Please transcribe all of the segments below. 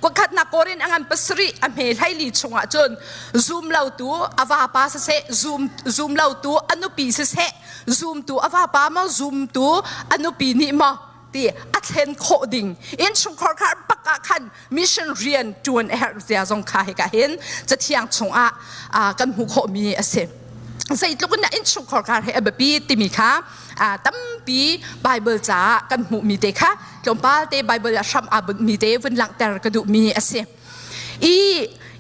Kuakhatnak Korin a ngan pasarih a hme hleili chungah cun zum lotu a vapa siseh zum zum lotu a nupi siseh zumtu a vapa maw zumtu a nupi nih maw ti a thlen khawh ding innchungkhar khar bak ah khan mission rian ṭuan a herh zia zong kha hika hin cathiang chungah kan hmuh khawhmi a si. Zeitluk in dah innchungkhar khar he a biapi timi kha tampi Bible caah kan hmuhmi te kha tlawmpal te Bible ah hram aa bunhmi te vun langhter ka duhmi a si. I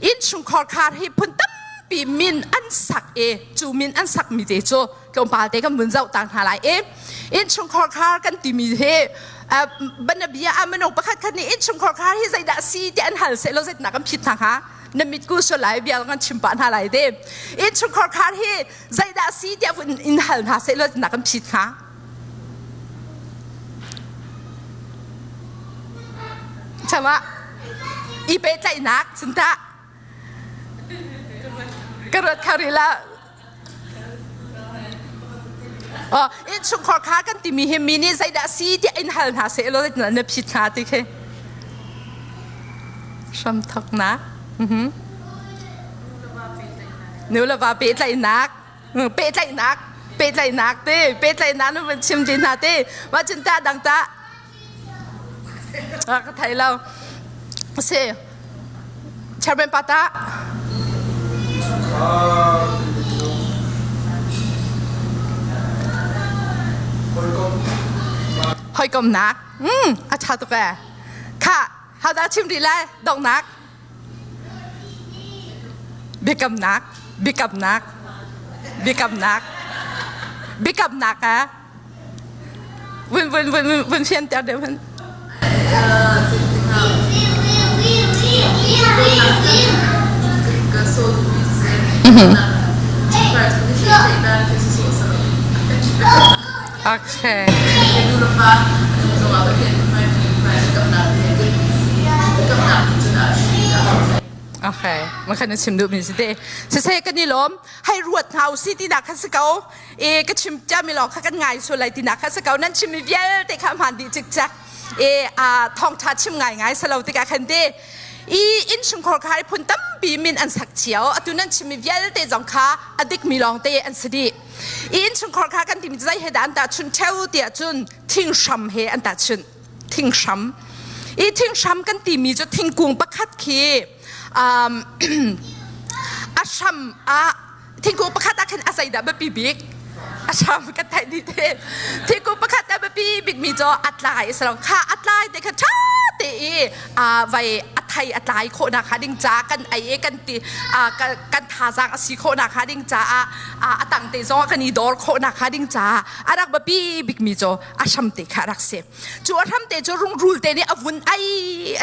innchungkhar khar hi phun tampi min an sak i cu min an sakmi te cu tlawmpal te kan vun zoh ta hna lai i innchungkhar khar kan timi hi banabia ah minung pakhat khat nih innchungkhar khar hi zeidah si ti an hal seh law zeitindah kan phit hna hnga na mitku sual lai bia kan chim pah hna lai te innchungkhar khar hi zeidah si tiah vun in hal hna seh law zeitindah kan phit hnga Chama i pehtlaihnak cunta ka ruat kho rih lo Oh, innchungkhar kha kan timi hi mi nih zeidah si tiah in hal hna seh law na phit hna ti khi. Hramthoknak. Mhm. Nu le va pehtlaihnak. Pehtlaihnak. Pehtlaihnak te, pehtlaihnak na van chim ti hna te. Mah cun ta dang ta. Ka thei lo. Si. Chairman pa ta. Hawikomnak. Mm, a ṭha tuk ee. Kha, hodah chim rih lai? Donghnak. Biakamnak. Biakamnak. Biakamnak. Biakamnak ah. Vun vun vun vun fianter deuh hun. Okay. Okay, makhan na chim duh mi si te. Siseh kan i lawm. Hei ruat hna u si ti nak kha si ko. E ka chim cia mi lawng kha kan ngai sual lai ti nak kha si ko. Nan chim mi vialte kha hmaan dih cikcek. E a thawngtha chim ngai ngai salo tikah khan te i innchungkhar kha phun tampi min an sak cio. Atu nan chim mi vialte zong kha a dik mi lawng te an si dih. I innchungkhar kha kan timi zei he dah an tahchunh theo tiah cun thinghram he an tahchunh. Thinghram. I thinghram kan timi cu thingkung pakhat khi um, a hram ah thingkung pakhat ah khin a zeidah biapi bik a hram kan theih dih te thingkung pakhat a biapi bik mi cu a tlai a si lo kha a tlai te kha ṭha te i a vai a thei a tlai khawh nak hnga ding ca kan ei i kan ti kan thazaang a si khawh nak hnga ding caah a tang te zong kan i dor khawh nak hnga ding caah a rak biapi bik mi cu a hram te kha a rak si Cu a hramte cu rungrul te nih a vun ai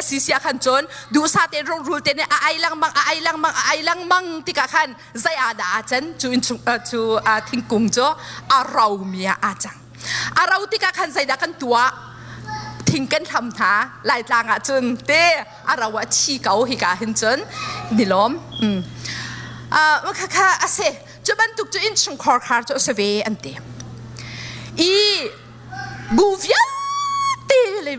a si sia khan cun duhsah te rungrul te nih a ai lengmang a ai lengmang a ai lengmang tikah khan zei ah dah aa can cu innchung cu thingkung cu a romi ah aa cang. A ro tikah khan zeidah kan tuah? Thing kan hlam hna Laitlang ah cun te a ro ah thi ko hika hin cun nilawm. Mm. Uh, kha a si. Cu bantuk cu innchungkhar khar cu a si ve an ti. I Bu vialte le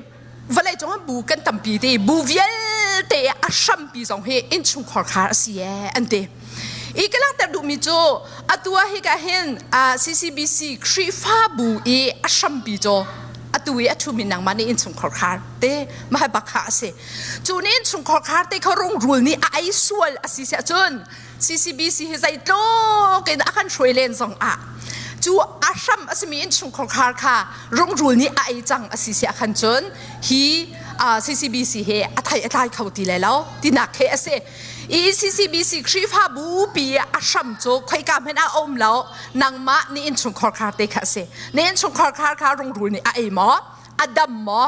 vawlei cung ah bu kan tampi te bu vialte a hrampi zong hi innchungkhar khar a si ee an ti. I ka langhter duhmi cu atu ah hika hin CCBC Khrihfabu i a hrampi cu atu i a ṭhumi nangmah nih innchungkhar khar te mah bak kha a si. Cu nih innchungkhar khar te kha rungrul nih a ei sual a si siah cun CCBC hi zeitluk in a kan hruai len zong ah cu a hram a simi innchungkhar khar kha rungrul nih a ei cang a si si ah khan cun hi CCBC he a thai a tlai kho ti lai lo tinak he a si. I CCBC Khrihfabu pi a hram cu khoika hmanh ah a um lo nangmah ni innchungkhar khar te kha a si. Na innchungkhar khar kha rungrul nih a ei maw? A dam maw?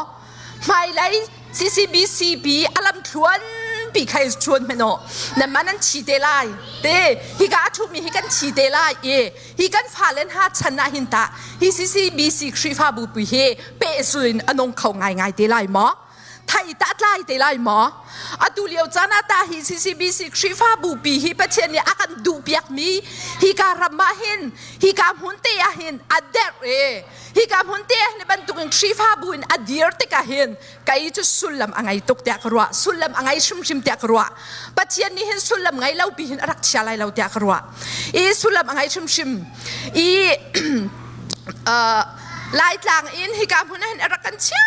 Hmailei CCBC pi a lamthluan pi kha chuan hmanh aw nanmah nan thi te lai te hika a ṭhumi hi kan thi te lai i hi kan fale hna chan ah hin tah hi CCBC Khrihfabu pi hi pehzul in a nung kho ngaingai te lai maw? Thei ta tlai te lai maw? Atu lio caan ah ta hi CCBC Khrihfabu pi hi Pathian nih a kan duhpiak mi hika ram ah hin hika hmun te ah hin a derh e hika hmun te ah hin bantukin Khrihfabu in a dir tikah hin kei cu sullam a ngei tuk tiah ka ruah sullam a ngei hrimhrim tiah ka ruah Pathian nih hin sullam ngei lo pi hin a rak chia lai lo tiah ka ruah i sullam a ngei hrimhrim i Laitlang in hika hmun ah hin a rak kan chia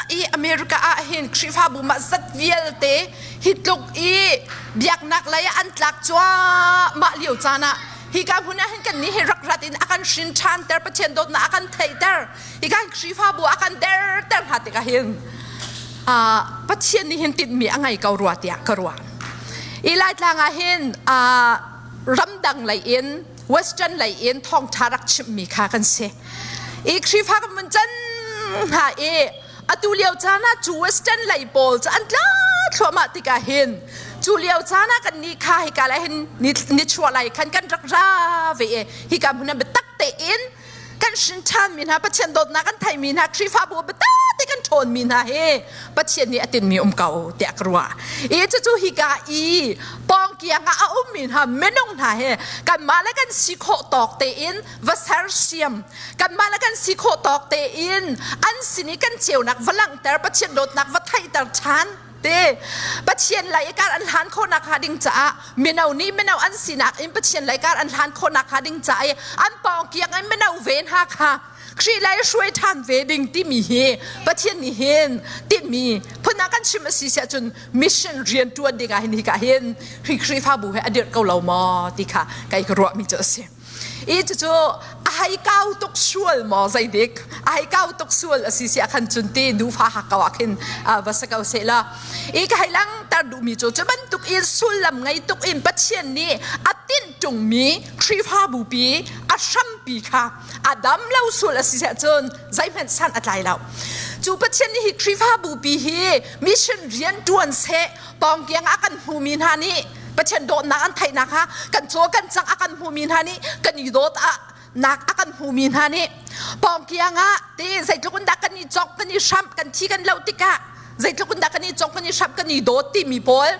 i America ah hin Khrihfabu mah zat vialte hi tluk i biaknak lei ah an tlak cuahmah lio caan ah hika hmun ah hin kan nih hi rak rat in a kan hrin ṭhan ter Pathian dawtnak a kan theihter hika Khrihfabu a kan derter hna tikah hin Pathian nih hin tinhmi a ngei ko rua tiah ka ruah. I Laitlang ah hin ramdang lei in Western lei in thawngṭha rak chimhmi kha kan si. I Khrihfa kan vun can hna i atu lio caan ah cu Western lei pawl cu an tla thluahmah tikah hin cu lio caan ah kan nih kha hika lai hin nichuah lai khan kan rak ra ve i hika hmun ah biatak tein kan hrin ṭhanmi hna Pathian dawtnak kan theimi hna Khrihfabu biatak te kan ṭhawnmi hna hi Pathian nih a tinmi um ko tiah ka ruah. I cucu hika i pawngkiang ah a ummi hna minung hna hi kanmah le kan si khawh tawk tein va sersiam kanmah le kan si khawh tawk tein an sin i kan ceunak va langhter Pathian dawtnak va theihter ṭhan te Pathian lei i kar an hlan khawhnak hnga ding caah mino nih mino an sinak in Pathian lei kar an hlan khawhnak hnga ding caah i an pawngkiang in mino ve hna kha Khrih lei hruai ṭhan ve ding timi hi Pathian nih hin tinhmi phun ah kan chim a si siah cun mission rian ṭuan ding ah hin hika hin hi Khrihfabu he a dirh ko lo maw ti kha kei ka ruahmi cu a si. I cucu a hei kau tuk sual maw zeidik a hei kau tuk sual a si siah khan cun ti duhfa hak ko ah khin va si ko seh la. I ka hei langhter duhmi cu cu bantuk in sullam ngei tuk in Pathian nih a tinh ṭungmi Khrihfabu pi a hrampi kha a dam lo sual a si cun zeihmanh san a tlai lo cu Pathian nih hi Khrihfabu pi hi mission rian ṭuan seh pawngkiang ah kan hmumi hna nih Pathian dawtnak an theihnak kha kan caw kan cang a kan hmumi hna nih kan i dawt ah nak a kan hmumi hna nih pawngkiang ah te zeitluk in dah kan i cawk kan i hramh kan thi kan lo tikah zeitluk in dah kan i cawk kan i hramh kan i dawt timi pawl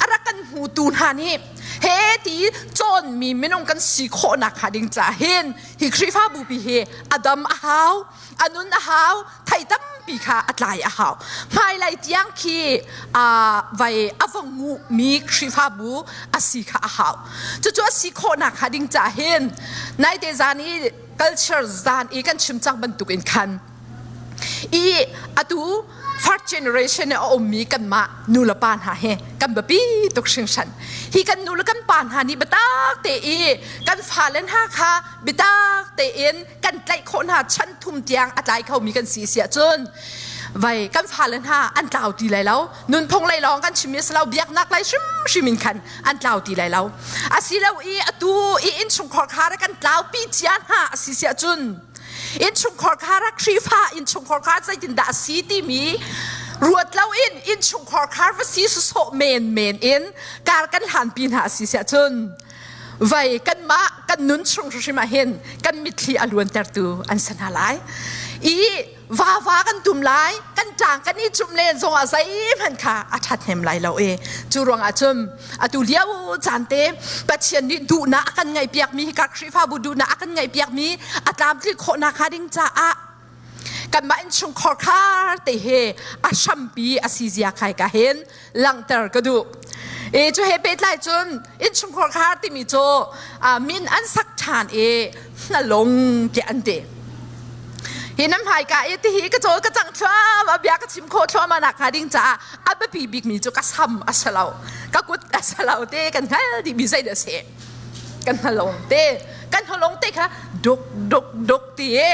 a rak kan hmutu hna nih he ti cawnmi minung kan si khawhnak hnga ding caah hin hi Khrihfabu pi hi a dam a hau a nun a hau thei tampi kha a tlai a hau hmailei tiang khi vai a va nguhmi Khrihfabu a si kha a hau cucu a si khawhnak hnga ding caah hin naite zan i culture zan i kan chim cang bantuk in khan I atu first generation a ummi kanmah nu le pa hna hi kan biapi tuk hringhran. Hi kan nu le kan pa hna nih biatak te i kan fale hna kha biatak tein kan tlaih khawh hna chan thum tiang a tlai khomi kan si si ahcun vai kan fale hna an tlau ti lai lo nunphung lei lawng kan chimmi a si lo biaknak lei hrimhrim in khan an tlau ti lai lo asilo i atu i innchungkhar khar kan tlaupi cia hna a si si ahcun Innchungkhar kha rak Khrihfa innchungkhar kha zeitindah a si timi ruat loin innchungkhar khar va si sawsawh menmen in kar kan hlanpi hna a si siah cun vai kanmah kan nun chung hrimhrim ah hin kan mitthli a luantertu an si hna lai i vava kan tum lai kan ṭang kan i cumh len zongah zeihmanh kha a ṭhathnem lai lo i cu ruangah cun atu lio caan te Pathian nih duhnak a kan ngaihpiakmi hika Khrihfabu duhnak a kan ngaihpiakmi a tlamtlin khawhnak hnga ding caah kanmah innchungkhar khar te he a hrampi a si zia khai ka hin langhter ka duh. E cu he pehtlai cun innchungkhar khar timi cu min an sak ṭhan i hnalung tiah an ti. Hi nan hmaika i tihi ka cawl ka cang thluam a bia ka chim khawh thluahmah nak hnga ding caah a biapi bikmi cu ka sam a si lo ka kut a si lo te kan hngal dihmi zei dah si kan hnalong te kan hnalong te kha duk duk duk ti i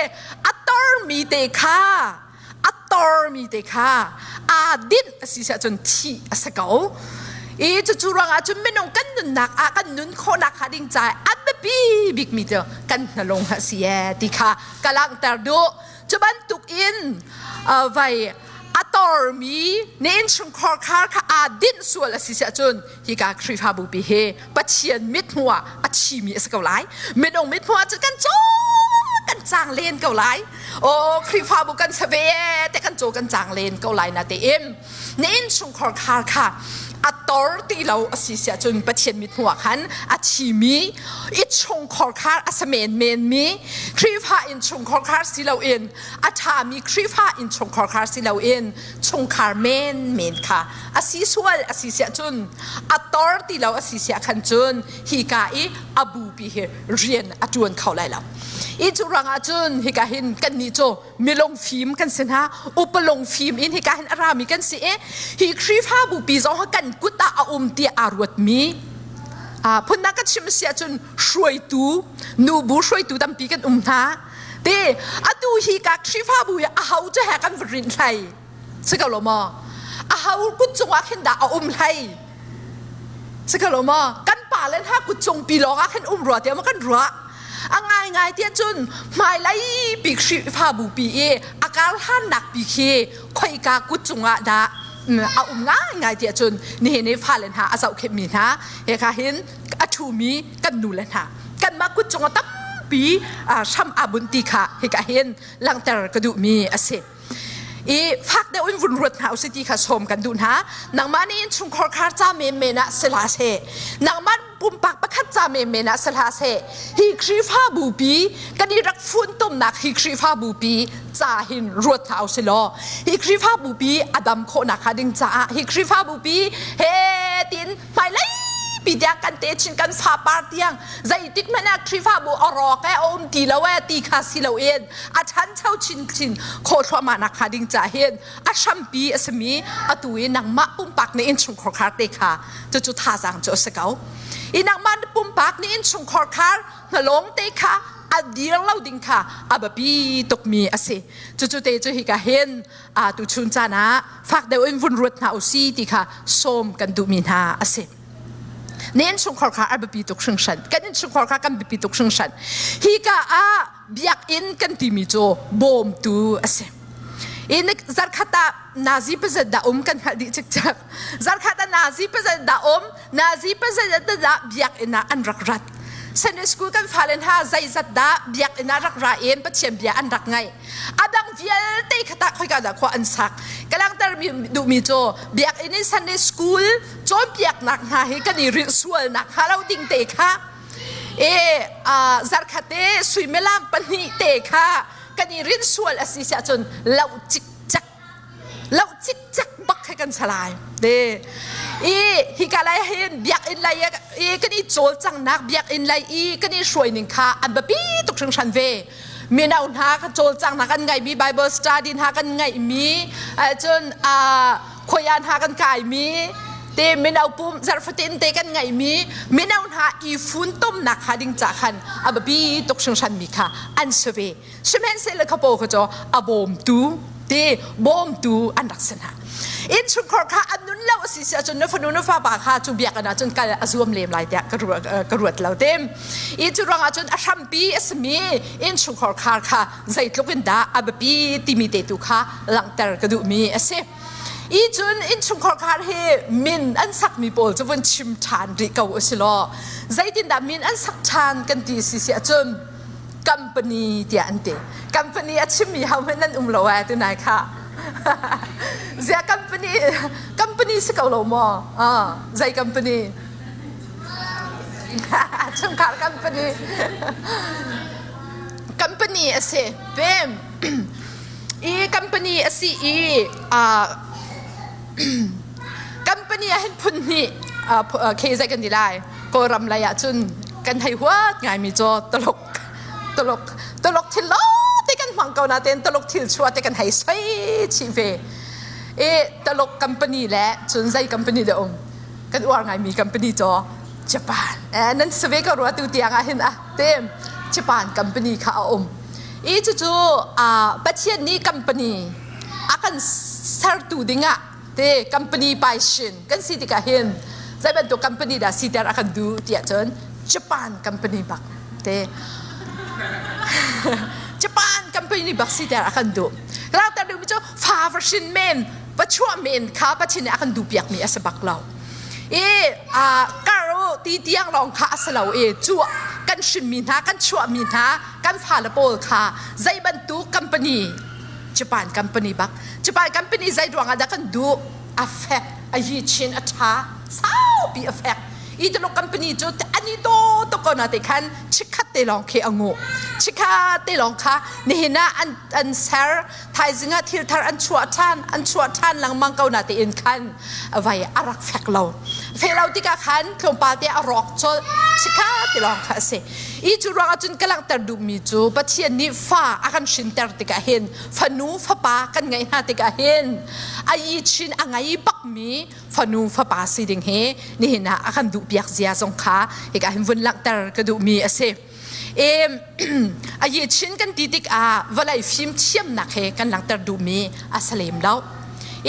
a tormi te kha a tormi te kha aa dinh a si siah cun thih a si ko i cucu ruangah cun minung kan nunnak ah kan nun khawhnak hnga ding caah a biapi bikmi cu kan hnalung a si ee ti kha ka langhter duh cu bantuk in vai a tormi na innchungkhar khar kha aa dinh sual a si siah cun hika Khrihfabu pi hi Pathian mithmuh ah a thimi a si ko lai minung mithmuh ah cun kan caw kan. cang len ko lai. O Khrihfabu kan sa ve te kan caw kan cang len ko lai na tein na innchungkhar khar kha a tor ti lo a si siah cun Pathian mithmuh ah khan a thimi i chungkhar khar a sa men men mi Khrihfa innchungkhar khar si loin a ṭhami Khrihfa innchungkhar khar si loin chungkhar men men kha a si sual a si siah cun a tor ti lo a si siah khan cun hika i a bupi hi rian a ṭuan kho lai lo. I cu ruangah cun hika hin kannih cu milung fim kan si hna upa lung fim in hika hin a rami kan si i hi Khrihfabu pi zong kan kut ah a um tiah aa ruatmi phundang ka chim si ahcun hruaitu nubu hruaitu tampi kan um hna te atu hi ka Khrihfabu hi a ho cu he kan va rinh hlei si ko lo maw a ho kut cungah khin dah a um hlei si ko lo maw kan pa le hna kut cung pi lawng ah khin um rua tiah maw kan ruah A ngaingai tiah cun hmailei pi Khrihfabu pi i a karhlannak pi khi khoika kut cungah dah a um ngaingai tiah cun nihin i fale hna a zohkhenhmi hna hika hin a ṭhumi kan nu le hna kanmah kut cungah tampi hram aa bunh ti kha hika hin langhter ka duhmi a si. I fak deuh in vun ruat hna usih ti kha sawm kan duh hna. Nangmah nih innchungkhar khar ca menmen ah si hlah seh. Nangmah pumpak pakhat ca menmen ah si hlah seh. Hi Khrihfabu pi kan i rak funtomnak hi Khrihfabu pi ca hin ruat hna usih law hi Khrihfabu pi a dam khawhnak hnga ding caah hi Khrihfabu pi he tin hmailei pi tiang kan te chin kan fapar tiang zeitik hmanh ah Khrihfabu a rawk e a um ti lo e ti kha si loin a ṭhancho chinchin khawh thluahmah nak hnga ding ca hin a hrampi a simi atu i nangmah pumpak nih innchungkhar khar te kha cucu thazaang cu a si ko. I nangmah pumpak nih innchungkhar khar hnalawng te kha a dir lo ding kha a biapi tukmi a si. Cucu te cu hika hin a tu chun caan ah fak deuh in vun ruat hna usi ti kha sawm kan duhmi hna a si. Na innchungkhar kha a biapi tuk hringhran. Kan innchungkhar kha kan biapi tuk hringhran. Hika ah biakinn kan timi cu bawmtu a si. In zarkhat ah nazi pazat dah um kan hngalh dih cikcek. Zarkhat ah nazi pazat dah um, nazi pazat dah biakinn ah an rak rat. Sunday school kan fale hna zeizat dah biakinn ah rak ra in Pathian bia an rak ngaih. A dang vialte kha tah khoika dah khua an sak. Ka langhter duhmi cu biakinn in Sunday school cawnpiaknak hna hi kan i rilh sualnak hnga lo ding te kha e zarkhat te suimilam pahnih te kha kan i rin sual a si siah cun loh cikcek loh cikcek bak he kan salai te i hika lai hin biakinn lai i kan i cawlcangnak biakinn lai i kan i hruai ning kha an biapi tuk hringhran ve mino hna ka cawlcangnak kan ngeihmi Bible study hna kan ngeihmi cun khoia hna kan kaimi te mino pum zarhfatin te kan ngeihmi mino hna i funtomnak kha ding ca khan a biapi tuk hringhran mi kha an si ve sihmanhsehlaw kha paw kha cu a bawmtu te bawmtu an rak si hna innchungkhar kha an nun lo a si si ahcun na fanu na fapa kha cu biakinn ah cun kal a zuam lem lai tiah ka ruat lo te i cu ruangah cun a hrampi a simi innchungkhar khar kha zeitluk in dah a biapi timi te tu kha langhter ka duhmi a si I cun innchungkhar khar hi min an sakmi pawl cu vun chim ṭhan rih ko u si law zeitindah min an sak ṭhan kan ti si si ahcun company tiah an ti. Company a chimmi ho hmanh nan um lo eh tunai kha. Zia company company si ko lo maw? Ah, zei company? Chungkhar company. Company a si. Pem. I company a si i company ah hin phun hnih khi zei kan ti lai Kawlram lei ah cun kan hei huat ngaimi cu Tuluk Tuluk Tuluk thil te kan hmang ko nain Tuluk thil chuah te kan hei soi chih ve i Tuluk company le cun zei company dah um kan uar ngaimi company cu Japan nan si ve ko rua tu tiang ah hin ah tem Japan company kha a um I cucu Pathian nih company a kan sertu dingah te company paishin kan si tikah hin zei bantuk company dah siter a kan duh tiah cun Japan company bak te Japan company bak siter a kan duh. Langter duhmi cu fa va hrin men va chuah men kha Pathian nih a kan duh piakmi a si bak lo. I kar u ti tiang lawng kha a si lo i cu kan hrinmi hna kan chuahmi hna kan fale pawl kha zei bantuk company Japan company bak Japan company zei ruangah dah kan duh a fek a yi chin a ṭha saupi a fek i Tuluk company cu an i to tuk ko na te khan chikkhat te lawng khi a nguh chikkhat te lawng kha nihin ah an an ser thaizing ah thil thar an chuah ṭhan an chuah ṭhan lengmang ko na tein khan vai a rak fek lo feh lo tikah khan tlawmpal te a rawk colh chikkhat te lawng kha a si i cu ruangah cun ka langhter duhmi cu Pathian nih fa a kan hrinter tikah hin fanu fapa kan ngeih hna tikah hin a yi chin a ngei bakmi fanu fapa si ding hi nihin ah a kan duhpiak zia zong kha hika hin vun langhter ka duhmi a si. A yi chin kan ti tikah vawlei fimthiamnak he kan langhter duhmi a si lem lo.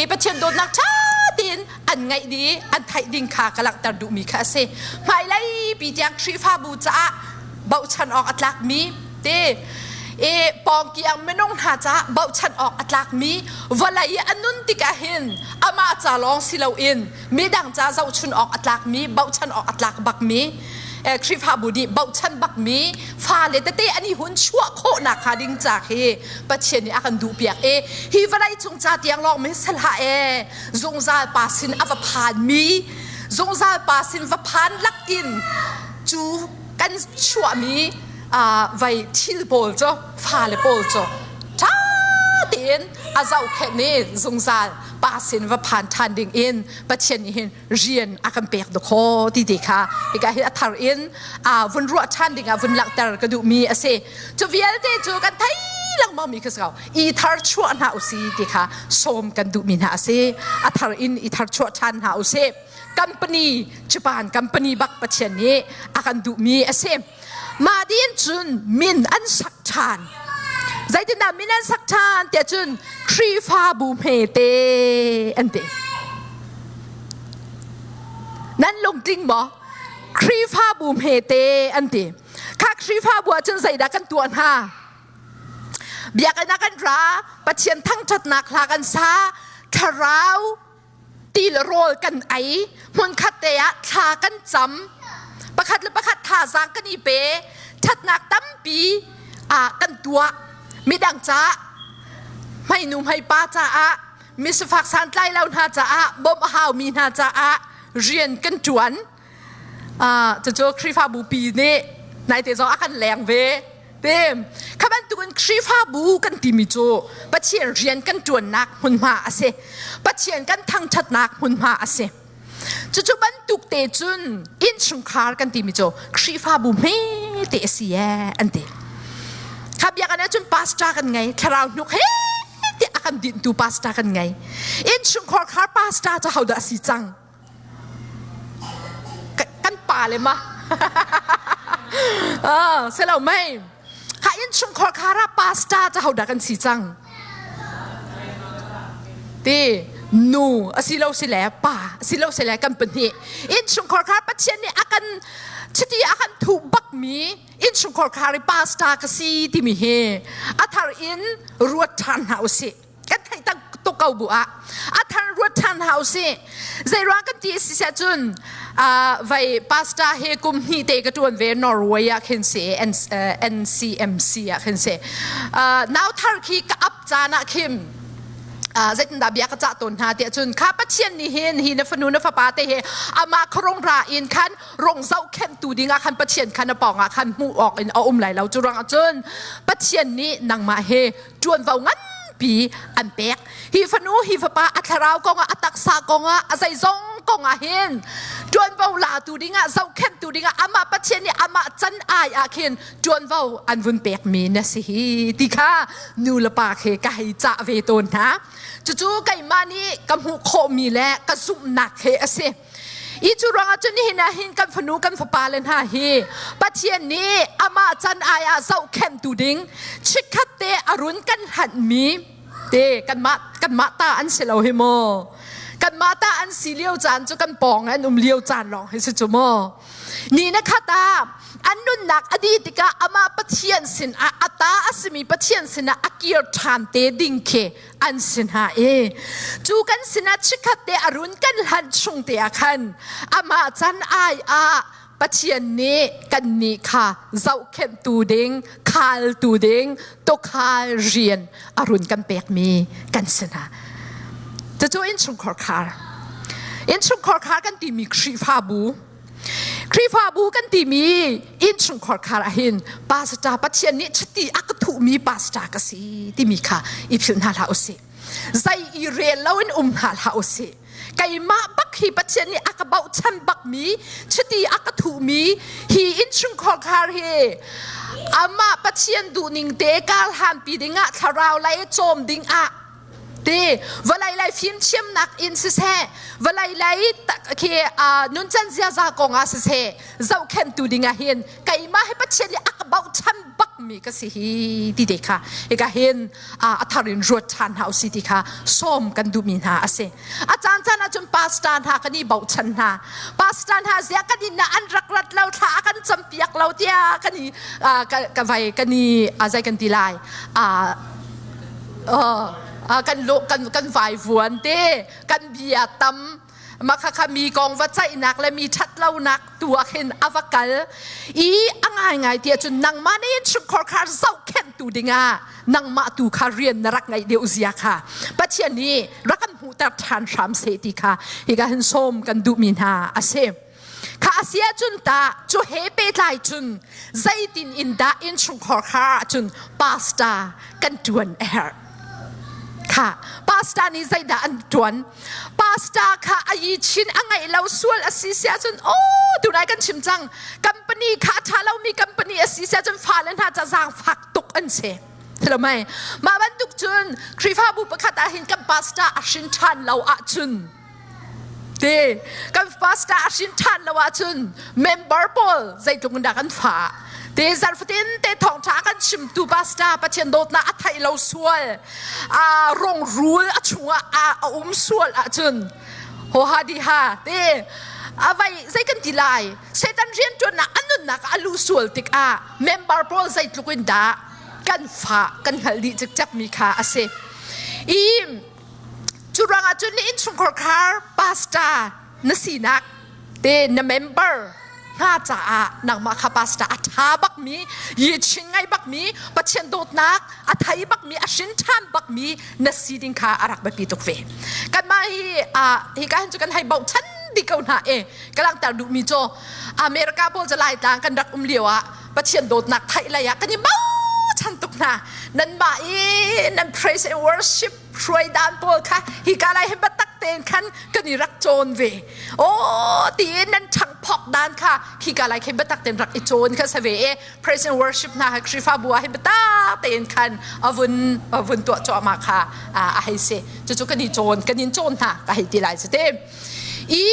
I Pathian dawtnak ṭha tein an ngaih dih an theih ding kha ka langhter duhmi kha a si. Hmailei pi tiang Khrihfabu caah bochan awk a tlakmi te i pawngkiang minung hna caah bochan awk a tlakmi vawlei i a nun tikah hin amah ca lawng si loin midang ca zohchun awk a tlakmi bochan awk a tlak bakmi Khrihfabu nih bochan bakmi fale tete an i hun chuah khawhnak hnga ding ca khi Pathian nih a kan duhpiak i hi vawlei cung ca tiang lawng mi si hlah e zungzal pa sin a va phanmi zungzal pa sin va phan lakin cu kan chuahmi vai thil pawl cu fale pawl cu ṭha tein a zohkhenh i zungzal pa sin va phan ṭhan ding in Pathian nih hin rian a kan pek dakaw ti te kha hika hi a thar in vun ruah ṭhan ding ah vun langhter ka duhmi a si. Cu vialte cu kan thei lengmang mi kha si ko. I thar chuah hna usi ti kha sawm kan duhmi hna a si. A thar in i thar chuah ṭhan hna usih. Company Japan company bak Pathian nih a kan duhmi a si. Mah din cun min an sak ṭhan. Zeitindah min an sak ṭhan tiah cun Khrihfabu hmete an ti. Nan lungtling maw? Khrihfabu hmete an ti. Kha Khrihfabu ah cun zeidah kan tuah hna? Biakinn ah kan ra, Pathian thangṭhatnak hla kan sa, thlarau ti le rawl kan ei hmunkhat te ah thla kan cam pakhat le pakhat thazaang kan i pe ṭhatnak tampi ah kan tuah midang caah hmeinu hmeipa caah misifak santlai lo hna caah bawmh a haumi hna caah rian kan ṭuan Cucu Khrihfabu pi nih naite zong a kan leng ve. Te kha bantukin Khrihfabu kan timi cu Pathian rian kan ṭuannak hmunhma a si. Pathian kan thangṭhatnak hmunhma a si. Cucu bantuk te cun innchungkhar kan timi cu Khrihfabu hmete a si ee an ti. Kha biakinn ah cun pastor kan ngei, thlarau hnuk he tiah a kan dinhtu pastor kan ngei. Innchungkhar khar pastor cu hodah a si cang? Kan pa le ma selo mei kha innchungkhar khara pastor cu hodah kan si cang ti nu asilo si le pa asilo si le kan pahnih innchungkhar kha Pathian nih a kan chiti a kan thuh bakmi innchungkhar khar i pastor ka si timi hi a thar in ruat ṭhan hna usih kan theih tak tuk ko bu ah a thar ruat ṭhan hau si zei ruang kan ti si siah cun vai pastor he kum hnih te ka ṭuan ve Norway ah khin si NCMC ah khin si nau thar khi ka ap caan ah khin zeitindah bia ka cah tawn hna tiah cun kha Pathian nih hin hi na fanu na fapa te he amah khuarong ra in khan rong zohkhenhtu ding ah khan Pathian khan a pawng ah khan hmuh awk in a um lai lo cu ruang ah cun Pathian nih nangmah he ṭuanvo nganpi an pek. Hi fanu hi fapa a thlarau kongah a taksa kongah a zeizong kongah hin ṭuanvo latu dingah zohkhenhtu dingah amah Pathian nih amah can ai ah khin ṭuanvo an vun pekmi na si hi ti kha nu le pa khi ka hei cah ve tawn hna. Cucu keimah nih ka hmuh khawhmi le ka zumhnak he a si. I cu ruangah cun nihin ah hin kan fanu kan fapa le hna hi Pathian nih amah can ai ah zohkhenhtu ding chikkhat te a run kan hlanhmi te kanmah kanmah ta an si lo hi maw kanmah ta an si lio caan cu kan pawng an um lio caan lawng hi si cu maw ni na khat ah an nunnak a dih tikah amah Pathian sinah a ta a simi Pathian sinah a kir ṭhan te ding khi an si hna i cu kan sinah chikkhat te a run kan hlanh chung te ah khan amah can ai ah. Pathian nih kannih kha zohkhenhtu ding, khaltu ding, tukhal rian a run kan pekmi kan si hna. Cucu innchungkhar khar. Innchungkhar khar kan timi Khrihfabu Khrihfabu kan timi innchungkhar khar ahhin pastor Pathian nih chiti a ka thuhmi pastor ka si timi kha i philh hna hlah usih. Zei i rel loin um hna hlah usih. Keimah bak hi Pathian nih a ka bochan bakmi chiti a ka thuhmi hi innchungkhar khar hi amah Pathian duhning te kar hlanpi dingah thlarau lei cawm dingah ti vawlei lei fimthiamnak in siseh vawlei lei khi nuncan ziaza kong ah siseh zohkhenhtu ding ah hin keimah hi Pathian nih a ka bochan bakmi ka si hi ti te kha hika hin a thar in ruat ṭhan hna usih ti kha sawm kan duhmi hna a si. A caan caan ahcun pastor hna kan i bochan hna. Pastor hna ziah kan inn ah an rak rat lo thla a kan campiak lo tiah kan i ka vai kan i zei kan ti lai kan kan kan vaivuan te kan bia tam Makhakha mi kong va ceihnak le mi ṭhatlonak tu ah khin a va kal i a ngaingai ti ahcun nangmah nih innchungkhar kha zohkhenhtu dingah nangmah tu kha rian na rak ngeih deuh zia kha Pathian nih rak kan hmuhter ṭhan hram seh ti kha hika hin sawm kan duhmi hna a si. Kha a si ahcun tah cu he pehtlai cun zeitin in dah innchungkhar kha ahcun pastor kan ṭuan a herh. Kha pastor nih zeidah an ṭuan? Pastor kha a yi chin a ngeih lo sual a si si ahcun aw tunai kan chim cang company kha a ṭha lomi company a si si ahcun fale hna ca zaangfak tuk an si. Hello mai. Mah bantuk cun Khrihfabu pakhat ah hin kan pastor a hrin ṭhan lo ahcun Ti kan pastor a hrin ṭhan lo ahcun member pawl zeitluk in dah kan fah. Ti zarhfatin te thawngṭha kan chimtu pastor Pathian dawtnak a theih lo sual, a rungrul a chungah a um sual ahcun hoha diha ti a vai zei kan ti lai Satan rianṭuannak a nunnak a luh sual tikah member pawl zeitluk in dah kan fah kan hngalh dih cikcek mi kha a si. I Cu ruangah cun na innchungkhar khar pastor na sinak te na member hna caah nangmah kha pastor a ṭha bakmi yichin ngai bakmi Pathian dawtnak a thei bakmi a hrin ṭhan bakmi na si ding kha a rak biapi tuk ve. Kanmah hi hi ka hin cu kan hei bochan dih ko hna e ka langhter duhmi cu America pawl cu Laitlang kan rak um lio ah Pathian dawtnak theih lei ah kan i bochan tuk hna. Nanmah i nan praise and worship hruai dan pawl kha hika lai hi biatak tein khan kan i rak cawn ve. Aw tiin nan ṭhangphok dan kha hika lai khi biatak tein rak i cawn kha sa ve e. Praise and worship hna kha Khrihfabu ah hi biatak tein khan a vun a vun tuah cuahmah kha a hei si. Cucu kan i cawn kan in cawn hna ka hei ti lai cu te. I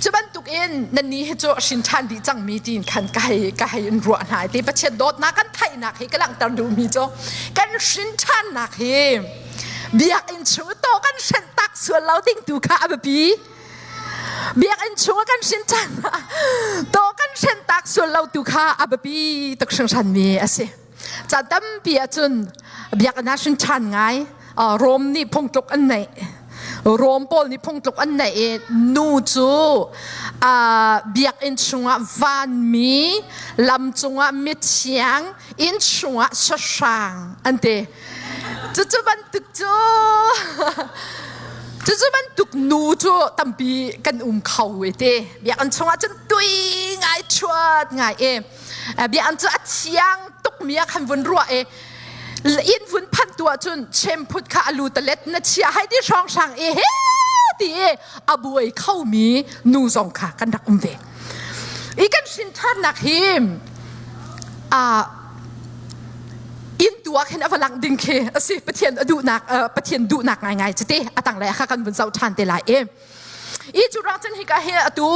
Cu bantukin nannih hi cu hrin ṭhan dih cangmi tiin khan ka hei ka hei in ruah hna ti Pathian dawtnak kan theihnak hi ka langhter duhmi cu kan hrin ṭhannak hi biakinn chung tawh kan hrenh tak sual lo ding tu kha a biapi. Biakinn chung kan hrin ṭhan tawh kan hrenh tak sual lo tu kha a biapi tuk hringhranmi a si. Caan tampi ahcun biakinn ah hrin ṭhan ngai. Rom nih phungtluk an neih. Rom pawl nih phungtluk an neih i nu cu biakinn chungah vanmi, lam cungah mithiang, inn chungah sahrang an ti. Cucu bantuk cu cucu bantuk nu cu tampi kan um kho i ti. Biakinn chungah cun tui ngai thuat ngai i biakinn cu a thiang tukmi ah khan vun ruah i inn vun phanh tu ahcun chemphut kha a lu talet na chia hai ti hrawnghrang i he ti i a buai khomi nu zong kha kan rak um ve i kan hrin ṭhannak hi inn tu ah khin a va lang ding khi a si Pathian a duhnak Pathian duhnak ngaingai cu te a tanglei kha kan vun zoh ṭhan te lai i I cu ruang cun hika hi atu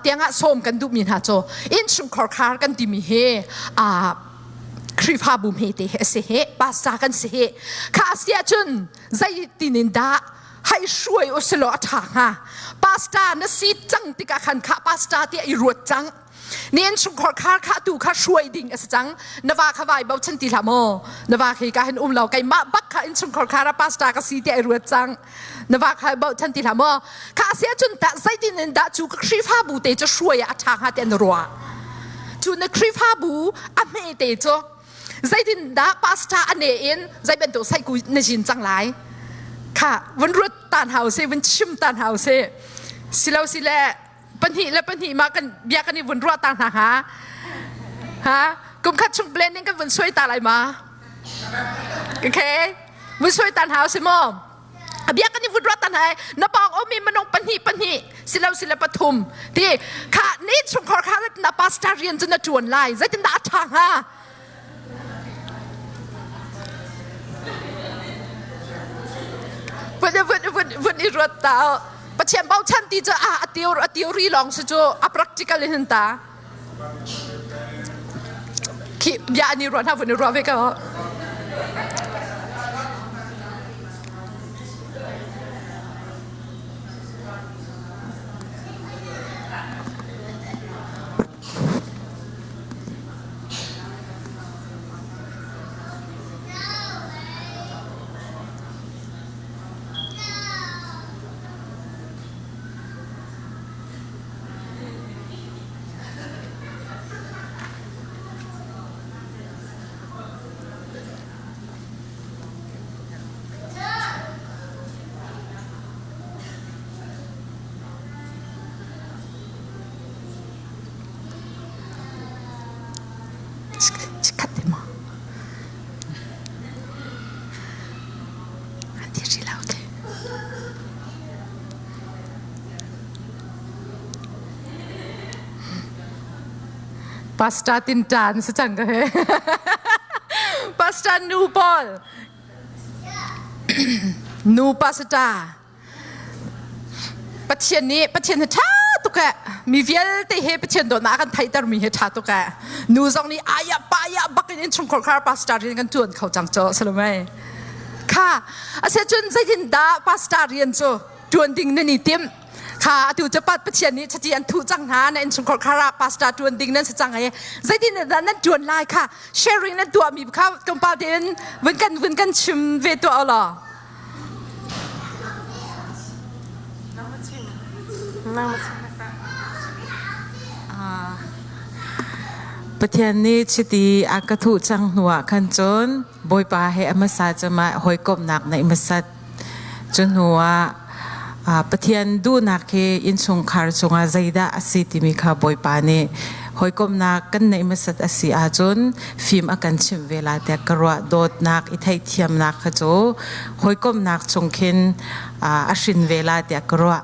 tiangah sawm kan duhmi hna cu innchungkhar khar kan timi hi Khrihfabu hmete hi a si hi pastor kan si hi kha a si ahcun zeitin in dah hei hruai u silaw a ṭha hnga pastor na si cang tikah khan kha pastor tiah i ruat cang. Ni innchungkhar khar kha tu kha hruai ding a si cang. Na va kha vai bochan ti hlah maw? Na va khi ka hin um lo keimah bak kha innchungkhar khar ah pastor ka si ti ai ruat cang. Na va kha bochan ti hlah maw? Kha a si ahcun tah zeitin in dah cu ka Khrihfabu te cu hruai ah a ṭha hnga ti an ruah. Cu na Khrihfabu a hme te cu zeitin dah pastor a ne in zei bantuk saiku na jin cang lai kha vun ruat tan hau se vun chim tan hau se silo sile pahnih le pahnih ma kan bia kan i vun ruah ta hna ha ha kum khat chung planning kan vun suai ta lai ma okay vun suai tan hau si maw a bia kan i vun ruat tan hai na pawng omi minung pahnih pahnih silo sile pathum ti kha ni chungkhar kha na pastor rian cu na tuan lai zeitindah a tha hnga vun vun vun vun i ruat ta pathian bochan ti cu a a theory lawng si cu a practical in ta Khi bia an i ruah hna vun i ruah ve ko. Chikkhat te maw? An ti ri lo te. Pastor tintan si cang ka he. Pastor nu pawl. Nu pastor. Pathian nih Pathian hi ṭha tuk eh. Mi vialte he Pathian dawtnak a kan theihter mi hi ṭha tuk eh. Nu zong nih ayah pa ayah bak in innchungkhar khar pastor rian kan ṭuan kho cang cu salomei. Kha asecun zeitin dah pastor rian cu ṭuan ding nan i timh kha atu cu Pathian nih chiti an thuh cang hna na innchungkhar khar ah pastor ṭuan ding nan si cang i zeitin dah nan ṭuan lai kha sharing nan tuahmi kha tlawmpal tein vun kan vun kan chim ve tuah law. Pathian nih chiti a ka thuh cang hnuah khan cun Bawipa he a hmasa cem ah hawikomhnak neih hmasat. Cu hnuah Pathian duhnak hi innchungkhar cungah zeidah a si timi kha Bawipa nih hawikomhnak kan neih hmasat a si ahcun fim a kan chimh ve lai tiah ka ruah. Dawtnak i theihthiamnak kha cu hawikomhnak chung khin a hrin ve lai tiah ka ruah.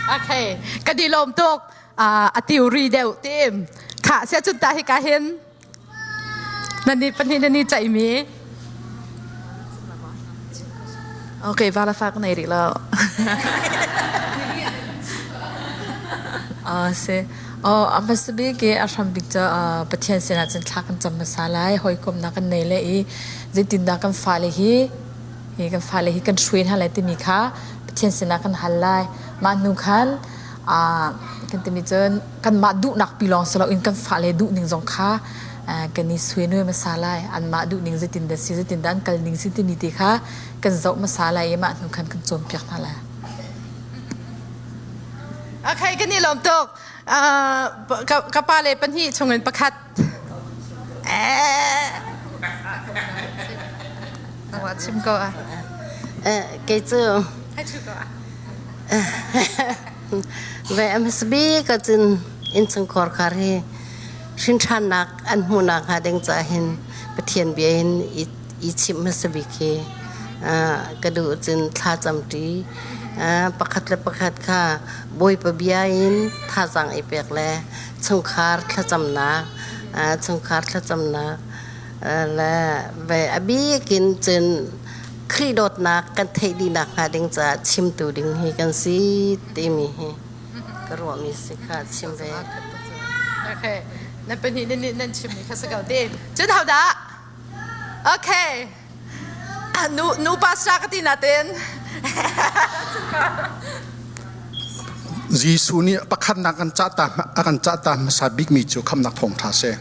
Okay, ka di lawm tuk. A theory deuh tim. Kha sia cun ta hi ka hin Nan nih pahnih nan i ceihmi. Okay, vala fa ka nei rih lo. Se oh a hmasa bik i a hram bik cu Pathian sinah cun thla kan cam hmasa lai hawikomnak kan nei le i zeitindah kan fale hi hi kan fale hi kan hruai hna lai timi kha Pathian sinah kan hal lai mah hnu khan kan timi cun kanmah duhnak pi lawng si loin kan fale duhning zong kha kan i suai hmasa lai anmah duhning zeitin dah si zeitin dah an kal ning si timi te kha kan zoh hmasa lai i mah hnu khan kan cawnpiak hna lai. Okay, kan i lawm tuk. Ka pa le pahnih chungin pakhat. Nangmah chim ko ah. Kei cu Ve a hmasa bik ahcun innchungkhar khar hi hrinṭhannak an hmuhnak hnga ding caah hin Pathian bia hin i chimh hmasa bik hi ka duh cun thlacam ṭi pakhat le pakhat kha Bawipa bia in thazaang i pek le chungkhar thlacamnak chungkhar thlacamnak le ve a bik in cun Khrih dawtnak kan theih dihnak hnga ding caah chimtu ding hi kan si timi hi ka ruahmi si kha chim ve. Okay. Nan pahnih nan nan chimmi kha si ko te. Cun ho dah? Okay. Nu nu pastor ka ti natin. Jesuh nih pakhatnak kan cah ta a kan cah ta hmasa bikmi cu khamnak thawngṭha si.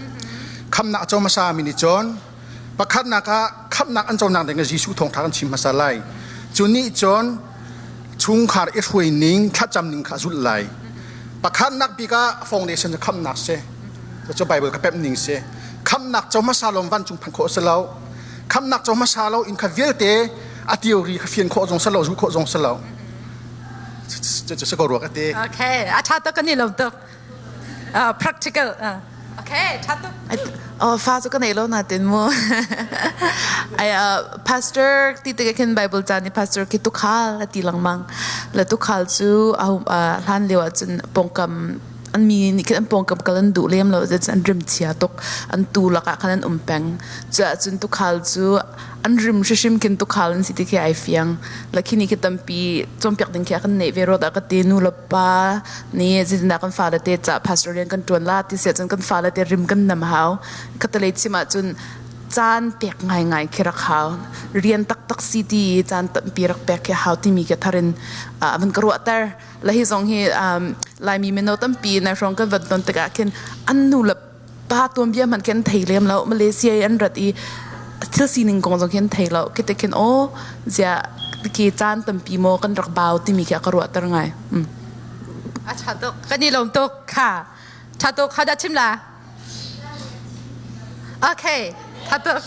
Khamnak a co hmasa mi nih cun pakhatnak ah khamnak an conak ding ah Jesuh thawngṭha kan chim hmasa lai. Cu nih cun chungkhar i hruai ning thlacam ning kha a zulh lai. Pakhatnak bik ah foundation cu khamnak si. Cucu Bible ka pemh ning si. Khamnak co hmasa lo vancung phanh khawh a si lo. Khamnak co hmasa lo in kha vialte a theory kha fian khawh zong si lo, zulh khawh zong si lo. Cucu si ko rua ka ti. Okay, a ṭha tuk kan i lawm tuk. Practical. Okay, ṭha tuk. Oh, fa cu ka nei lo natin mu. Ai pastor ti te khin Bible ca ni pastor khi tukhal a ti lengmang. Le tukhal cu hlan lio ah cun pongkam an mi nih khin an pawngkam kal an duh lem lo an rim chia tuk an tu lakah khan an um peng cuah cun tukhal cu an rim hrimhrim khin tukhal an si ti khi ai fiang la khi ni khi tampi cawnpiak ding khi a kan neih ve rot ah ka ti nu le pa nih zeitindah kan fale te ca pastor rian kan ṭuan la ti si ahcun kan fale te rim kan nam hau khatalei chim ahcun caan pek ngaingai khi rak hau rian taktak si ti i caan tampi rak pek khi hau timi khi tharin a van ka ruahter la hi zong hi Laimi mino tampi nai hrawng kan van ton tikah khin an nu le pa tuanbia hmanh khin thei lem lo Malaysia i an rat i thil sining kong zong khin thei lo khi te khin aw zia ki caan tampi maw kan rak bau timi khi a ka ruahter ngai. A ṭha tuk kan i lawm tuk kha ṭha tuk kha dah chim la Okay ṭha tuk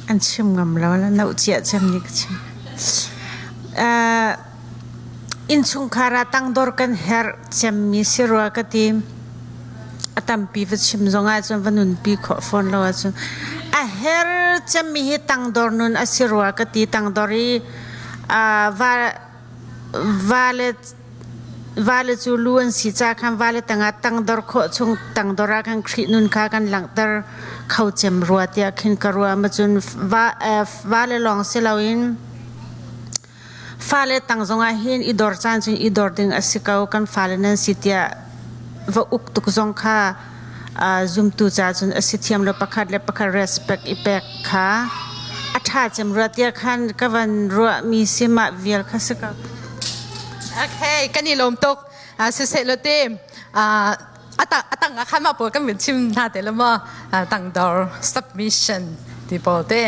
An chim ngam lo la no cia cem ni ka chim. Innchungkhar ah tangdor kan herh cemmi si rua ka ti. A tampi va chim zong ahcun va nunpi khawh fawn lo ahcun a her cemmi hi tangdor nun a si rua ka ti. Tangdor i va vale vale cu lu an si ca khan vale tangah tangdor khawh chung tangdor ah khan Khrih nun kha kan langhter kho cem rua tiah khin ka ruah. Macun va vale lawng si loin Fale tang zongah hin i dor caan cun i dor ding a si ko. Kan fale nan si tiah va uk tuk zong kha zumtu ca cun a si thiam lo. Pakhat le pakhat respect i pek kha a ṭha cem rua tiah khan ka van ruahmi si mah vial kha si ko. Okay, kan i lawm tuk. Siseh lo te atang ah khan mah pawl kan vun chim hna te lo maw tangdor submission ti pawl te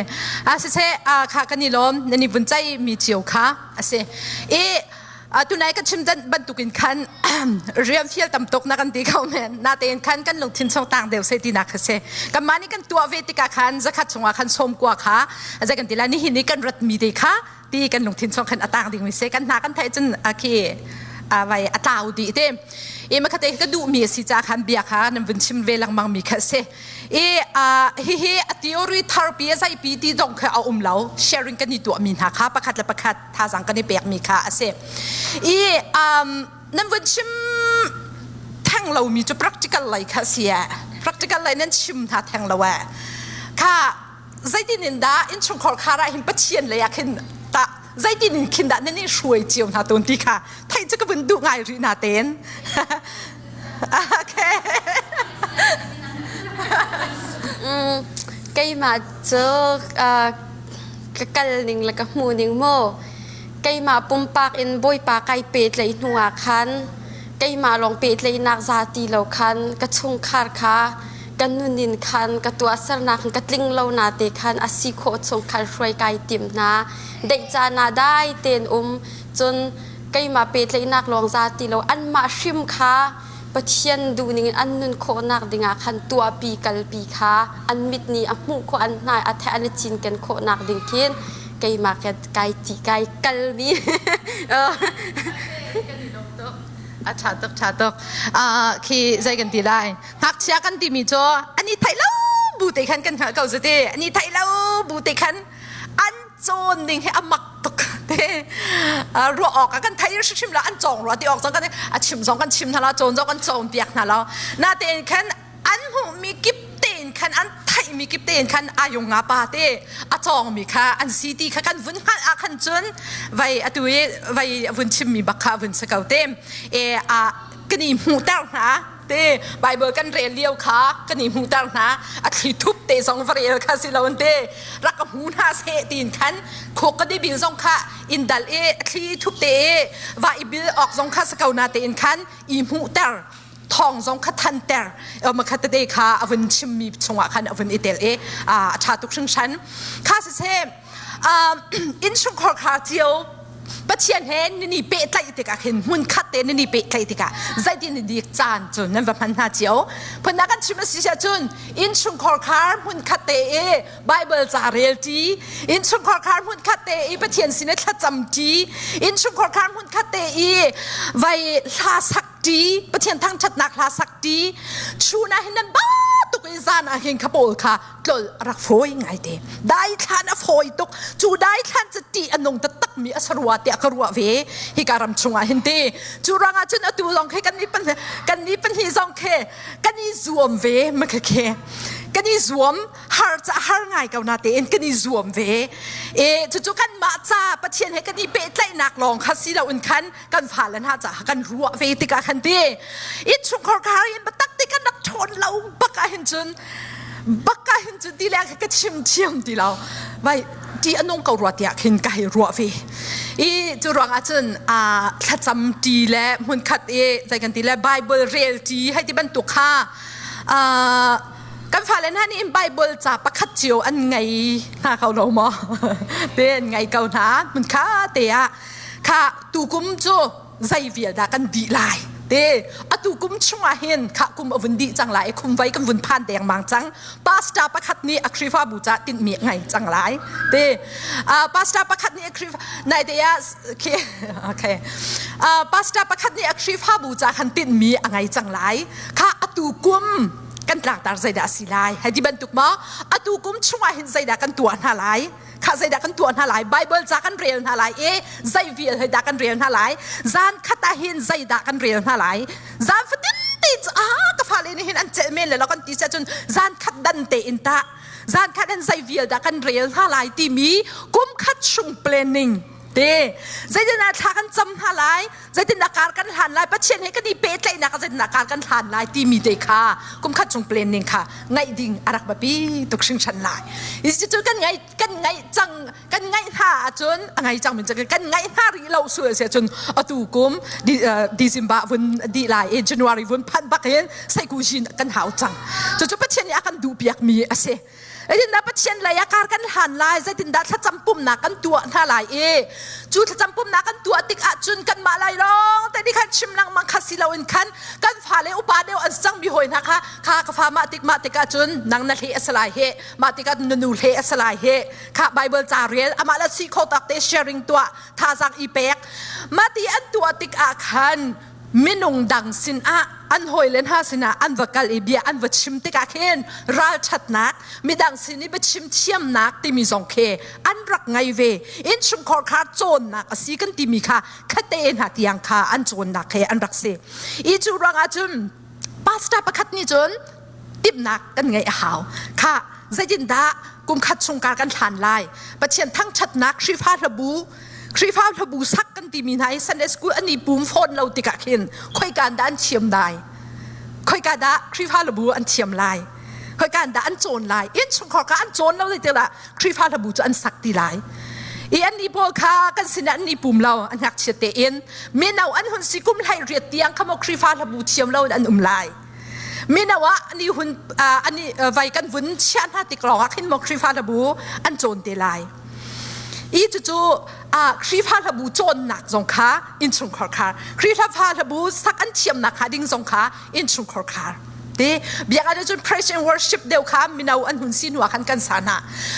a siseh kha kan i lawm nan i vun cai mi cio kha a si i tunai ka chim bantukin khan rian fial tam tuk na kan ti ko men na tein khan kan lungthin chung tang deuh se ti nak kha si kan mah nih kan tuah ve tikah khan zakhat chungah khan sawm kua kha zai kan ti la nihin ni kan rat mi te kha ti kan lungthin chung khan a tang ding mi se kan hna kan theih cun a khi vai a tlau dih te i makhate ka duh mi si ca khan bia kha nan vun chim ve lengmang mi kha si i hihi a theory thar pi a zai pi ti zong kha a um lo sharing kan i tuah mi hna kha pakhat le pakhat thazang kan i pek mi kha a si i nan vun chim theng lo mi cu practical lei kha si practical lei nan chim hna theng lo e kha zeitin in dah innchungkhar khar ah hin Pathian lei ah khin tah zeitin in khin dah nan i hruai cio hna tawn ti kha theih cu ka vun duh ngai rih na ten okay Keimah cu ka kal ning le ka hmuh ning mu keimah pumpak in Bawipa kai pehtlaih hnu ah khan keimah lawng pehtlaihnak za ti lo khan ka chungkhar kha ka nun in khan ka tuahsernak ka tling lo na te khan a si khawh chung khan hruai kai tim hna deih caan ah dai tein um cun keimah pehtlaihnak lawng za ti lo anmah hrim kha Pathian duhning in an nun khawhnak dingah khan tuahpi kalpi kha an mit nih a hmuh khawh an hnai a theih an i cinken khawhnak ding khin keimah kai ti kai kalmi A ṭha tuk ṭha tuk khi zei kan ti lai Ngakchia kan timi cu an i theih lo bu te khan kan hngalh ko zu ti. An i theih lo bu te khan an cawn ning hi a mak tuk te. Ruah awk ah kan thei hrimhrim lo an cawng rua ti awk zong kan a chim zong kan chim hna lo cawn zong kan cawn piak hna lo. Natein khan an hmuhmi kip tein khan an theihmi kip tein khan ayung nga pa te a cawngmi kha an si ti kha kan vun hngalh ah khan cun vai atu i vai vun chimmi bak kha vun si ko te. E a kan i hmuhter hna te Bible kan rel lio kha kan i hmuhter hna a thli thup te zong va rel kha si lo te rak ka hmu hna seh tiin khan khuk ka di bil zong kha in dal i a thli thup te i va i bil awk zong kha si ko na tein khan i hmuhter thawng zong kha thanter makhat tete kha a vun chimmi chungah khan a vun i tel i a ṭha tuk hringhran kha siseh innchungkhar kha cio Pathian he nan i pehtlaih tikah khin hmun khat te nan i pehtlaih tikah zeitin in dik caan cu nan va hman hna cio phunnak kan chim a si cun innchungkhar khar hmun khat te i Bible ca rel ṭi innchungkhar khar hmun khat te i Pathian sin i thlacam ṭi innchungkhar khar hmun khat te i vai hla sak ṭi Pathian thangṭhatnak hla sak ṭi chun ah hin nan ba tuk i zan ah hin kha pawl kha tlol a rak fawi ngai te daithlan a fawi tuk cu daithlan cu ṭih a nung taktak mi a sarua tiah ka ruah ve hika ram chungah hin ti cu ruangah cun atu zong khi kan nih kan nih pahnih zong khi kan i zuam ve ma kha khi kan i zuam har ca har ngai ko na tein kan i zuam ve e cucu kan mah ca Pathian he kan i pehtlaihnak lawng kha si lo in khan kan fale hna caah kan ruah ve tikah khan ti innchungkhar ka har in biatak ti kan rak ṭhawn lo bak ah hin cun bak ah hin cun ti le ka chim thiam ti lo vai ti anung ko rua tiah khin ka hei ruah ve i cu ruangah cun a thlacam ti le hmunkhat i zei kan ti le bible rel ti hei ti bantuk kha kan fale hna nih Bible ca pakhat cio an ngei hna ko lo maw te an ngei ko hna hmunkha te ah kha tukum cu zei vial dah kan dih lai te atu kum chungah hin kha kum a vun dih cang lai khum vai kan vun phan dengmang cang pastor pakhat nih a Khrihfabu ca tinhmi ngai cang lai te pastor pakhat nih a Khrihfa nai te ah okay okay pastor pakhat nih a Khrihfabu ca khan tinhmi a ngai cang lai kha atu kum kan tlangtar zeidah a si lai hei ti bantuk maw atu kum chungah hin zeidah kan tuah hna lai kha zeidah kan tuah hna lai bible ca kan rel hna lai i zei vial hei dah kan rel hna lai zan khat ah hin zeidah kan rel hna lai zan fatin te cu ah ka fale nih hin an celh men le lo kan ti si ahcun zan khat dan te in tah zan khat in zei vial dah kan rel hna lai timi kum khat chung planning te zeitindah thla kan cam hna lai zeitindah kar kan hlan lai Pathian he kan i pehtlaihnak ah zeitindah kar kan hlan lai timi te kha kum khat chung planning kha ngaih ding a rak biapi tuk hringhran lai cu kan ngai kan ngaih cang kan ngaih hna ahcun a ngai cang min kan ngaih hna rih lo su a si ahcun atu kum December vun dih lai i January vun phanh bak hin seikujin kan hau cang cucu Pathian nih a kan duh piak mi a si Zeitindah Pathian lei ah kar kan hlan lai, zeitindah thlacam pumhnak kan tuah hna lai i cu thlacam pumhnak kan tuah tik ahcun kanmah lai lawng te nih khan chim lengmang kha si loin khan kan fale upa deuh an cangmi hawi hna kha kha ka fa mah tik mah tik ahcun nang na hle a si lai he mah tik ah na nu hle a si lai he kha Bible ca rel amah le si kho tak te sharing tuah thazaang i pek mah ti an tuah tik ah khan minung dang sinah an hawile hna sinah an va kal i bia an va chim tikah khin ralṭhatnak midang sin i biachim thiamnak timi zong khi an rak ngei ve innchungkhar kha cawnnak a si kan timi kha khate hna tiang kha an cawnnak he an rak si i cu ruangah cun pastor pakhat nih cun timhnak kan ngeih a hau kha zeitindah kum khat chung kar kan hlan lai Pathian thangṭhatnak Khrihfa hlabu Khrihfa hlabu sak kan timi hna hi Sunday school an i pum fawn lo tikah khin khoika dah an thiam lai khoika dah Khrihfa hlabu an thiam lai khoika dah an cawn lai innchungkhar kha an cawn lo zeitikah Khrihfa hlabu cu an sak ti lai i an nih pawl kha kan sinah an i pum lo an ngakchiat tein mino an hun si kum hlei riat tiang kha maw Khrihfa hlabu thiam lo in an um lai mino ah ani hun ani vai kan vun chiah hna tik lawng ah khin maw Khrihfa hlabu an cawn te lai i cucu Khrihfa hlabu cawnnak zong kha innchungkhar khar Khrihfa hlabu sak an thiamnak kha ding zong kha innchungkhar khar te biak ah cun praise and worship deuh kha mino an hun si hnu ah khan kan sa hna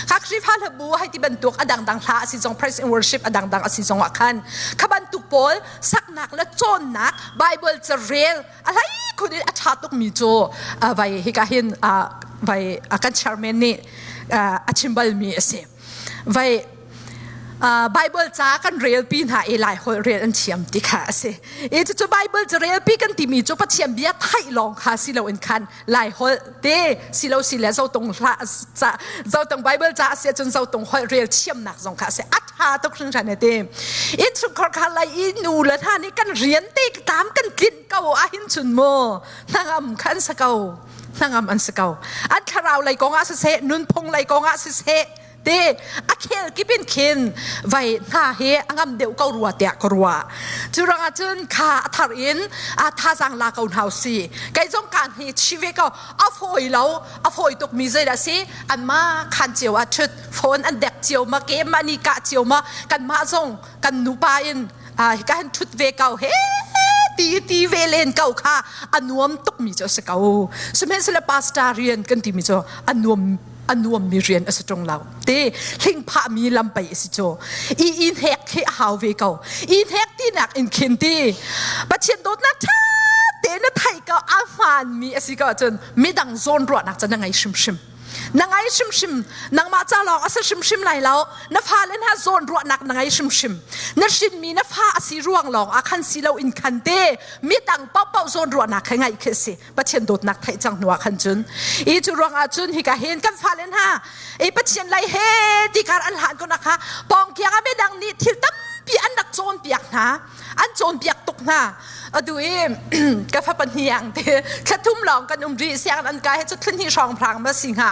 kha Khrihfa hlabu hei ti bantuk a dangdang hla a si zong praise and worship a dangdang a si zong ah khan kha bantuk pawl saknak le cawnnak Bible carel a hlei khun in a ṭha tukmi cu vai hika hin vai kan chairman nih a chim balmi a si vai. Bible ca kan relpi hna i Lai holh rel an thiam ti kha a si. I cucu Bible ca relpi kan timi cu Pathian bia theih lawng kha si loin khan Lai holh te si lo si le zotung hla ca zotung Bible ca a si ahcun zotung holh rel thiamnak zong kha a si. A tha tuk hringhran e ti. Innchungkhar kha lai i nu le hna nih kan rian te tam kan tlinh ko ahhin cun mu hnangam kha an si ko. Hnangam an si ko. An thlarau lei kong ah siseh, nunphung lei kong ah siseh, te a khel kip in khin vai hna hi a ngam deuh ko rua tiah ka ruah cu ruangah cun kha a thar in a thazang la ko hna si kei zong kaan hi chi ve ko a fawi lo a fawi tuk mi zeidah si an ma khan cio ah thut phone an dek cio ma ke ma ni ka cio ma kan mah zong kan nupa in ka han thut ve ko he ti ti ve len ko kha a nuam tuk mi cu a si ko sihmanhsehlaw pastor rian kan ti mi cu a nuam a nuammi rian a si ṭung lo te hlingphah mi lam pei a si cu i in hek khi a hau ve ko i hek tinak in khin ti Pathian dawtnak ṭha te na theih ko a hmaan mi a si ko ahcun midang zawn ruahnak cu na ngei hrimhrim na ngei hrimhrim nangmah ca lawng a si hrimhrim lai lo na fale hna zawn ruahnak na ngei hrimhrim na hrinmi na fa a si ruang lawng ah khan si lo in khan te midang paohpaoh zawn ruahnak kha ngaih khi a si Pathian dawtnak theih cang hnu ah khan cun i cu ruang ah cun hika hin kan fale hna i Pathian lei he ti kar an hlan ko nak kha pawngkiang ah midang nih thil tampi an rak cawnpiak hna an cawnpiak tuk hna atu i ka fapa hniang te thlathum lawng kan um rih siang an kai he cu thlahnih hrawng phrang ma si hnga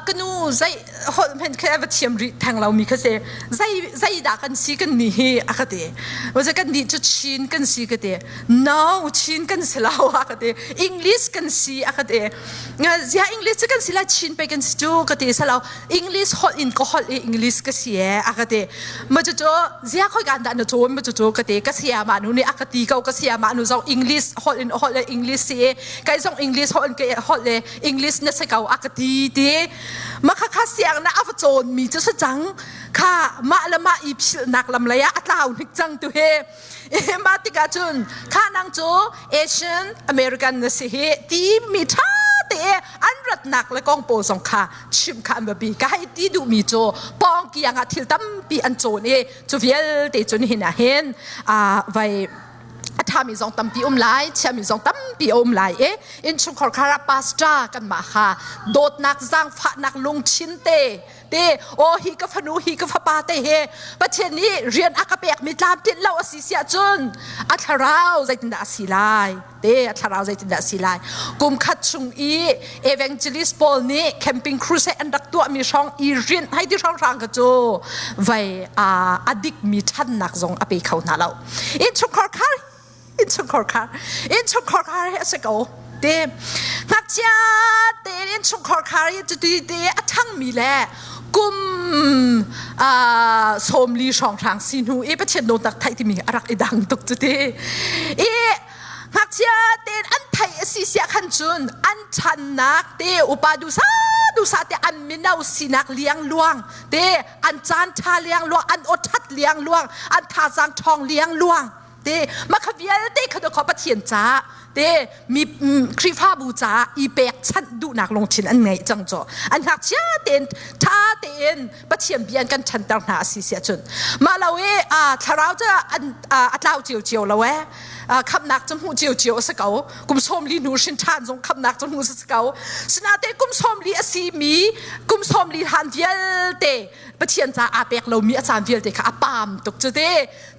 ka nu zei holh hmenh kha va thiam rih theng lo mi kha si zei zei dah kan si kan ni hi a ka ti kan nih cu Chin kan si ka ti no Chin kan si lo a ka ti English kan si a ka ti zia English cu kan si la Chin pe kan si cu ka ti salo English holh in ka holh i English ka si e a ka ti ma cu cu zia khoi kan dah na cawn ma cu cu ka ti ka sia ma nu nih a ka ti ko ka sia ma nu zong English holh in holh le English si e kai zong English holh in ka holh le English na si ko a ka ti ti ma kha kha siang na a va cawn mi cu si cang kha mah le mah i philhnak lam lei ah a tlau hnik cang tu he mah tikah cun kha nang cu Asian American na si hi ti mi tha te an ratnak le kong pawl zong kha chim kha an biapi ka hei ti duhmi cu pawng kiang ah thil tampi an cawn i cu vialte cun hin ah hin vai a ṭhami zong tampi um lai chiami zong tampi a um lai i innchungkhar khar ah pastor kanmah kha dawtnak zaangfahnak lungthin te te aw hi ka fanu hi ka fapa te he Pathian nih rian a ka pekmi tlamtlinh lo a si siah cun a thlarau zeitindah a si lai te a thlarau zeitindah a si lai kum khat chung i evangelist pawl nih camping crusade an rak tuahmi hrawng i rinh hei ti hrawng hrang ka cu vai a dikmi ṭhannak zong a pe kho hna lo innchungkhar khar innchungkhar khar innchungkhar khar hi a si ko te ngakchia te innchungkhar khar hi cuti te a ṭhangmi le kum sawmli hrawnghrang si hnu i Pathian dawtnak theih timi a rak i dang tuk cuti i ngakchia tein an theih a si siah khan cun an ṭhannak te upa dusa dusa te an mino sinak liang luang te an caan ṭha liang luang an aw ṭhat liang luang an thazaang ṭhawng liang luang te mah kha vialte kha kha Pathian caah te mi Khrihfabu caah i pekchanh duhnak lungthin an ngeih cang cu an ngakchia tein ṭha tein Pathian bia an kan ṭhanter hna a si si ahcun mah lo i thlarau cu an a tlau cio cio lo e khamnak cu hmuh cio cio a si ko kum 40 hnu hrin ṭhan zong khamnak cu hmuh si ko sinain kum 40 a si mi kum 40 han vialte Pathian ca aa pek lomi a caan vialte kha a paam tuk cu te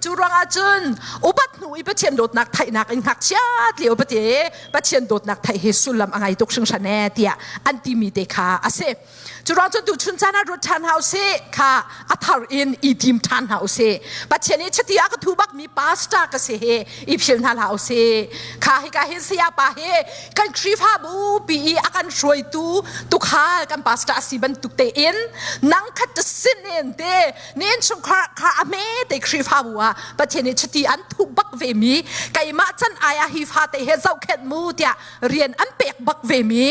cu ruangah cun upat hnu i Pathian dawtnak theihnak in ngakchia lio pate Pathian dawtnak theih hi sullam a ngei tuk hringhran e tiah an timi te kha a si Cu ruang cun tuchun caan ah ruat ṭhan hna usih kha a thar in i tim ṭhan hna usih. Pathian i chiti a ka thu bakmi pastor ka si hi i phil hna hlah usih. Kha hika hin saya pa hi kan Khrihfabu pi i a kan hruaitu tukhal kan pastor a si bantuk tein nang khat ta sin in te ni innchungkhar kha a hme te Khrihfabu ah Pathian i chiti an thu bak ve mi keimah can ai ah hi fate he zohkhenh mu tiah rian an pek bak ve mi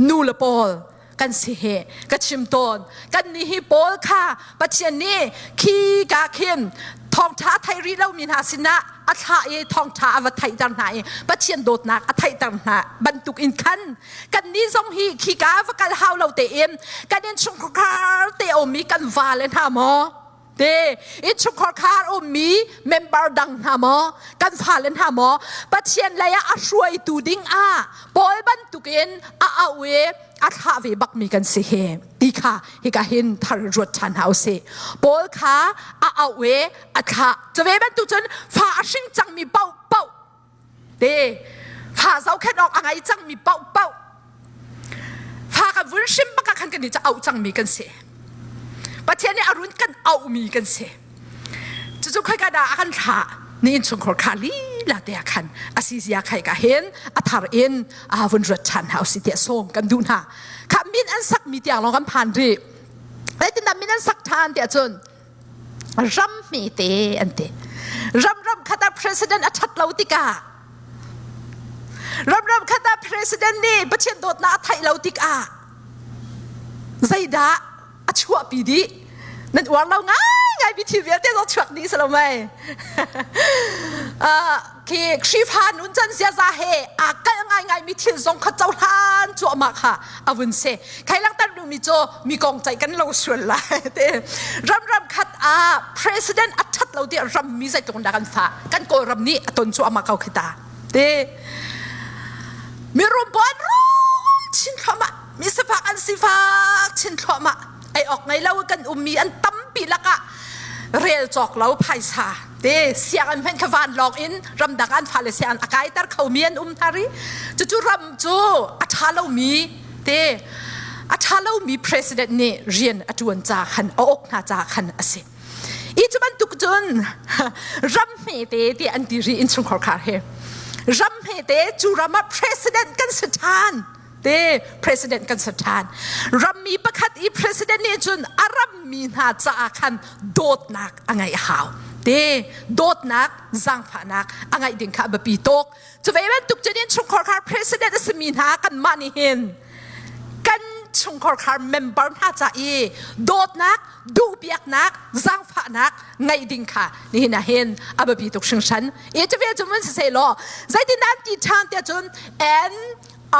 nu le pawl kan si he ka chim tawn kan nih hi paul kha pathian nih khi ka khin thawngtha a thei rih lomi hna sinah a thlah i thawngtha a va theihter hna i pathian dawtnak a theihter hna bantuk in khan kan nih zong hi khi ka va kal hau lo tein kan innchungkhar te omi kan va le hna maw? Te innchungkhar khar ummi member dang hna maw kan fale hna maw Pathian lei ah a hruaitu ding ah Paul bantukin a au i a thlah ve bakmi kan si hi ti kha hika hin thar ruat ṭhan hna usih. Paul kha a auh i a thlah. Cu ve bantuk cun fa a hring cangmi paohpaoh te fa zohkhenh awk a ngei cangmi paohpaoh fa kan vun hrim bak ah khan kan i auh cangmi kan si. Pathian nih a run kan auhmi kan si. Cucu khoika dah a kan thlah? Ni innchungkhar kha lila te ah khan a si zia khai ka hin a thar in a vun ruat ṭhan hna usih tiah sawm kan duh hna. Kha min an sakmi tiang lawng kan phan rih. Zeitindah min an sak ṭhan tiah cun ram hmete an ti. Ram ram khat ah president a ṭhat lo tikah ram ram khat ah president nih Pathian dawtnak a theih lo tikah zeidah a chuahpi dih nan uar lo ngaingai mi thil vialte zong chuak dih si lo mei khi Khrihfa nun can ziaza he aa kalh ngaingai mi thil zong kha cohlan cuahmah kha a vun si khai langhter duhmi cu mi kong ceih kan lo sual lai te ram ram khat ah president a that lo tiah ram mi zeitluk dah kan fa kan kawlram nih a ton cuahmah ko khi ta te mirum pawl rum chin thluahmah mi sifak an sifak chin thluahmah ei awk ngei lo kan ummi an tampi lakah rel cawk lo phaisa te sianginn hmanh kha vanlawng in ramdang an fale sianginn a kaiter khomi an um hna ri cucu ram cu a ṭha lomi te a ṭha lomi president nih rian a ṭuan ca khan a uk hna ca khan a si I cu bantuk cun ram hmete ti an ti ri innchungkhar khar he ram hmete cu ram ah president kan si ṭhan te president kan si ṭhan rammi pakhat i president nih cun a rammi hna caah khan dawtnak a ngeih hau te dawtnak zaangfahnak a ngeih ding kha a biapi tuk cu ve bantuk cun innchungkhar khar president a simi hna kanmah nih hin kan chungkhar member hna ca i dawtnak duhpiaknak zaangfahnak ngeih ding kha nihin ah hin a biapi tuk hringhran i cu vial cu mun siseh law zeitin an ti ṭhan tiah cun an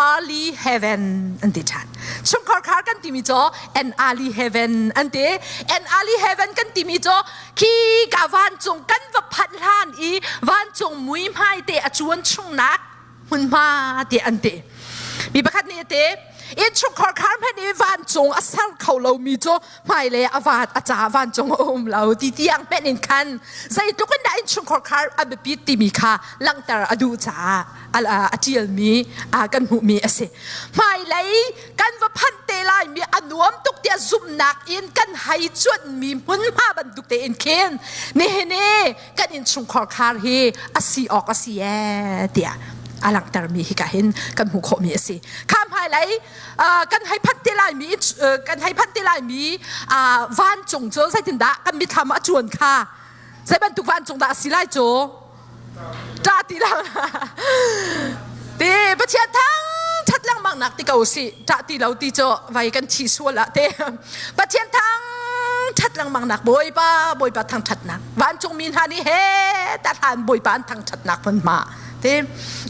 early heaven an ti ṭhan chungkhar khar kan timi cu an early heaven an ti an early heaven kan timi cu khi ka vancung kan va phanh hlan i vancung muihmai te a cuan chungnak hmunhma tiah an ti. Mi pakhat nih a ti, innchungkhar khar hmanh i vancung a ser kho lomi cu hmailei a van a ca vancung a um lo ti tiang hmenh in khan zeitluk in dah innchungkhar khar a biapit timi kha langhter a duh caah a ṭialmi kan hmuhmi a si. Hmailei kan va phanh te laimi a nuam tuk tiah zumhnak in kan hei cuanhmi hmunhma bantuk tein khin nihin i kan innchungkhar khar hi a si awk a si ee tiah a langhtermi hika hin kan hmuh khawhmi a si. Kha hmailei kan hei phanh te laimi kan hei phanh te laimi vancung cu zeitindah kan mithlam a cuan kha zei bantuk vancung dah a si lai cu ṭah ti lang ti Pathian thang ṭhat lengmang nak ti ko si ṭah ti lo ti cu vai kan thi sual ah te Pathian thang ṭhat lengmang nak Bawipa Bawipa thang ṭhatnak vancungmi hna nih he tahlan Bawipa an thang ṭhatnak hmunhma te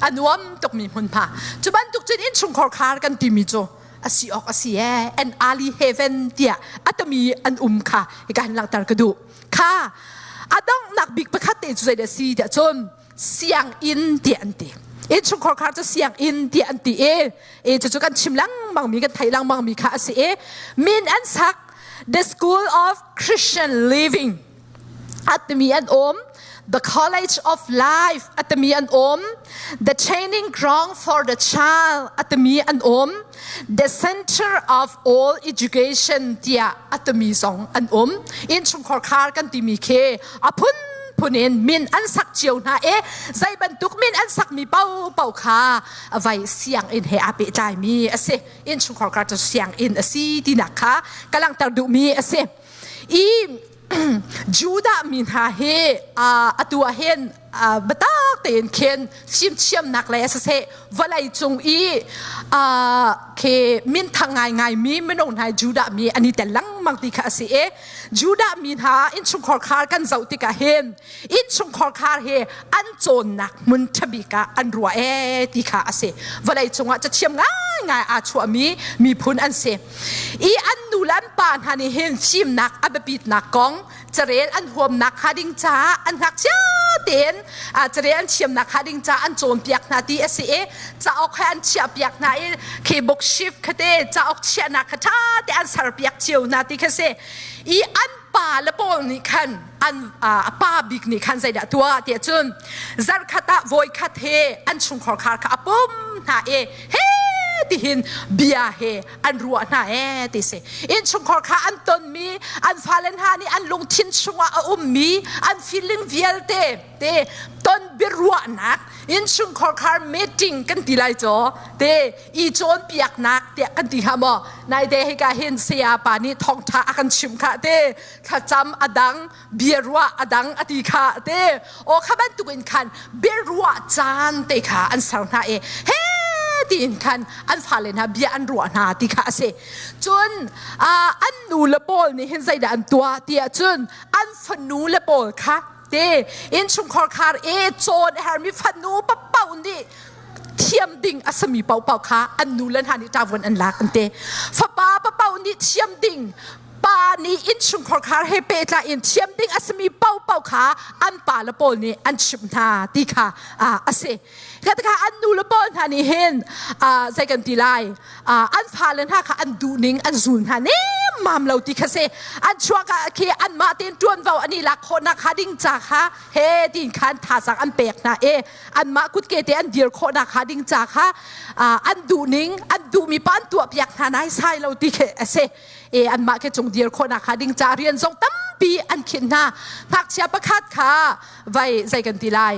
a nuam tukmi hmunhma cu bantuk cun innchungkhar khar kan timi cu a si awk a si ee an ali heaven tiah atami an um kha hika hin langhter ka duh kha a donghnak bik pakhat te cu zeidah si tiah cun sianginn tiah an ti innchungkhar khar cu sianginn tiah an ti i e cucu kan chim lengmang mi kan theih lengmang mi kha a si i min an sak the school of Christian living atimi an um the college of life atimi an um the training ground for the child atimi an um the center of all education tiah atimi zong an um innchungkhar khar kan timi khi a phun phun in min an sak cio hna i zei bantuk min an sakmi paohpaoh kha vai sianginn he aa pehtlaimi a si innchungkhar khar cu sianginn a si tinak kha ka langhter duhmi a si i Judah mi hna hi atu ah hin biatak. tein khin fimthiamnak lei ah siseh vawlei cung i khi minthang ngaingai mi minung hna Judah mi an i tel lengmang ti kha a si i Judah mi hna innchungkhar khar kan zoh tikah hin innchungkhar khar hi an cawnnak hmun ṭhabik ah an ruah ee ti kha a si. Vawlei cungah cathiam ngaingai aa chuahmi miphun an si. I an nu le an pa hna nih hin fimnak a biapitnak kong carel an huamnak hnga ding caah an ngakchia tein carel an thiamnak hnga ding caah an cawnpiak hna ti a si i cauk he an chiahpiak hna i khi book shift kha te cauk chiahnak kha ṭha te an serpiak cio hna ti kha si i an pa le pawl nih khan an a pa bik nih khan zeidah tuah tiah cun zarkhat ah voikhat he an chungkhar khar kha a pum hna i he tihin bia he an ruah hna ee ti si innchungkhar kha an tonmi an fale hna nih an lungthin chungah a ummi an feeling vialte te ton biaruahnak innchungkhar khar meeting kan ti lai caw te i cawnpiaknak tiah kan ti hnga maw nai te hika hin saya pa nih thawngtha a kan chim kha te thlacam a dang biaruah a dang a ti kha te aw kha bantuk in khan biaruah caan te kha an ser hna i he tiin khan an fale hna bia an ruah hna ti kha a si cun an nu le pawl nih hin zeidah an tuah ti ahcun an fanu le pawl kha te innchungkhar khar e cawn a hermi fanu paoh nih thiam ding a sami paohpaoh kha an nu le hna nih ṭavun an lak an te fapa paoh nih thiam ding pa nih innchungkhar khar he pehtlai in thiam ding a simi paohpaoh kha an pa le pawl nih an chimh hna ti kha a si. Kha an nu le pawl hna nih hin zei kan ti lai an fale hna kha an duhning an zul hna nemmam lo ti kha si. An chuak ah khi anmah tein ṭuanvo an i lak khawhnak hnga ding ca kha he tiin khan thazaang an pek hna i anmah kutke te an dir khawhnak hnga ding ca kha an duhning an duhmi pa an tuahpiak hna naisai lo ti khi a si. E anmah ke cung dir khawhnak hnga ding ca rian zong tampi an khinh hna. Ngakchia pakhat kha vai zei kan ti lai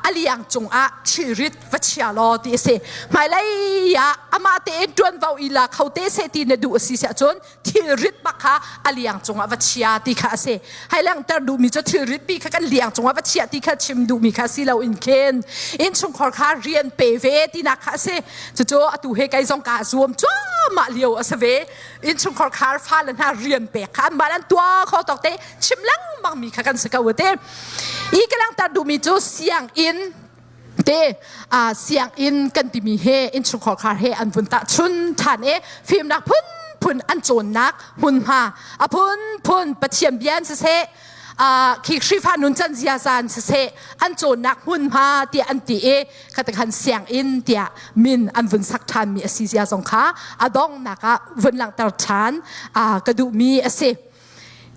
a liang cungah thilrit va chia law ti a si. Hmailei ah amah tein ṭuanvo i la kho te seh ti na duh a si siah cun thilrit bak kha a liang cungah va chia ti kha a si. Hai langhter duhmi cu thilrit pi kha kan liang cungah va chiah ti kha chim duhmi kha si lo in khin innchungkhar kha rian pe ve tinak kha a si. Cucu atu he kei zong kaa zuam cuahmah lio a si ve. Innchungkhar khar fale hna rian pek kha anmah an tuah kho tawk te chim lengmang mi kha kan si ko te. I ka langhter duhmi cu sianginn te sianginn kan timi he innchungkhar khar he an vun tahchun ṭhan i fimnak phunphun an cawnnak hmunhma a phunphun Pathian bia in siseh khi Khrihfa nuncan ziaza in siseh an cawnnak hmunhma tiah an ti i khatakhan sianginn tiah min an vun sak ṭhanmi a si zia zong kha a donghnak ah vun langhter ṭhan ka duhmi a si.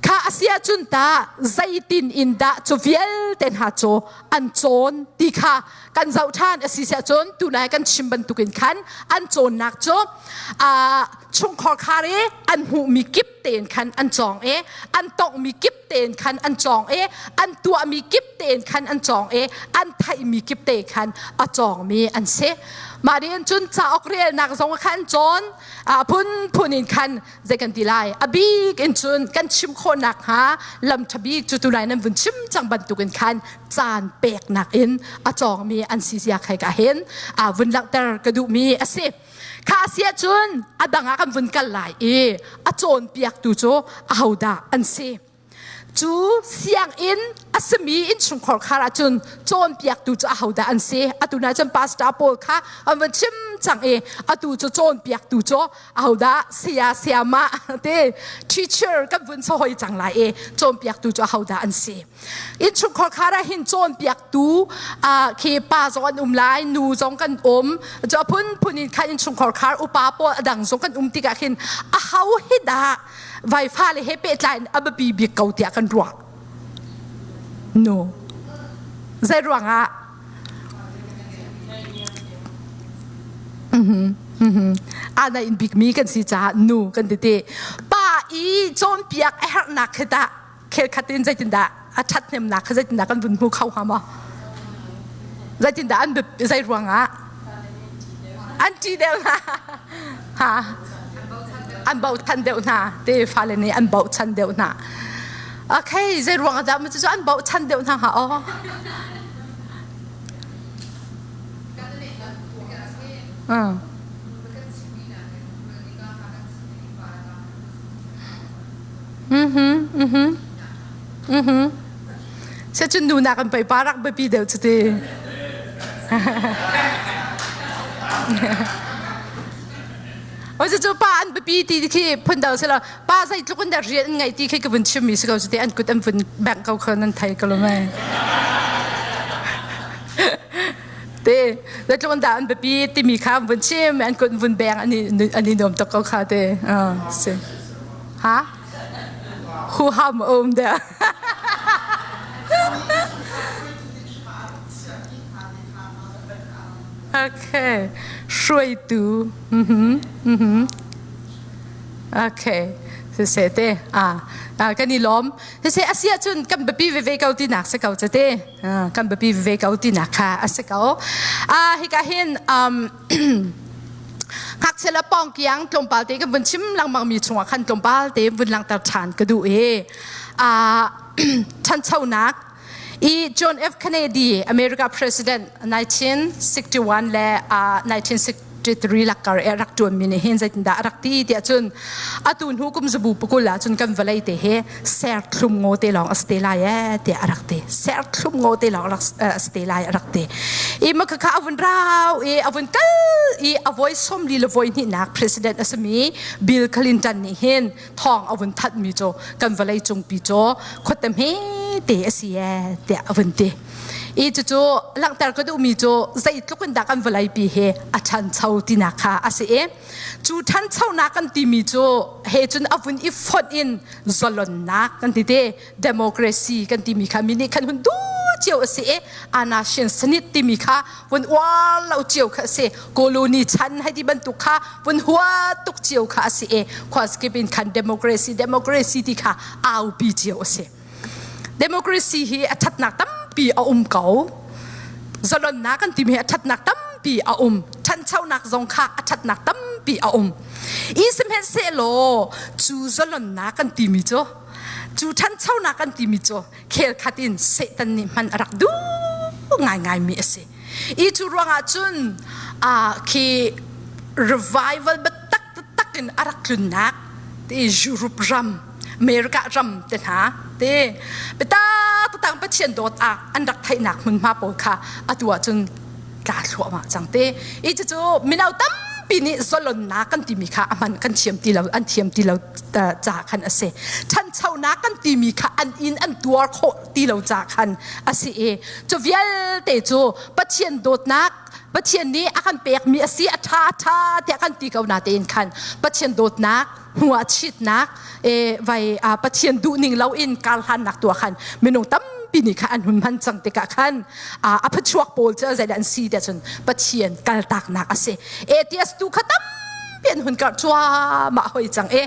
Kha a si ahcun tah zeitin in dah cu vialte hna cu an cawn ti kha kan zoh ṭhan a si ahcun tunai kan chim bantukin khan an cawnnak cu chungkhar khar i an hmuhmi kip tein khan an cawng i an tonghmi kip tein khan an cawng i an tuahmi kip tein khan an cawng i an theihmi kip te khan a cawngmi an si. Mah rian cun cauk relnak zong khan cawn a phunphun in khan zei kan ti lai a bik in cun kan chim khawh nakhnga lam ṭha bik cu tunai nan vun chim cang bantukin khan caan peknak in a cawngmi an si zia khai ka hin a vun langhter ka duhmi a si. Kha a si ahcun a dang ah kan vun kal lai i a cawnpiaktu cu ahodah an si. Cu sianginn a simi innchungkhar khar ahcun cawnpiaktu cu ahodah an si. Atu na cun pastor pawl kha an vun chim cang i atu cu cawnpiaktu cu ahodah saya sayama te teacher kan vun hoi cang lai i cawnpiaktu cu ahodah an si. Innchungkhar khar ah hin cawnpiaktu khi pa zong an um lai nu zong kan um cu a phunphun in khan innchungkhar khar upa pawl a dang zong kan um tikah khin a ho hi dah vai fale he pehtlai in a biapi bik ko tiah kan ruah no zei ruangah ana in bikmi kan si caah nu kan ti ti pa i cawnpiak a herhnak khi tah khelkhat in zeitindah a ṭhathnemnak kha zeitindah kan vun hmu kho hnga maw? Zeitindah an zei ruangah an ṭih deuh hna ha an bochan deuh hna te fale nih an bochan deuh hna okay zei ruangah dah cu an bochan deuh hna hnga aw? Mhm, mhm. Mhm. Se cun nu nak an pei pa rak biapi deuh cu ti. Oi cu pa an biapi ti khi phun dang si lo pa zeitluk in dah rian an ngeih ti khi ka vun chimmi si ko cu ti an kut an vun bengh ko kha nan thei ko lo mei. Te zeitluk in dah an biapi timi kha an vun chim an kut vun beng an i an i nuam tuk ko kha te. Si. Ha? Huham a um deuh. Okay. Hruaitu. Mhm. Mhm. Okay. Siseh te. Ah, kan i lawm. Siseh a si ahcun kan biapi veve ko tinak si ko ca te. Kan biapi veve ko tinak kha a si ko. Ah, hika hin um ngakchia le pawngkiang tlawmpal te kan vun chim lengmang mi chungah khan tlawmpal te vun langhter ṭhan ka duh i ṭhanchonak i John F Kennedy America President 1961 le 1963 lakkar e rak ṭuan mi nih hin zeitindah a rak ti tiah cun atu hnu kum zabu pakul ah cun kan vawlei te hi serthlum ngaw te lawng a si te lai ee tiah a rak ti serthlum ngaw te lawng a si te lai a rak ti i maka kha a vun rau i a vun kal i a voi 40 le voi hnihnak president a simi Bill Clinton nih hin thawng a vun thanh mi cu kan vawlei cungpi cu khuate hme te a si ee tiah a vun ti i cucu langhter ka duhmi cu zeitluk in dah kan vawleipi hi a ṭhancho tinak kha a si i Cu ṭhanchonak kan timi cu he cun a vun i fonh in zalonnak kan ti te democracy kan timi kha mi nih khan hun duh cio a si i anasian sanit timi kha vun uar lo cio kha a si colony chan hei ti bantuk kha vun hua tuk cio kha a si i khuaskip in khan democracy democracy ti kha aupi cio a si. Democracy hi a ṭhatnak tampi a um ko. Zalonnak kan timi hi a ṭhatnak tampi a um. Ṭhanchonak zong kha a ṭhatnak tampi a um. I sihmanhsehlaw cu zalonnak kan timi cu cu ṭhanchonak kan timi cu khel khat in Satan nih hman a rak duh ngaingaimi a si. I cu ruangah cun khi revival biatak taktak in a rak tlunnak ti Europe ram America ram te hna te biatak taktak Pathian dawt ah an rak theihnak hmunhma pawl kha atu ahcun tla thluahmah cang te i cucu mino tampi nih zalonnak kan timi kha a hman kan thiam ti lo an thiam ti lo ca khan a si ṭhanchonak kan timi kha an in an tuar khawh ti lo ca khan a si i cu vialte cu Pathian dawtnak Pathian nih a kan pekmi a si a ṭha a ṭha tiah kan ti ko na tein khan Pathian dawtnak hnuah chitnak e vai Pathian duhning loin karhlannak tuah khan minung tampi nih khan an hun hman cang tikah khan a phachuak pawl cu zeidah an si tiah cun Pathian kaltaknak a si atheist tu kha tampi an hun karh cuahmah hoi cang e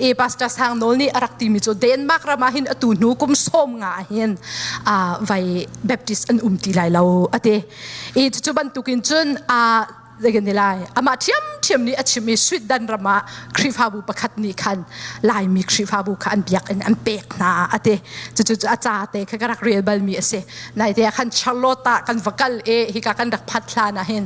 e pastor Sang Nawl nih a rak timi cu Denmark ram ah hin atu hnu kum 50 hin vai Baptist an um ti lai lo ate i cucu bantukin cun zeikan ti lai amah ṭhiamṭhiam nih a chim i Sweden ram ah Khrihfabu pakhat nih khan Laimi Khrihfabu kha an biakinn an pek hna a ti cucu a ca te kha ka rak rel balmi a si naite ah khan Charlotte ah kan va kal i hika kan rak phat hlan ah hin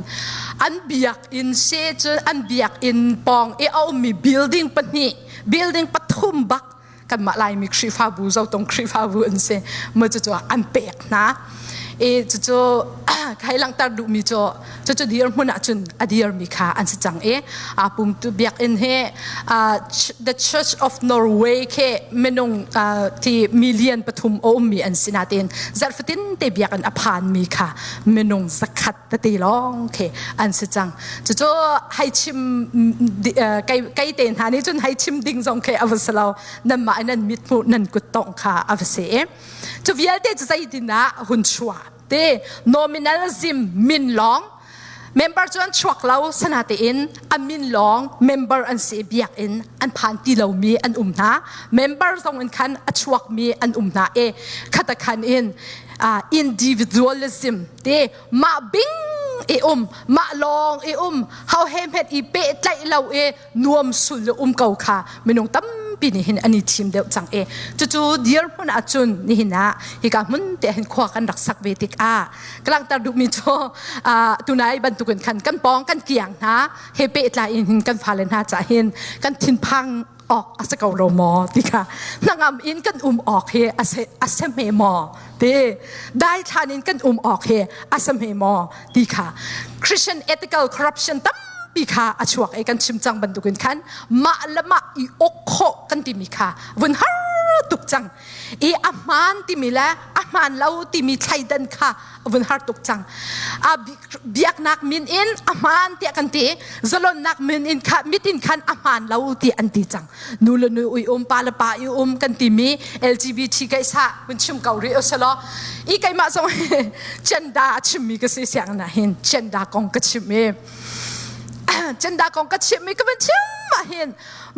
an biakinn se cun an biakinn pawng i a ummi building pahnih building pathum bak kanmah Laimi Khrihfabu Zotong Khrihfabu an si mu cucu an pek hna i cucu kai langhter duhmi cu cucu dirhmun ahcun a dirmi kha an si cang i aa pumtu biakinn hi the Church of Norway khi minung ti million pathum a ummi an si nain zarhfatin te biakinn a phanmi kha minung zakhat tete lawng khi an si cang cucu hei chim kei te hna nih cun hei chim ding zong khi a va si lo nanmah nan mit hmuh nan kut tongh kha a va si i cu vialte cu zeitin ah hun chuah te nominalism min lawng member cu an chuak lo sana tein a min lawng member an si biakinn an phan ti lomi an um hna member zong in khan a chuakmi an um hna e khata khan in individualism te mah bing i um mah lawng i um hau he hmet i pehtlaih lo i nuam sul le um ko kha minung tampi. tampi nih hin an i thim deuh cang i cucu dirhmun ahcun nihin ah hika hmun te hin khua kan rak sak ve tikah ka langhter duhmi cu tunai bantukin khan kan pawng kan kiang hna he pehtlai in hin kan fale hna cah hin kan thinphang awk a si ko lo maw ti kha hnangam in kan um awk hi a si hme maw ti daithlan in kan um awk hi a si hme maw ti kha Christian ethical corruption tampi kha a chuak i kan chim cang bantukin khan mah le mah i uk khawh kan timi kha vun har tuk cang i a hmaan timi le a hmaan lo timi thleidan kha vun har tuk cang. A biaknak min in a hmaan tiah kan ti, zalonnak min in kha mit in khan a hmaan lo ti an ti cang. Nu le nu ui um, pa le pa i um kan timi LGBT kaisa vun chim ko rih usalaw i keimah zong chenda a chimmi ka si siang na hin chenda kong ka chim i chenda kong ka chim i ka van chim ah hin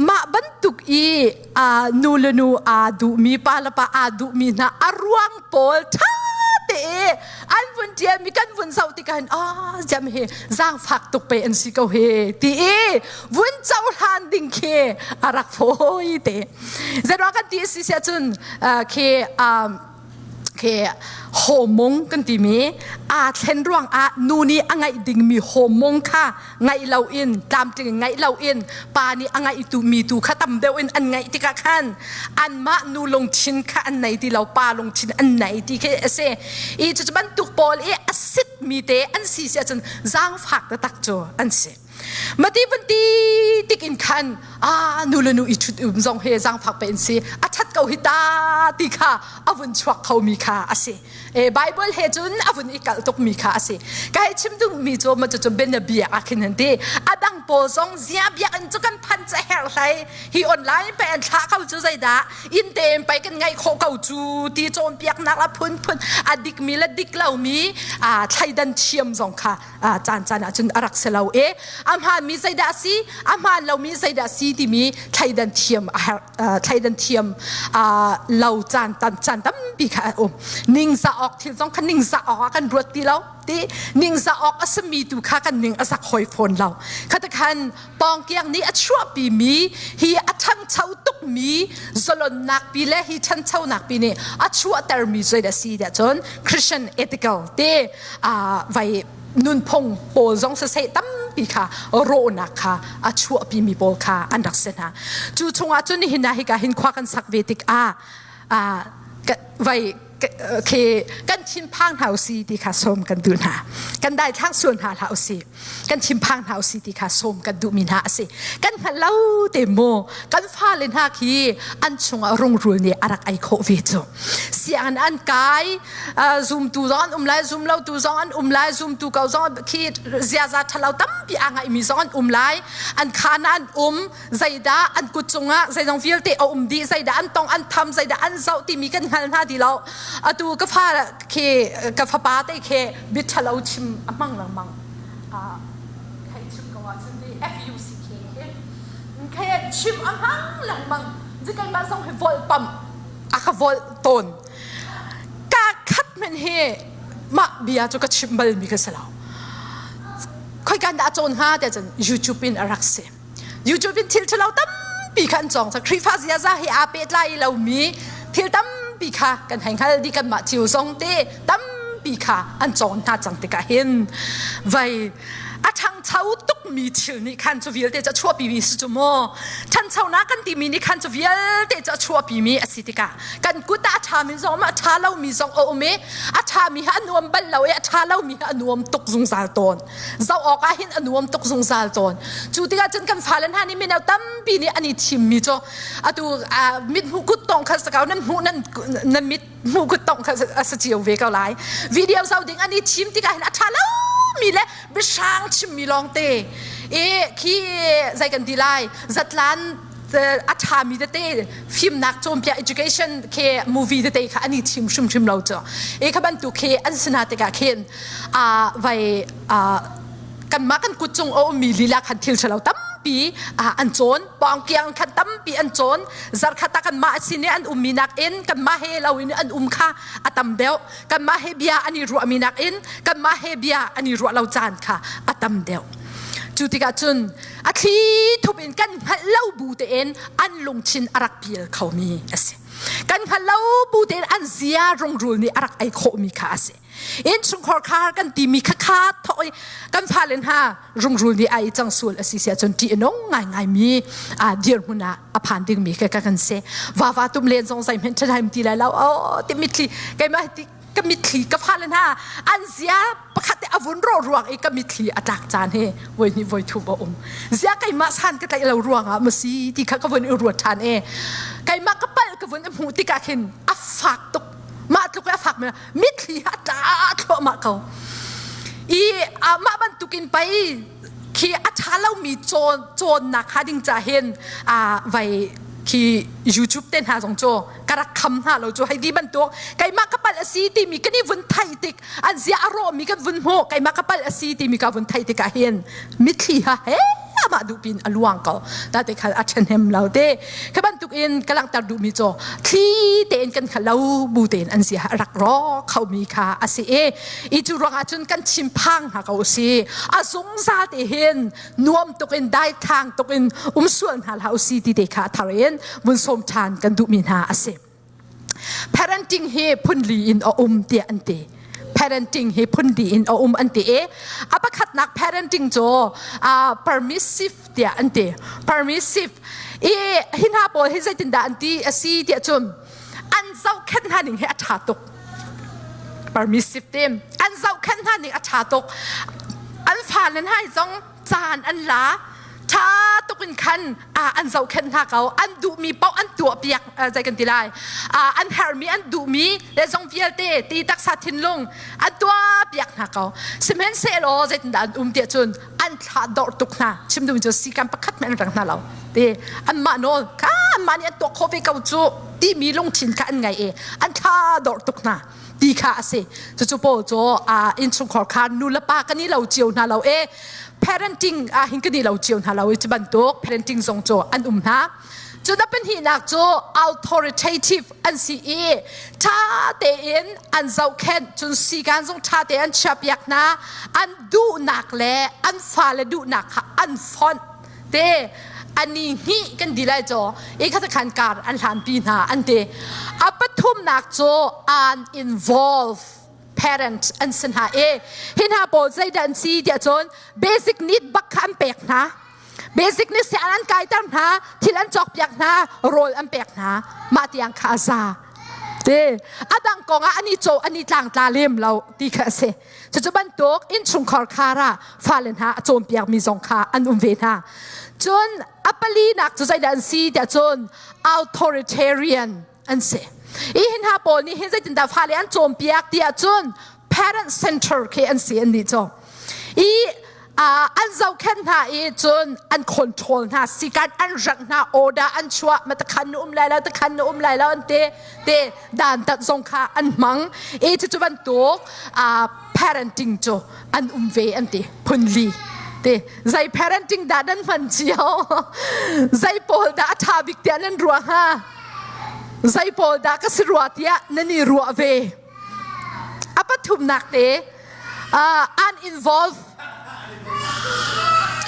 mah bantuk i nu le nu aa duhmi pa le pa aa duhmi hna a ruang pawl ṭha te an vun ṭialmi kan vun zoh tikah hin ah ziam hi zaangfak tuk pe an si ko hi ti i vun cohlan ding khi a rak fawi te zeiruang kan ti si siah cun khi khi hormone kan timi aa thlen ruang ah nu nih a ngaih dingmi hormone kha ngaih loin tlamtling ngaih loin pa nih a ngaih tu mi tu kha tam deuh in an ngaih tikah khan anmah nu lungthin kha an nei ti lo pa lungthin an nei ti khi a si i cucu bantuk pawl i a sit mi te an si si ahcun zaangfak taktak cu an si. Mati vun ti tik in khan ah nu le nu i ṭhut um zong he zaangfak pe in si a ṭhat ko hi ta ti kha a vun chuak kho mi kha a si. E, Bible he cun a vun i kalh tuk mi kha a si. Ka hei chim duh mi cu ma cu ben bia ah khin an ti. A dang pawl zong zia biakinn cu kan phan ca her hlei hi online pe an thlah ko cu zeidah inn te in pei kan ngaih khawh ko cu ti cawnpiaknak la phunphun a dik mi le dik lo mi thleidan thiam zong kha caan caan ah cun a rak si lo i a hmaanmi zeidah a si a hmaan lomi zeidah a si timi thleidan thiam a herh thleidan thiam lo caan caan tampi kha a um ningzah awk thil zong kha ningzah awk ah kan ruat ti lo ti ningzah awk a simi tu kha kan ning a zak hoi fawn lo khata khan pawngkiang nih a chuahpimi hi a ṭhangcho tukmi zalonnak pi le hi ṭhanchonak pi nih a chuahtermi zeidah a si tiah cun Christian ethical te vai nunphung pawl zong siseh tampi kha rawhnak kha a chuahpimi pawl kha an rak si hna. Cu chungah cun nihin ah hika hin khua kan sak ve tikah vai khi kan thinphang hna usi ti kha sawm kan duh hna. Kan daithlang sual hna hlah usi. Kan thinphang hna usi ti kha sawm kan duhmi hna a si. Kan hngalh lo te mu kan fale hna khi an chungah rungrul nih a rak ei khawh ve cu. Sianginn an kai zumtu zong an um lai zum lo tu zong an um lai zumtu ko zong khi ziaza ṭhalo tampi aa ngaihmi zong an um lai an khaan ah an um zeidah an kut cungah zeizong vialte a um dih zeidah an tong an tham zeidah an zoh timi kan hngal hna ti lo atu ka fa khi ka fapa te khi bia ṭhalo chim a hmang lengmang hei chim ko ahcun ti FUCK khi chim a hmang lengmang keimah zong hi volhpamh a ka volh tawn Ka khat hmanh hi mah bia cu ka chimh balmi ka si lo. Khoikan dah a cawn hnga tiah cun YouTube in a rak si. YouTube in thil ṭhalo tampi kha an cawng. Khrihfa ziaza he aa pehtlai lomi thil tampi kha kan hei hngal dih kanmah cio zong te tampi kha an cawn hna cang tikah hin vai a ṭhangcho tukmi thil nih khan cu vialte cu a chuahpimi si cu maw ṭhanchonak kan timi nih khan cu vialte cu a chuahpimi a si tikah kan kut ah a ṭhami zong a ṭha lomi zong a um i a ṭhami hi a nuam bal lo i a ṭha lomi hi a nuam tuk zungzal tawn zoh awk ah hin a nuam tuk zungzal tawn cu tikah cun kan fale hna nih mino tampi nih an i thimmi cu atu mit hmuh kut tong kha sakau nan hmuh nan nan mit hmuh kut tong kha a si cio ve ko lai video zoh ding an i thim tikah hin a ṭha lomi le biahrang chimmi lawngte i khi zei kan ti lai zatlan a ṭhami tete fimnak cawnpiak education khi movie tete kha an i thim hrimhrim lo cu i kha bantuk khi an si hna tikah khin vai kanmah kan kut cung a ummi lila khan thil ṭhalo tampi an cawn pawngkiang khan tampi an cawn zarkhat ah kanmah sin i an ummi nakin kanmah he lo in an um kha a tam deuh kanmah he bia an i ruahmi nakin kanmah he bia an i ruah lo caan kha a tam deuh cu tikah cun. A thli thup in kan hngalh lo bu tein an lungthin a rak pial khomi a si. Kan hngalh lo bu tein an zia rungrul nih a rak ei khawhmi kha a si. Innchungkhar khar kan timi kha kha thawh i kan fale hna rungrul nih ai cang sual a si si ahcun ṭih a nung ngaingaimi dirhmun ah a phan dingmi ka kan si. Vava tum len zong zeihmanh ṭhaṭhaim ti lai lo. Oh, ti mitthli keimah ti ka mitthli ka fale hna an zia pakhat te a vun rawh ruang i ka mitthli a tlak caan he voi hnih voi thum a um. Zia keimah san ka tlaih lo ruangah ma si ti kha ka vun i ruat ṭhan e. Keimah ka palh ka vun i hmuh tikah khin a fak tuk. Mah tluk i a fak mi mitthli a tla thluahmah ko. I mah bantukin pei khi a ṭha lomi cawn cawnnak kha ding ca hin vai khi YouTube te hna zong cu ka rak kham hna lo cu hei di bantuk keimah ka palh a si timi kan i vun thai tik an zia a rawhmi kan vun hmuh keimah ka palh a si timi ka vun thai tikah hin mitthli ha he amah duhpin a luang ko ta te khal a ṭhahnem lo te kha bantuk in ka langhter duhmi cu thli tein kan kha lo bu tein an zia a rak rawk khomi kha a si i i cu ruangah cun kan thinphang hna ko si a zungzal te hin nuam tuk in daithlang tuk in um sual hna hlah usi ti te kha thar in vun sawm ṭhan kan duhmi hna a si. Parenting hi phunli in a um tiah an ti. Parenting hi phunli in a um an ti i a pakhatnak parenting cu uh, permissive tiah an ti. Permissive i hi hna pawl hi zeitindah an ti a si tiah cun an zohkhenh hna ning hi a ṭha tuk. Permissive team an zohkhenh hna ning a ṭha tuk. An fale hna zong caan an la ṭha tuk in khan an zohkhenh hna ko an duhmi paoh an tuahpiak zei kan ti lai an herhmi an duhmi le zong vialte ti taksa thinlung an tuahpiak hna ko sihmanhsehlaw zeitindah an um tiah cun an thlah dawr tuk hna chim duhmi cu sikan pakhat hmanh an reng hna lo ti anmah nawl kha anmah nih an tuah khawh ve ko cu timi lungthin kha an ngei i an thla dawr tuk hna ti kha a si cucu paul cu innchungkhar kha nu le pa kan i lo cio hna lo e parenting ah hin kan i lo cio hna lo i cu bantuk parenting zong cu an um hna cu na pahnihnak cu authoritative an si i ṭha tein an zohkhenh cun sikan zong ṭha tein an chiahpiak hna an duhnak le an fale duhnak kha an fonh te ani hnih kan di lai caw i kha khan kar an hlanpi hna an ti a pathumnak cu an involve parent an si hna i hi hna pawl zeidah an si tiah cun basic need bak kha an pek hna basic need si an kaiter hna thil an cawkpiak hna rawl an pek hna mah tiang kha a za te a dang kong ah ani caw ani tlangtla lem lo ti kha a si Cucu bantuk innchungkhar khar ah fale hna a cawnpiakmi zong kha an um ve hna. Cun a palinak cu zeidah an si tiah cun authoritarian an si. I hi hna pawl nih hin zeitindah fale an cawnpiak tiah cun parent center khi an si an nih cu. I an zohkhenh hna i cun an control hna sikan an rangh hna order an chuah ma takhan na um lai lo takhan na um lai lo an te te dan tat zong kha an hmang i cucu bantuk parenting cu an um ve an ti phunli te zei parenting dah nan hman cio zei pawl dah a ṭha bik tiah nan ruah hnga zei pawl dah ka si rua tiah nan i ruah ve a pathumnak te an involve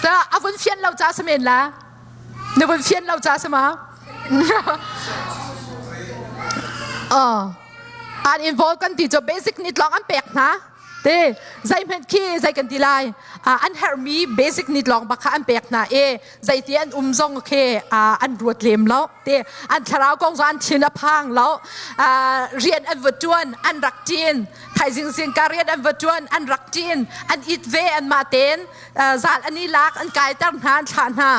ta a vun fian lo ca samen la na vun fian lo ca sama an involve kan ti cu basic need lawng an pek hna te zeihmanh khi zei kan ti lai an herhmi basic need lawng bak kha an pek hna i zeiti an um zong khi an ruat lem lo te an thlarau kong zong an thin a phang lo rian an va tuan an rak ṭin thaizing zingka rian an va ṭuan an rak ṭin an it ve an mah tein zal an i lak an kaiter hna an thlah hna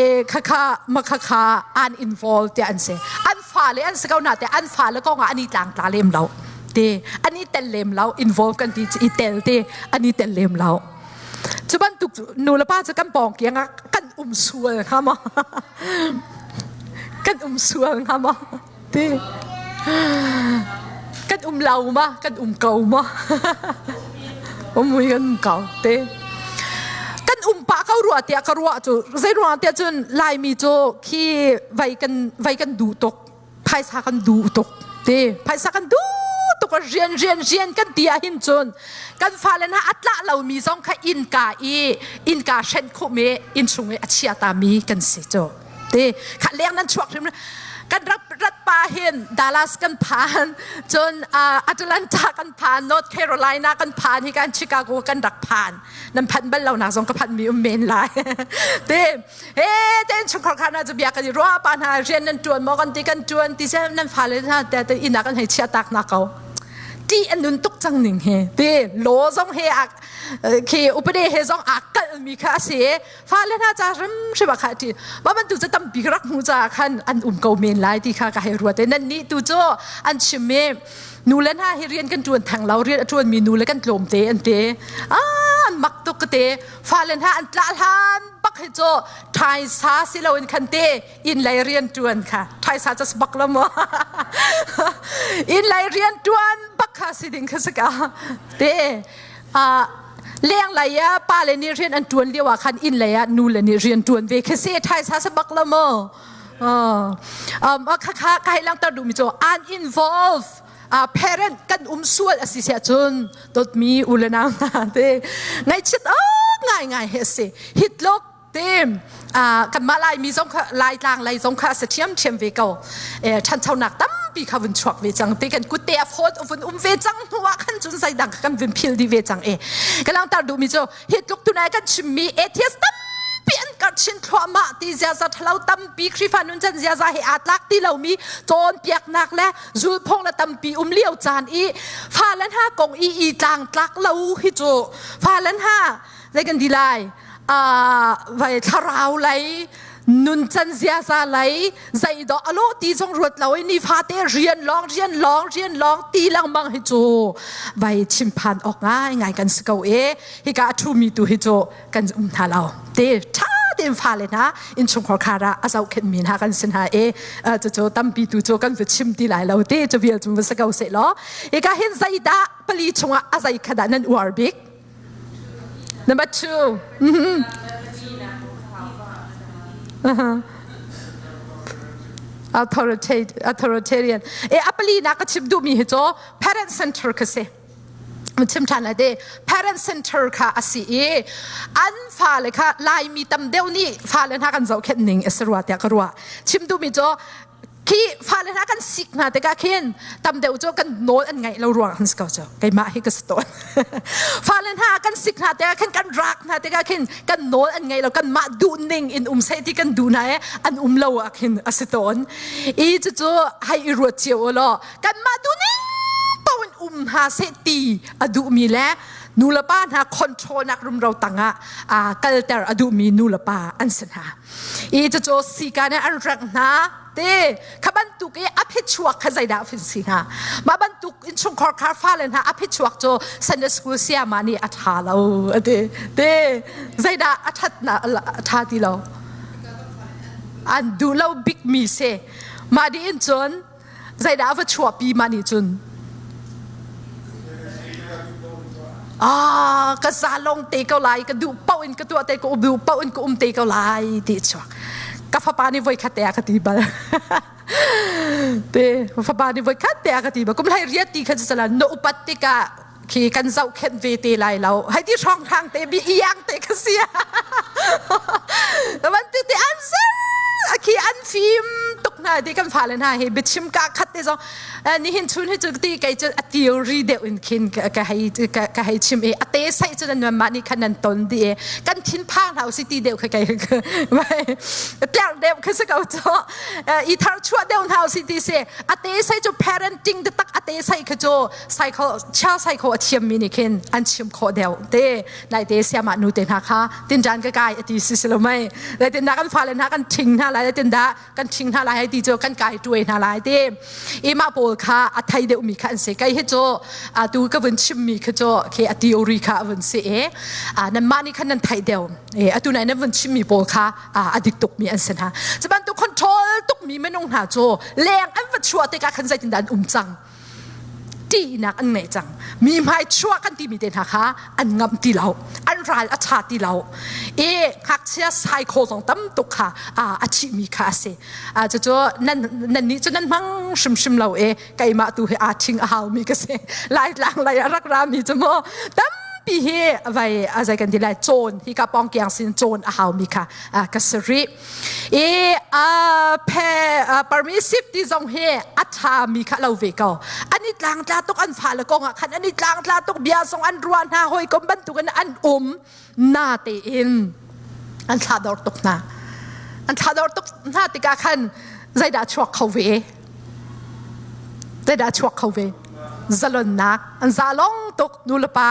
e khakha ma khakha an involve tiah an si an fale an si ko na te an fale kong ah an i tlangtla lem lo te an i tel lem lo involve kan ti i tel te an i tel lem lo cu bantuk nu le pa cu kan pawng kiang ah kan um sual hnga maw kan um sual hnga maw ti kan um lo ma kan um ko ma um mui kan um ko te kan um pah ko rua tiah ka ruah cu zei ruang tiah cun laimi cu khi vai kan vai kan duh tuk phaisa kan duh tuk te phaisa kan duh tuk. tluk rian rian rian kan ti ah hin cun kan fale hna a tlah lomi zong kha innka i innka hrenh khum i innchung i a chia ta mi kan si cu ti kha leng nan chuak hrim kan rak rat pa hin Dallas kan phan cun Atlanta kan phan North Carolina kan phan hi kan Chicago kan rak phan nan phanh bal lo nak zong ka phanh mi um men lai te he ten chungkhar kha na chu bia kan i ruah pa hna rian nan tuan maw kan ti kan tuan ti se nan fale hna te te inn ah kan hei chia tak na ko ti an nun tuk cang ning he ti law zong he a khi upade he zong a kal mi kha a si fale hna cha hrim hrim kha ti ma bantu cu tampi rak hmu ca khan an um ko men lai ti kha ka hei ruat nan ni tu cu an chim mi nu le hna hi rian kan tuan theng lo rian a tuan mi nu le kan tlawm te an te an mak tuk ka te fale hna an tla hlan bak hi cu thaisa si lo in khan te inn lei rian tuan kha thaisa ca bak lo mo inn lei rian tuan bak kha si ding kha saka te a leng lei ah pa le nih rian an tuan lio ah khan inn lei ah nu le nih rian tuan ve kha se thaisa sa bak lo mo um kha kha ka hei langter duhmi cu an involve parent kan um sual a si siah cun dawtmi u le nau hna te ngaihchiat awk ngai ngai hi a si hitluk te kanmah Laimi zong kha Laitlang lei zong kha a si ṭhiamṭhiam ve ko ṭhanchonak tampi kha vun chuak ve cang te kan kut te a phawt vun um ve cang hnu ah khan cun zeidang kan vun phil dih ve cang e ka langtar duhmi cu hi tluk tunai kan chimmi atheist tampi an karh chin thluahmah ti ziaza ṭhalo tampi Khrihfa nuncan ziaza he aa tlak ti lomi cawnpiaknak le zulphung le tampi um lio caan i fale hna kong i i tlangtlak lo hi cu fale hna zei kan ti lai vai thlarau lei nuncan ziaza lei zeidaw alo ti zong ruat lo i nifate rian lawng rian lawng rian lawng ti lengmang hi cu vai chimphan awk ngai ngai kan si ko e hika a ṭhumi tu hi cu kan um hna lo te ṭha tein fale hna innchungkhar khar ah a zohkhenhmi hna kan si hna e cucu tampi tu cu kan va chim ti lai lo te cu vial cu va si ko seh law hika hin zeidah pali chungah a zei kha dah nan uar bik Number 2. Mm-hmm. Uh-huh. Authoritarian. E apali na ka chim duhmi hi cu parent center ka si. Chim ṭhan lai te parent center kha a si i an fale kha Laimi tam deuh nih fale hna kan zohkhenh ning a si rua tiah ka ruah. Chim duhmi cu khi fale hna kan sik hna tikah khin tam deuh cu kan nawl an ngaih lo ruang an si ko cu keimah hi ka si tawn fale hna kan sik hna tikah khin kan rak hna tikah khin kan nawl an ngaih lo kan mah duh ning in um seh ti kan duh hna i an um lo ah khin a si tawn i cucu hei i ruat cio u law kan mah duh ning paoh in um hna seh ti a duhmi le nu le pa hna control nak rumro tangah kalter a duhmi nu le pa an si hna i cucu sika nih an rengh hna te kha bantuk i a phichuak kha zeidah fin si hna mah bantuk innchungkhar khar fale hna a phichuak cu Sunday school sayama nih a tha lo ati te zeidah a that na a tha ti lo an duh lo bik mi si mah di in cun zeidah a va chuahpi mah nih cun ah ka zalong te ko lai ka duh paoh in ka tuah te ko duh paoh in ka um te ko lai ti chuak ka fapa nih voi khat te a ka ti bal te fapa nih voi khat te a ka ti bal kum hlei riat ti kha cu na upat tikah khi kan zohkhenh ve te lai lo hei ti hrong hrang te bi iang te ka sia man ti ti an ser khi an fim tuk hna ti kan fale hna hi biachim ka khat te zong nihin chun hi cu ti kei cu a theory deuh in khin ka hei ka hei chim i a te sai cu nan mah nih khan nan ton di e kan thin phang hna si ti deuh kha kei tler deuh kha si ko chu i thar chuah deuh hna si ti si a te sai cu parenting te tak a te sai kha cu psycho child psycho a thiammi nih khin an chim khawh deuh te nai te siamah nu te hna kha tinṭan ka kai ati si si lo mei lai tin da kan fale hna kan ṭhing hna lai tin da kan ṭhing hna lai ti cu kan kai tuai hna lai te i mah pawl kha a thei deuh mi kha an si kai hi cu atu ka vun chim mi kha cu khi a theory kha a vun si e nan mah nih khan nan thei deuh e atu nai nan vun chim mi pawl kha a dik tuk mi an si hna cu bantuk control tuk mi minung hna cu leng an va chuah tikah khan zeitin dah an um cang ṭihnak an ngei cang mi hmai chuah kan timi te hna kha an ngamh ti lo an ral a ṭha ti lo i ngakchia saikhaw zong tam tuk kha a thihmi kha a si. Cucu nan nan nih cu nan hmang hrimhrim lo i keimah tu hi aa ṭhing a haumi ka si. Laitlang lei a rak rami cu mu tampi hi vai a zei kan ti lai cawn hi ka pawngkiang sin cawn a haumi kha ka si rih. I a phe permissive ti zong hi a ṭhami kha lo ve ko. An i tlangtla tuk an fale kong ah khan an i tlangtla tuk bia zong an ruah hna hawikom bantukin an um na tein an thlador tuk hna. An thlador tuk hna tikah khan zeidah chuak kho ve? Zeidah chuak kho ve? Zalonnak an zalong tuk nu le pa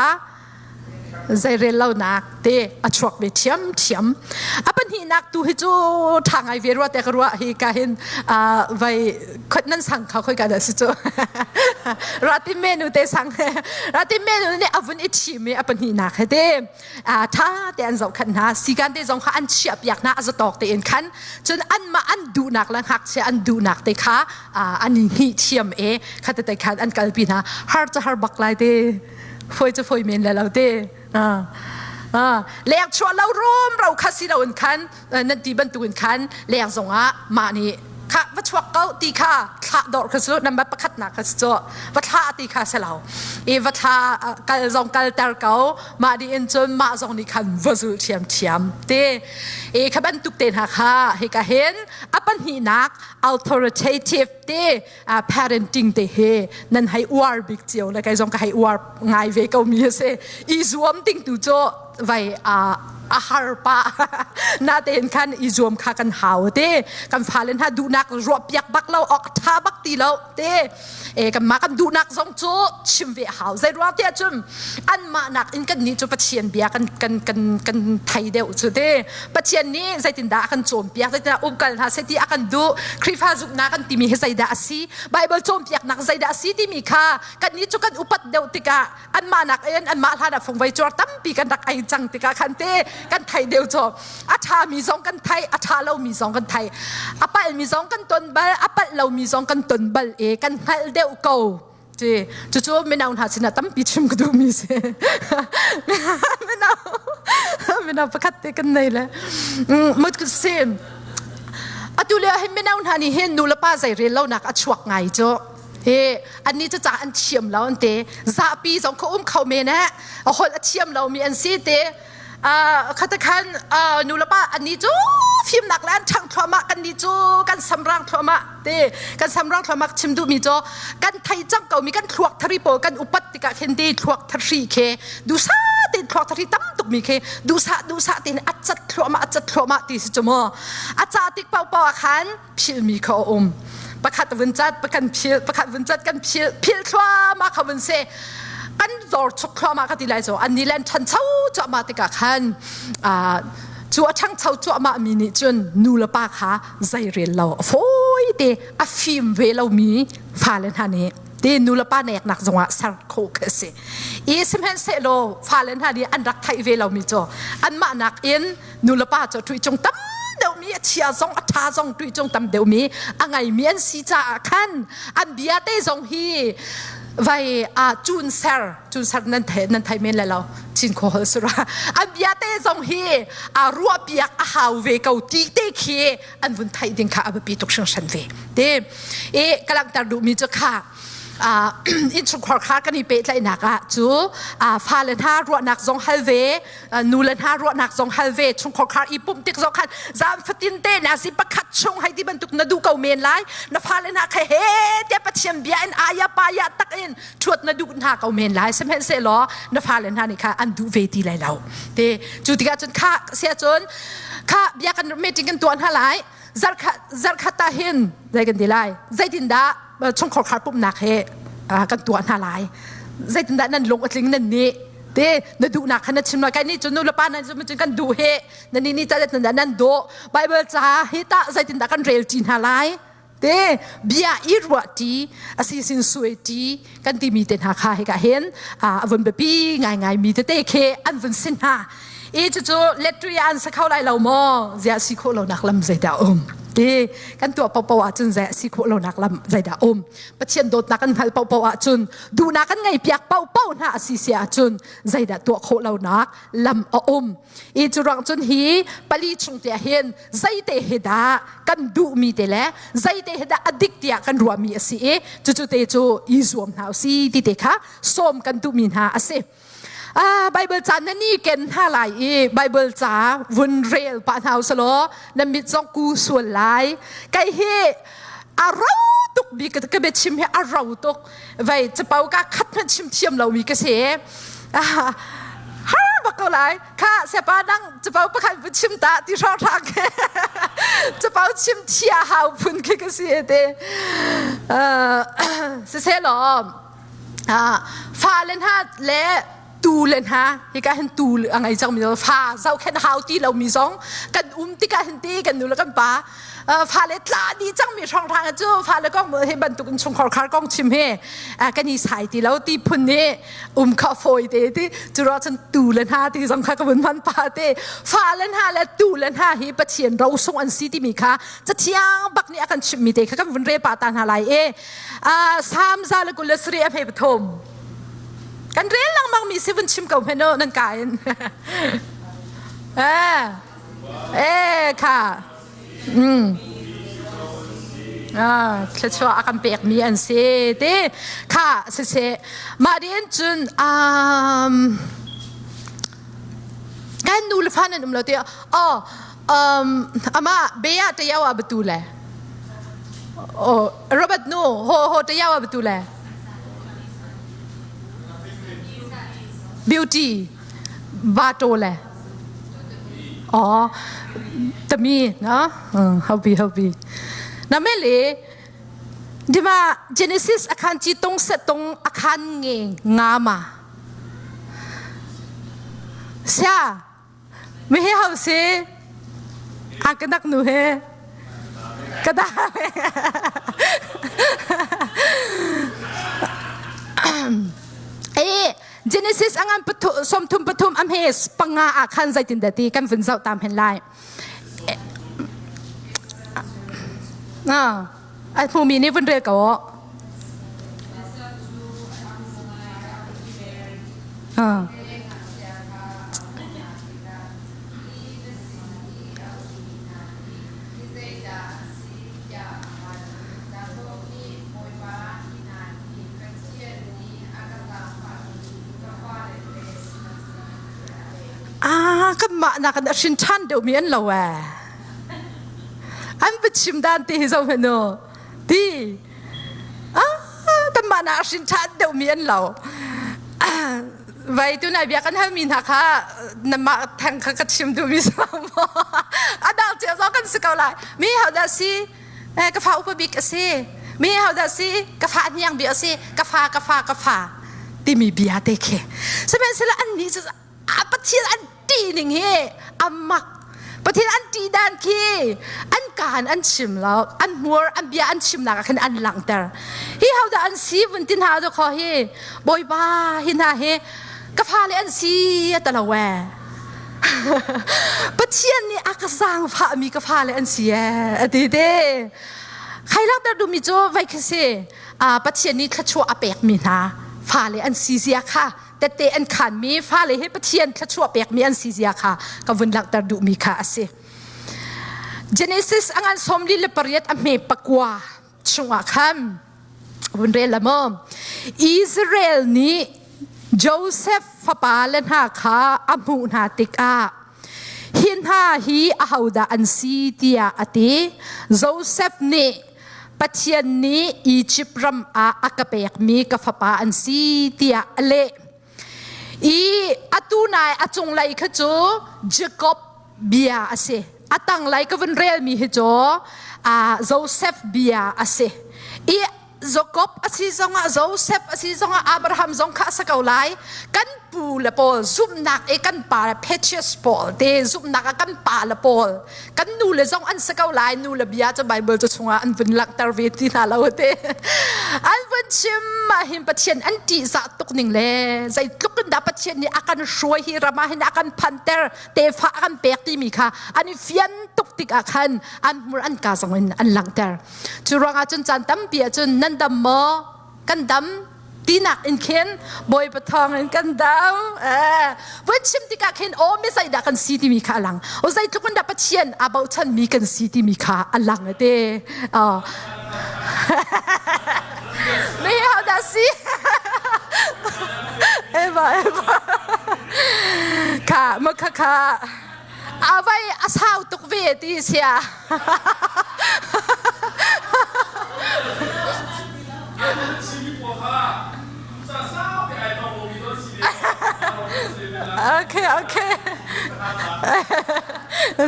zeirel lonak te a chuak ve ṭhiamṭhiam. A pahnihnak tu hi cu ṭha ngai ve rua te ka ruah hi ka hin vai khot nan sang kha khoi ka dah si cu rati menu te sang rati menu nih a vun i ṭhim i a pahnihnak he te ṭha te an zohkhat hna sikan te zong kha an chiah piak hna a zatawk tein khan cun anmah an duhnak le ngakchia an duhnak te kha an i hnih thiam e kha te khan an kalpi hna har cu har bak lai te foi cu foi men le lo te leng chuah lo rum ro kha si lo in khan nan ti bantukin khan leng zongah mah nih kha va chuak ko ti kha thlah dor kha su number pakhat nak kha cu va thlah ti kha se lo i va thla kal zong kal ter ko mah di in cun mah zong nih khan va zul thiam thiam te i kha bantuk te hna kha hi ka hin a pahnihnak authoritative te parenting te he nan hei uar bik cio le kai zong ka hei uar ngai ve ko mi a si i zuam ding tu cu vai a har pa na tein khan i zuam kha kan hau te kan fale hna duhnak ruah piak bak lo ok tha bak ti lo te e kan mah kan duhnak zong cu chim ve hau zei ruang tiah cun anmah nak in kan nih cu Pathian bia kan kan kan kan thei deuh cu te Pathian nih zeitindah a kan cawnpiak zeitindah umkal hna seh ti a kan duh Khrihfa zumhnak kan timi hi zeidah a si Bible cawnpiaknak zeidah a si timi kha kan nih cu kan upat deuh tikah anmah nak in anmah hlan ah fungvei cuar tampi kan rak ei cang tikah khan te kan thei deuh cu a ṭhami zong kan thei a ṭha lomi zong kan thei a palmi zong kan ton bal a palh lomi zong kan ton bal i kan hngalh deuh ko Ci cucu mino hna sinah tampi chim ka duhmi si. Mino mino pakhat te kan nei le. Mut ka si. Atu le hin mino hna nih hin nu le pa zei rel lonak a chuak ngai cu. Hi annih cu ca an thiam lo an te. Zapi zong kha um kho men eh. A holh a thiam lomi an si te. Khata khan nu le pa annih cu fimnak le an ṭhang thluahmah kannih cu kan samrang thluahmah ti kan samrang thluahmah chim duhmi cu kan thei cang komi kan thluak thari pawl kan upat tikah khin ti thluak thari khi duhsah tein thluak thari tam tukmi khi duhsah duhsah tein a cat thluahmah a cat thluahmah ti si cu mu a ca tik paohpaoh ah khan philmi kha a um pakhat vun cat kan phil pakhat vun cat kan phil phil thluahmah kha vun si kan zor chuk thluahmah ka ti lai cu an ni len ṭhancho cuahmah tikah khan cu a ṭhangcho cuahmah mi nih cun nu le pa kha zei rel lo a fawi te a fim ve lomi fale hna nih te nu le pa neknak zongah ser kho kha si i sihmanhsehlaw fale hna nih an rak theih ve lomi cu anmah nakin nu le pa cu ṭuih cung tam deuhmi a chia zong a ṭha zong ṭuih cung tam deuhmi a ngeimi an si caah khan an bia te zong hi vai a cun ser cun ser nan thei nan thei men le lo chin kho hol sura an bia te zong hi a ruah piak a hau ve ko ti te khi an vun theih ding kha a biapi tuk hringhran ve te e ka langhter duhmi cu kha innchungkhar kha kan i pehtlaihnak ah cu fale hna ruahnak zong hal ve nu le hna ruahnak zong hal ve chungkhar khar i pumh tik zong khan zan fatin te na si pakhat chung hei ti bantuk na duh ko men lai na fale hna kha he te pathian bia in aya paya tak in thuat na duh hna ko men lai sihmanhsehlaw na fale hna nih kha an duh ve ti lai lo te cu tikah cun kha sia cun kha bia kan meeting kan tuah hna lai zarkhat zarkhat ta hin zei kan ti lai zeitindah chungkhar khar pumhnak he kan tuah hna lai zeitindah nan lung a tling nan nih te na duhnak kha na chim lai kai nih cun nu le pa nan cun kan duh he na ni ni ta nan nan dawh bible ca hi tah zeitindah kan rel ṭi hna lai te bia i ruah ṭi a si sin suai ṭi kan timi te hna kha hika hin a vun biapi ngaingai mi tete khi an vun sin hna i cucu letri an sa kho lai lo maw zia si khawh lo nak lam zeidah um ti. Ti kan tuah paohpaoh ahcun zei a si khawh lonak lam zeidah um. Pathian dawtnak kan hngalh paohpaoh ahcun duhnak kan ngei piak paohpaoh hna a si si ahcun zeidah tuah khawh lonak lam a um. I cu ruang cun hi pali chung te hin zeite he dah kan duhmi te le zeite he dah a dik tiah kan ruahmi a si i cucu te cu i zuam hna usi ti te kha sawm kan duhmi hna a si. Ah, Bible ca na ni ken hna lai i Bible ca vun rel pah hna usalaw na mit zong ku sual lai. Kai hi a ro tuk bi ka ka chim hi a ro tuk vei capo ka khat hmanh chim thiam lomi ka si. Ah, har bak ko lai kha sepa dang capo pakhat vun chim ta ti hrawng hrang ke capo chim thia hau phun khi ka si te siseh law fale hna le tu le hna hika hin tu a ngei cangmi fa zohkhenh hau ti lomi zong kan um tikah hin ti kan nu le kan pa fale tla dih cangmi hrawnghrang cu fale kong hi bantuk in chungkhar khar kong chim hi kan i sai ti lo ti phun nih um kha fawi te ti cu ro cun tu le hna ti zong kha ka vun hman pa te fale hna le tu le hna hi Pathian rosung an si timi kha cathiang bak nih a kan chimmi te kha kan vun re pa ta hna lai e Salm 123 a hme pathum kan rel lengmang mi si vun chim ko hme no nan ka in eh eh kha mm ah thluachuah a kan pek mi an si te kha siseh mah din cun um kan nu le fa nan um lo te oh um ama bea te yaw a batu le oh Robert nu ho ho te yaw a batu le beauty ba to le oh tami na hobi hobi na me le dima Genesis akhan chi tong se tong akhan nge nga ma sia mi hi ho si a ka nak nu he ka da e Genesis angan somthum pathum am he panga ah khan zeitin dah ti kan vun zoh tam hen lai a hmumi nih vun rel ko Ah. Ah, kanmah nak in a hrin ṭhan deuhmi an lo ee. An biachim dan ti hi zoh hmanh u. Ti. Ah, kanmah nak a hrin ṭhan deuhmi an lo. Vai tunai bia kan halmi hna kha namah theng kha ka chim duhmi si lo maw? A dang cio zong kan si ko lai. Mi hodah si? Eh, ka fa upa bik a si. Mi hodah si? Ka fa hniang bik a si. Ka fa, ka fa, ka fa. Timi bia te khi. Sihmanhsehlaw annih cu a Pathian an ṭih ning hi a mak. Pathian an ṭih dan khi an kaan an chim lo, an hmur, an bia an chimnak ah khan an langhter. Hi hodah an si vun tin hna kho hi Bawipa hi hna hi ka fale an si a ta lo ee. Pathian nih a ka zaangfahmi ka fale an si ee a ti te. Khai langhter duhmi cu vai khi si Pathian nih thluachuah a pekmi hna fale an si zia kha tette an khanmi fale hi Pathian thluachuah pekmi an si zia kha ka vun langhter duhmi kha a si. Genesis a ngan 48 a hme pakua chungah khan vun rel la maw Israel nih Joseph fapa le hna kha a hmuh hna tikah hi hna hi ahodah an si tiah a ti Joseph nih Pathian nih Egypt ram ah a ka pekmi ka fapa an si tiah a leh. I atu nai a cunglei kha cu Jacob bia a si. A tanglei ka vun relmi hi cu Joseph bia a si. I Jacob a si zongah Joseph a si zongah Abraham zong kha a si ko lai. Kan pu le pawl zumhnak i kan pa le Patriarchs pawl te zumhnak ah kan pa le pawl kan nu le zong an si ko lai nu le bia cu Bible cu chungah an vun langhter ve ti hna lo te an vun. chim ah hin Pathian an ṭihzah tuk ning le zeitluk in dah Pathian nih a kan hruai hi ram ah hin a kan phanter tefa a kan pek timi kha an i fian tuk tikah khan an hmur an ka zong in an langhter. Cu ruangah cun caan tampi ahcun nan dam maw? Kan dam tinak in khin Bawipa thawng in kan dam. Voi chim tikah khin aw mi zeidah kan si timi kha a lang. O zeitluk in dah Pathian aa bochan mi kan si timi kha a lang te. Mi ho dah si? Eva Eva. Kha ma kha kha. Avai a sau tuk ve ti sia. Okay, okay.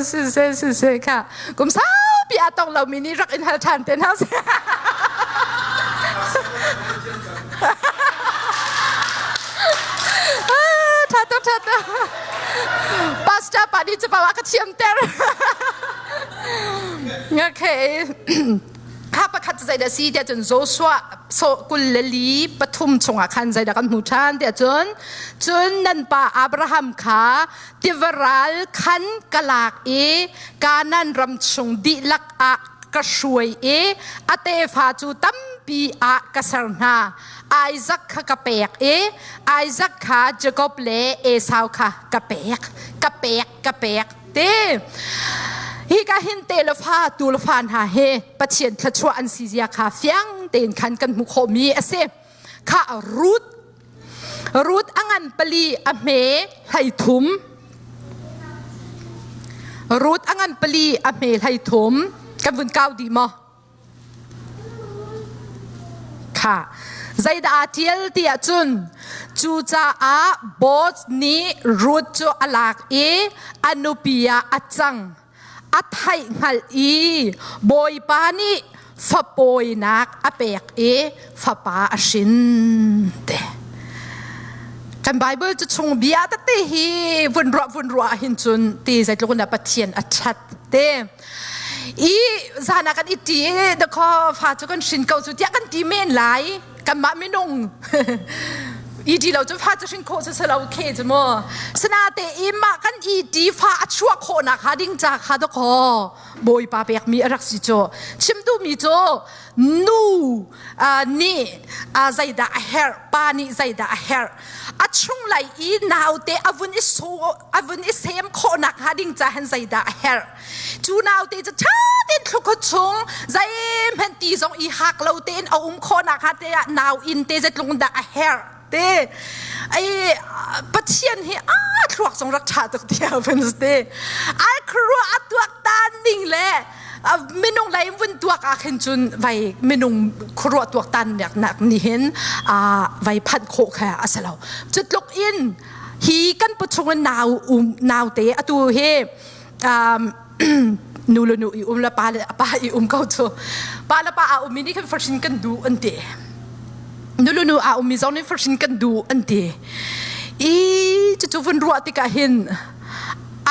Si se si se kha. Kum saupi a tong lomi nih rak in hal ṭhan te hna seh. Ṭha tuk, ṭha tuk. Pastor pa nih cu pa ka thiam ter. Okay. Kha pakhat zeidah si tiah cun Joshua so 23 chungah khan zeidah kan hmu ṭhan tiah cun cun nan pa Abraham kha tiva ral khan ka lak i Kanaan ram chung dihlak ah ka hruai i a tefa cu tampi ah ka ser hna. Isaac kha ka pek i Isaac kha Jakob le Esau kha ka pek, ka pek, ka pek ti. Hi ka hin te le fa tu le fa hna he Pathian thluachuah an si zia kha fiang tein khan kan hmuh khawhmi a si. Kha Ruth Ruth a ngan pali a hme 13. Ruth a ngan pali a hme 13. Kan vun kau dih maw? Kha. Zeidah aa ṭial ti ahcun cucaah Boaz nih Ruth cu a lak i a nupi ah a cang. A theih hngalh i Bawipa nih fapawinak a pek i fapa a hrin te. Kan Bible cu chung bia tete hi vun ruah vun ruah hin cun ti zeitluk in dah Pathian a ṭhat te. I zan ah kan i ṭi i dakaw fa cu kan hrin ko cu tiah kan ti men lai. Kanmah minung i ṭi lo cu fa cu hrin khawh cu si lo khe cu mu. Sinate i mah kan i ṭi fa a chuah khawhnak hnga ding ca kha dakaw Bawipa pekmi a rak si cu. Chim duhmi cu nu nih zeidah a herh, pa nih zeidah a herh. A chunglei i naute a vun i so a vun i sem khawhnak hnga ding ca hin zeidah a herh. Cu naute cu ṭha tein thlukhat chung zeihmanh ti zong i hak lo tein a um khawhnak hnga te ah nau inn te zeitluk dah a herh te. Ai Pathian hi a thluak zong rak ṭha tuk tiah vun ti. Ai khuaruah a tuak tan ning le minung lei vun tuak ah khin cun vai minung khuaruah tuak tan nak nih hin vai phanh khawh kha a si lo. Cu tluk in hi kan pawchung in nau um naute atu hi nu le nu i um le pa le pa i um ko cu pa le pa a ummi nih khan fahrin kan duh an ti nu le nu a ummi zong nih fahrin kan duh an ti i cucu vun ruah tikah hin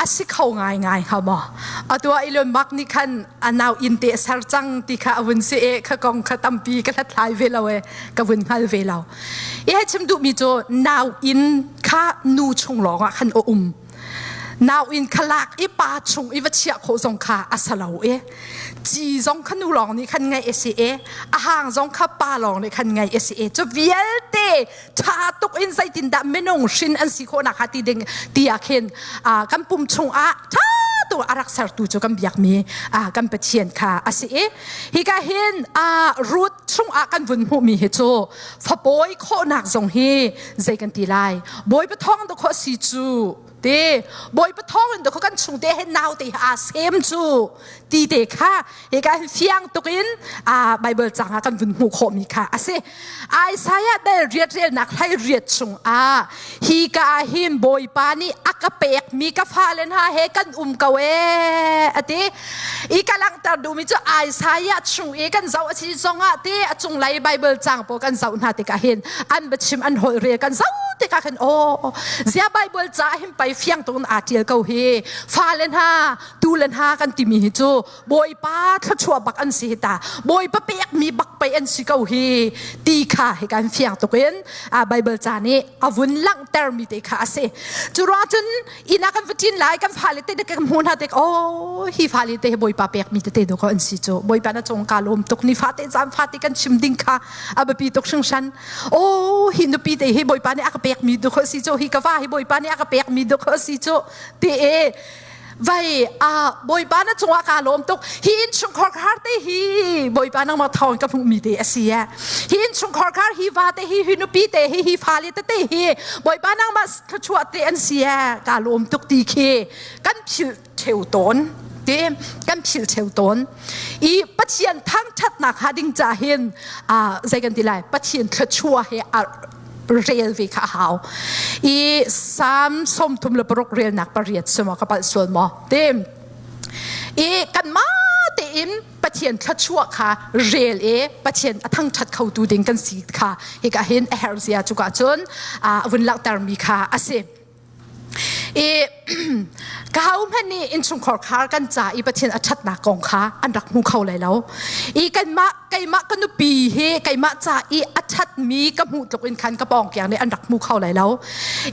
a si kho ngai ngai hnga maw atu ah Elon Musk nih khan a nau inn te a ser cang ti kha a vun si e kha kong kha tampi ka hlathlai ve lo e ka vun hngal ve lo i hei chim duhmi cu nau inn kha nu chung lawng ah khan a um Nau inn kha lak i pa chung i va chiah khawh zong kha a sa lo i ci zong kha nu lawng nih khan ngeih a si i a hang zong kha pa lawng nih khan ngeih a si i cu vialte ṭha tuk in zeitindah minung hrin an si khawh nakhnga ti ding ti ah khin kan pum chungah ṭha tuk a rak sertu cu kan biakmi kan Pathian kha a si i hika hin Ruth chungah kan vun hmuhmi hi cu fapawi khawhnak zong hi zei kan ti lai Bawipa thawng dawkaw si cu te Bawipa thawng in dawkaw kan chung te he nau te aa sem cu ti te kha hika hin fiang tuk in a Bible cang ah kan vun hmuh khawh mi kha a si Isaiah dal riat relnak hlai riat chung ah hi ka ah hin Bawipa nih a ka pek mi ka fale hna he kan um ko ee ati i ka langhter duhmi cu Isaiah chung i kan zoh a si zong ah ti a cunglei Bible cang pawl kan zoh hna tikah hin an biachim an holh rel kan zoh. tikah khan aw zia Bible ca hin pai fiang tuk in aa ṭial ko hi fale hna tu le hna kan timi hi cu Bawipa thluachuah bak an si hi ta Bawipa pekmi bak pei an si ko hi ti kha hi kan fiang tuk in Bible ca nih a vun langhtermi te kha a si. Cu ruang cun inn ah kan va ṭin lai kan fale te kan hmu hna tik oh hi fale te hi Bawipa pekmi tete dawh an si cu Bawipa na cung ka lawm tuk ni fate caan fate kan chim ding kha a biapi tuk hringhran oh hi nupi te hi Bawipa nih a ka pekmi dawh si cu hi ka va hi Bawipa nih a ka pekmi dawh si cu ti e vai a Bawipa na cungah kaa lawm tuk hi innchungkhar khar te hi Bawipa nangmah thawng ka hmuhmi te a si e hi innchungkhar khar hi va te hi hi nupi te hi hi fale tete hi Bawipa nangmah thluachuah te an si e kaa lawm tuk ti khi kan philh theu tawn te kan philh theu tawn i Pathian thangthatnak ha ding ca hin a zei kan ti lai Pathian thluachuah he rel ve kha a hau i Psalm 36 relnak pariat sima ka palh sual maw te i kanmah tein Pathian thluachuah kha rel i Pathian a thangṭhat khotu ding kan si kha hika hin a herh zia cuka cun a vun langhtermi kha a si. I ka ho hmanh nih innchungkhar khar kan ca i Pathian a ṭhatnak kong kha an rak hmu kho lai lo. I kanmah keimah ka nupi hi keimah ca i a ṭhatmi ka hmuh tluk in khan ka pawngkiang nih an rak hmu kho lai lo.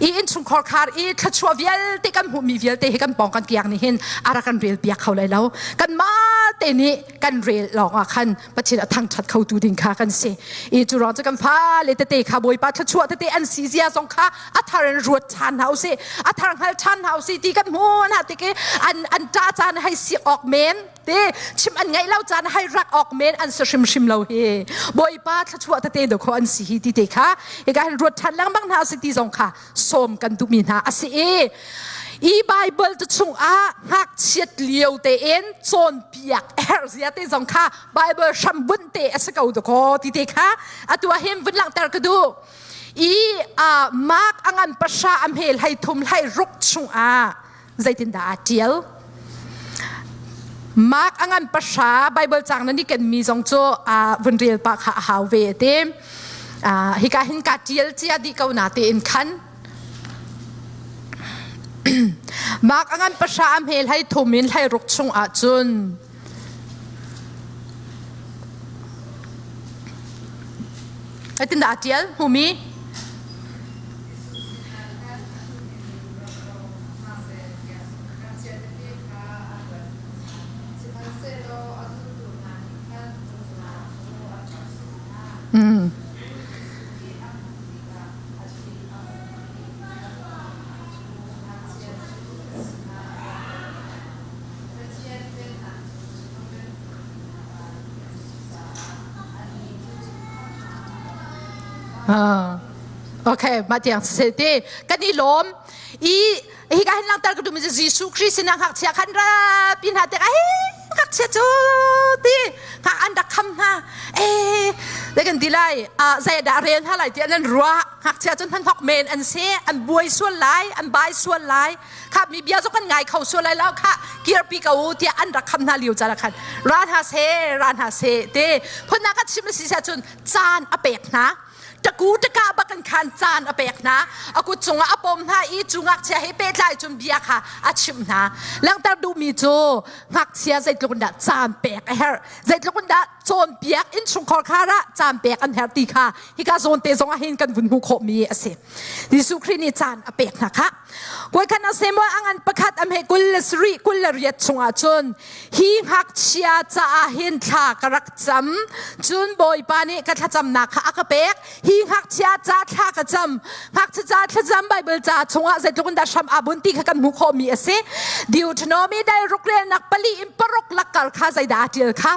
I innchungkhar khar i thluachuah vialte kan hmuhmi vialte hi kan pawng kan kiang nih hin a rak kan rel piak kho lai lo. Kanmah te nih kan rel lawng ah khan Pathian a thangṭhat khotu ding kha kan si. I cu ruang cu kan fale tete kha Bawipa thluachuah tete an si zia zong kha a thar in ruat ṭhan hna usih. A thar hngal ṭhan hna usih ti kan hmu hna tik i an an ṭah caan hei sik awk men te chim an ngaih lo caan hei rak awk men an si hrimhrim lo hi. Bawipa thluachuah tete dawkaw an si hi ti te kha hika hin ruat ṭhan lengmang hna usih ti zong kha sawm kan duhmi hna a si i i Bible te chungah ngakchiat lio tein cawnpiak herh zia te zong kha Bible hrambunh te a si ko dakaw ti te kha atu ah hin vun langhter ka duh i Mark a ngan pasha a hmel hlei thum hlei ruk chungah zeitindah aa tial Mark a ngan pasha Bible cang na ni ken mi zong cu vun rel pa kha a hau ve te hika hin ka tial cia dih ko na tein khan Mark a ngan pasha a hmel hlei thum in hlei ruk chung ah cun Zeitindah aa ṭial? Hmumi? Mm. Okay, mah tiang si te kan i lawm i hi ka hin langter ka duhmi cu Jesuh Khrist sinah ngakchia khan ra pi hna tik ai ngakchia cu ti ngak an rak kham hna eh dai kan ti lai zei dah rel hna lai ti an ruah ngakchia cu hmanhok men an si an buai sual lai an bai sual lai kha mi bia zong kan ngai kho sual lai lo kha kirpi ko u tiah an rak kham hna lio caan ah khan ra hna se ra hna se te phunnak ka chim si sia cun caan a pek hna taku taka bak kan khan caan a pek hna a kut cungah a pom hna i cu ngakchia he pehtlai cun bia kha a chimh hna langhter duhmi cu ngakchia zeitluk in dah caan pek a herh zeitluk in dah cawnpiak innchungkhar khar ah caan pek an herh ti kha hika zawn te zong ah hin kan vun hmuh khawhmi a si Jesuh Khrih nih caan a pek hna kha Koi khan a Samuel a ngan pakhat a hme kul le sarih kul le riat chungah cun hi ngakchia caah hin thla ka rak cam cun Bawipa nih ka thlacamnak kha a ka pek hi ngakchia ca thla ka cam ngakchia ca thlacam Bible ca chungah zeitluk in dah hram aa bun ti kha kan hmuh khawhmi a si Deuteronomy dai rukrelnak pali in paruk lakkar kha zeidah aa ṭial kha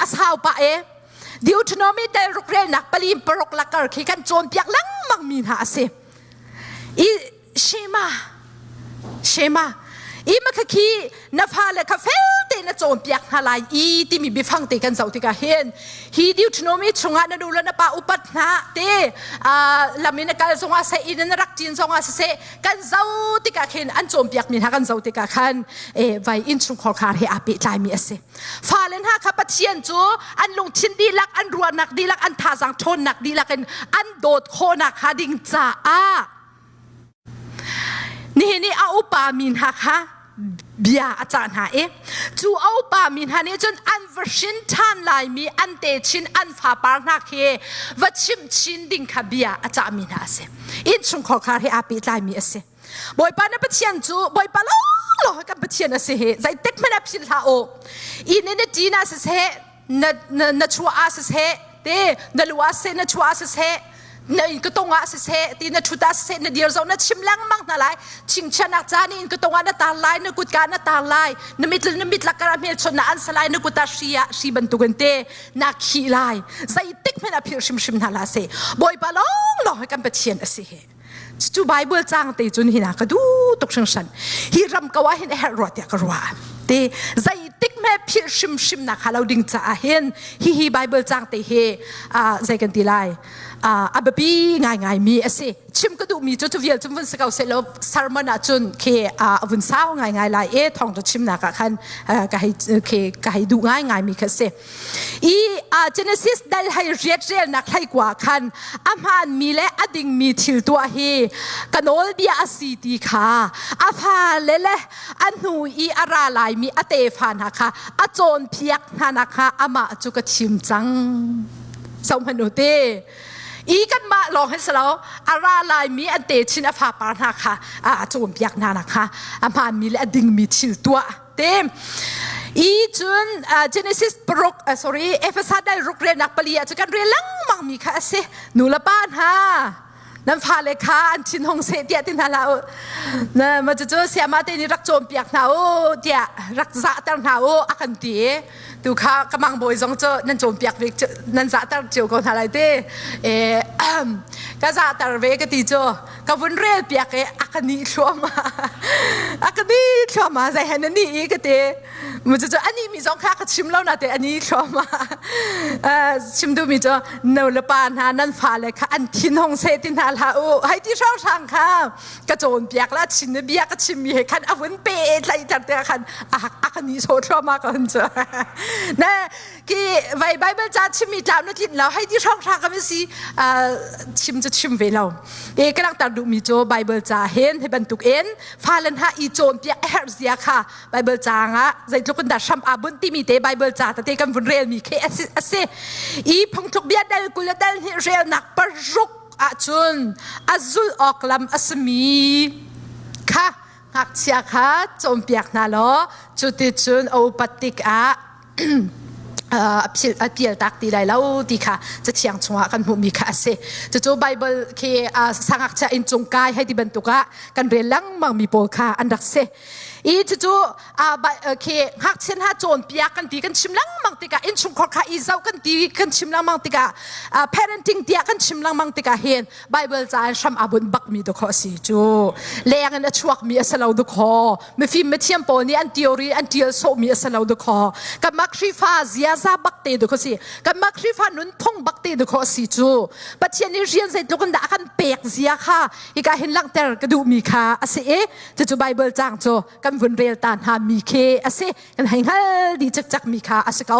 a sau pah e Deuteronomy dai rukrelnak pali in paruk lakkar khi kan cawnpiak lengmang mi hna a si i Shema Shema. I ma khi na fale kha fel te na cawnpiak hna lai i timi biafang te kan zoh tikah hin hi Deuteronomy chungah na nu le na pa upat hna te lam in na kal zongah seh in na rak ṭin zongah siseh kan zoh tikah khin an cawnpiak mi hna kan zoh tikah khan vai innchungkhar khar he aa pehtlaimi a si. Fale hna kha Pathian cu an lungthin dihlak, an ruahnak dihlak, an thazaang ṭhawnnak dihlak in an dawt khawhnak hnga ding caah nihin i a upa mi hna kha bia a cah hna i cu a upa mi hna nih cun an va hrin ṭhan laimi an techin an fapar hna khi va chimh chin ding kha bia a cahmi hna a si. Innchungkhar khar he aa pehtlaimi a si. Bawipa na Pathian cu Bawipa lawnglawng kan Pathian a si hi zeitik hmanh ah philh hlah u. Inn in na ṭin ah siseh, na, na, na chuah ah siseh, te na lu ah siseh, na chuah ah siseh, na inn ka tung ah siseh, ti na ṭhut ah siseh, na dir zong na chim lengmang hna lai. Chingchiahnak ca nih inn ka tung ah na tar lai, na kutka na tar lai, na mit na mit lakar ah hmelchunhnak an sa lai, na kut ah hri ah hri bantukin te na khih lai. Zeitik hmanh ah philh hrimhrim hna hlah seh. Bawipa lawnglawng hi kan Pathian a si hi. Cu Bible caang te cun hina ka duh tuk hringhran. Hi ram ko ah hin a herh rua tiah ka ruah. Te zeitik hme philh hrimhrim nak ha lo ding caah hin hihi Bible caang te hi zei kan ti lai a biapi ngaingai mi a si. Chim ka duhmi cu cu vial cu vun si ko seh law sermon ah cun khi a vun sau ngaingai lai e thawng cu chimnak ah khan ka hei khi ka hei duh ngaingai mi kha si. I Genesis dal hei riat relnak hleikua khan a hmaanmi le a dingmi thil tuah hi ka nawlbia a si ti kha a fale le a hnu i a ra laimi a tefa hna kha a cawnpiak hna nak kha amah cu ka thim cang. Zohhmanh u te. I kanmah lawng hin si lo a ra laimi an techin a fapar hna kha a cawnpiak hna nak kha a hmaanmi le a dingmi thil tuah te i cun Genesis paruk sorry Efesa dal ruk relnak pali ah cu kan rel lengmang mi kha a si nu le pa hna nan fale kha an thin hong seh tiah ti hna hlah u na ma cu siama te nih rak cawnpiak hna u tiah rak zahter hna u a kan ti tu kha ka mang bawi zong cu nan cawnpiak ve nan zahter cio ko hna lai te e ka zahter ve ka ti cu ka vun rel piak i a ka ni thluahmah a ka ni thluahmah zei hen ani i ka ti mu cu ani mi zong kha ka chim lo na te ani thluahmah chim duh mi cu no le pa hna nan fale kha an thin hong se ti hna hlah u hai ti hrang hrang kha ka cawn piak la chin na bia ka chim mi he khan a vun pe tlai ter te khan a ka ni so thluahmah ka hun cu na ki vai bible ca chim mi tlau na tlin lo hei ti hrang hrang ka si chim cu chim ve lo e ka langhter duhmi cu Bible ca hin hi bantuk in fale hna i cawnpiak a herh zia kha Bible ca ah zeitluk in dah hram aa bunh timi te Bible ca tete kan vun relmi khi a si i phungthluk bia dal kul le dal hnih relnak paruk ahcun a zulh awk lam a simi kha ngakchia kha cawnpiak hna law cuticun a upat tikah a pial tak ti lai lo ti kha cathiang chungah kan hmuhmi kha a si. Cucu Bible khi sangakchia inn cung kai hei ti bantuk ah kan rel lengmang mi pawl kha an rak si. I cucu khi ngakchia hna cawnpiak kan ti kan chim lengmang tikah innchungkhar kha i zoh kan ti kan chim lengmang tikah parenting tiah kan chim lengmang tikah hin Bible ca in hram aa bunh bakmi dawkaw a si cu. Leng in a chuakmi a si lo dawkaw. Mifim mithiam pawl nih an theory an tial sawhmi a si lo dawkaw. Kanmah Khrihfa ziaza bak te dawkaw si. Kanmah Khrihfa nunphung bak te dawkaw a si cu. Pathian nih rian zeitluk in dah a kan pek zia kha hika hin langhter ka duhmi kha a si i cucu Bible caang cu kan vun rel ta hna mi khi a si. Kan hei hngal dih cikcek mi kha a si ko.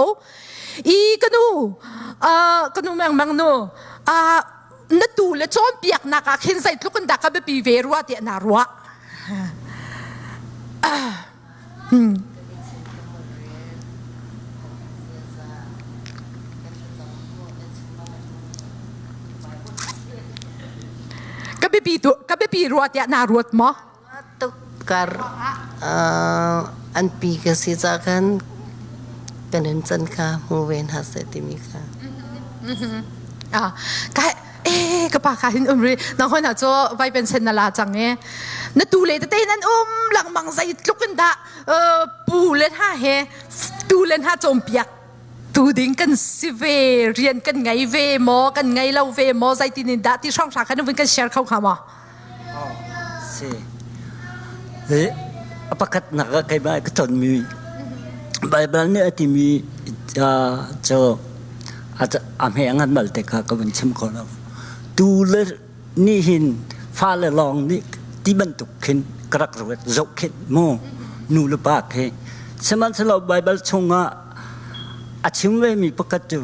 I ka nu, ka nu mengmang nu, na tu le cawnpiaknak ah khin zeitluk in dah ka biapi ve rua tiah naa ruah hmm. Ka biapi tu ka biapi rua tiah naa ruat maw tuk kar an pi ka si ca khan kan hun can kha hmu ve hna seh timi kha ah ka eh ka pa kha hin um ri nang hoi na cho vai pen sen na la chang e na tu le te nan um langmang zei tluk in dah pu le ha he tu le ha chom piak tu ding kan si ve rian kan ngei ve mo kan ngei lo ve mo zai tin in dah ti hrang hra khan vun kan share kho kha ma Si. A pakhatnak ah keimah ka tonmi Baibal nih a timi cu a hme a ngan bal te kha ka vun chim kho lo. Tu le nih hin fale lawng nih ti bantuk khin ka rak ruat zohkhenh mu nu le pa khi sihmanhsehlaw Baibal chungah a chim ve mi pakhat cu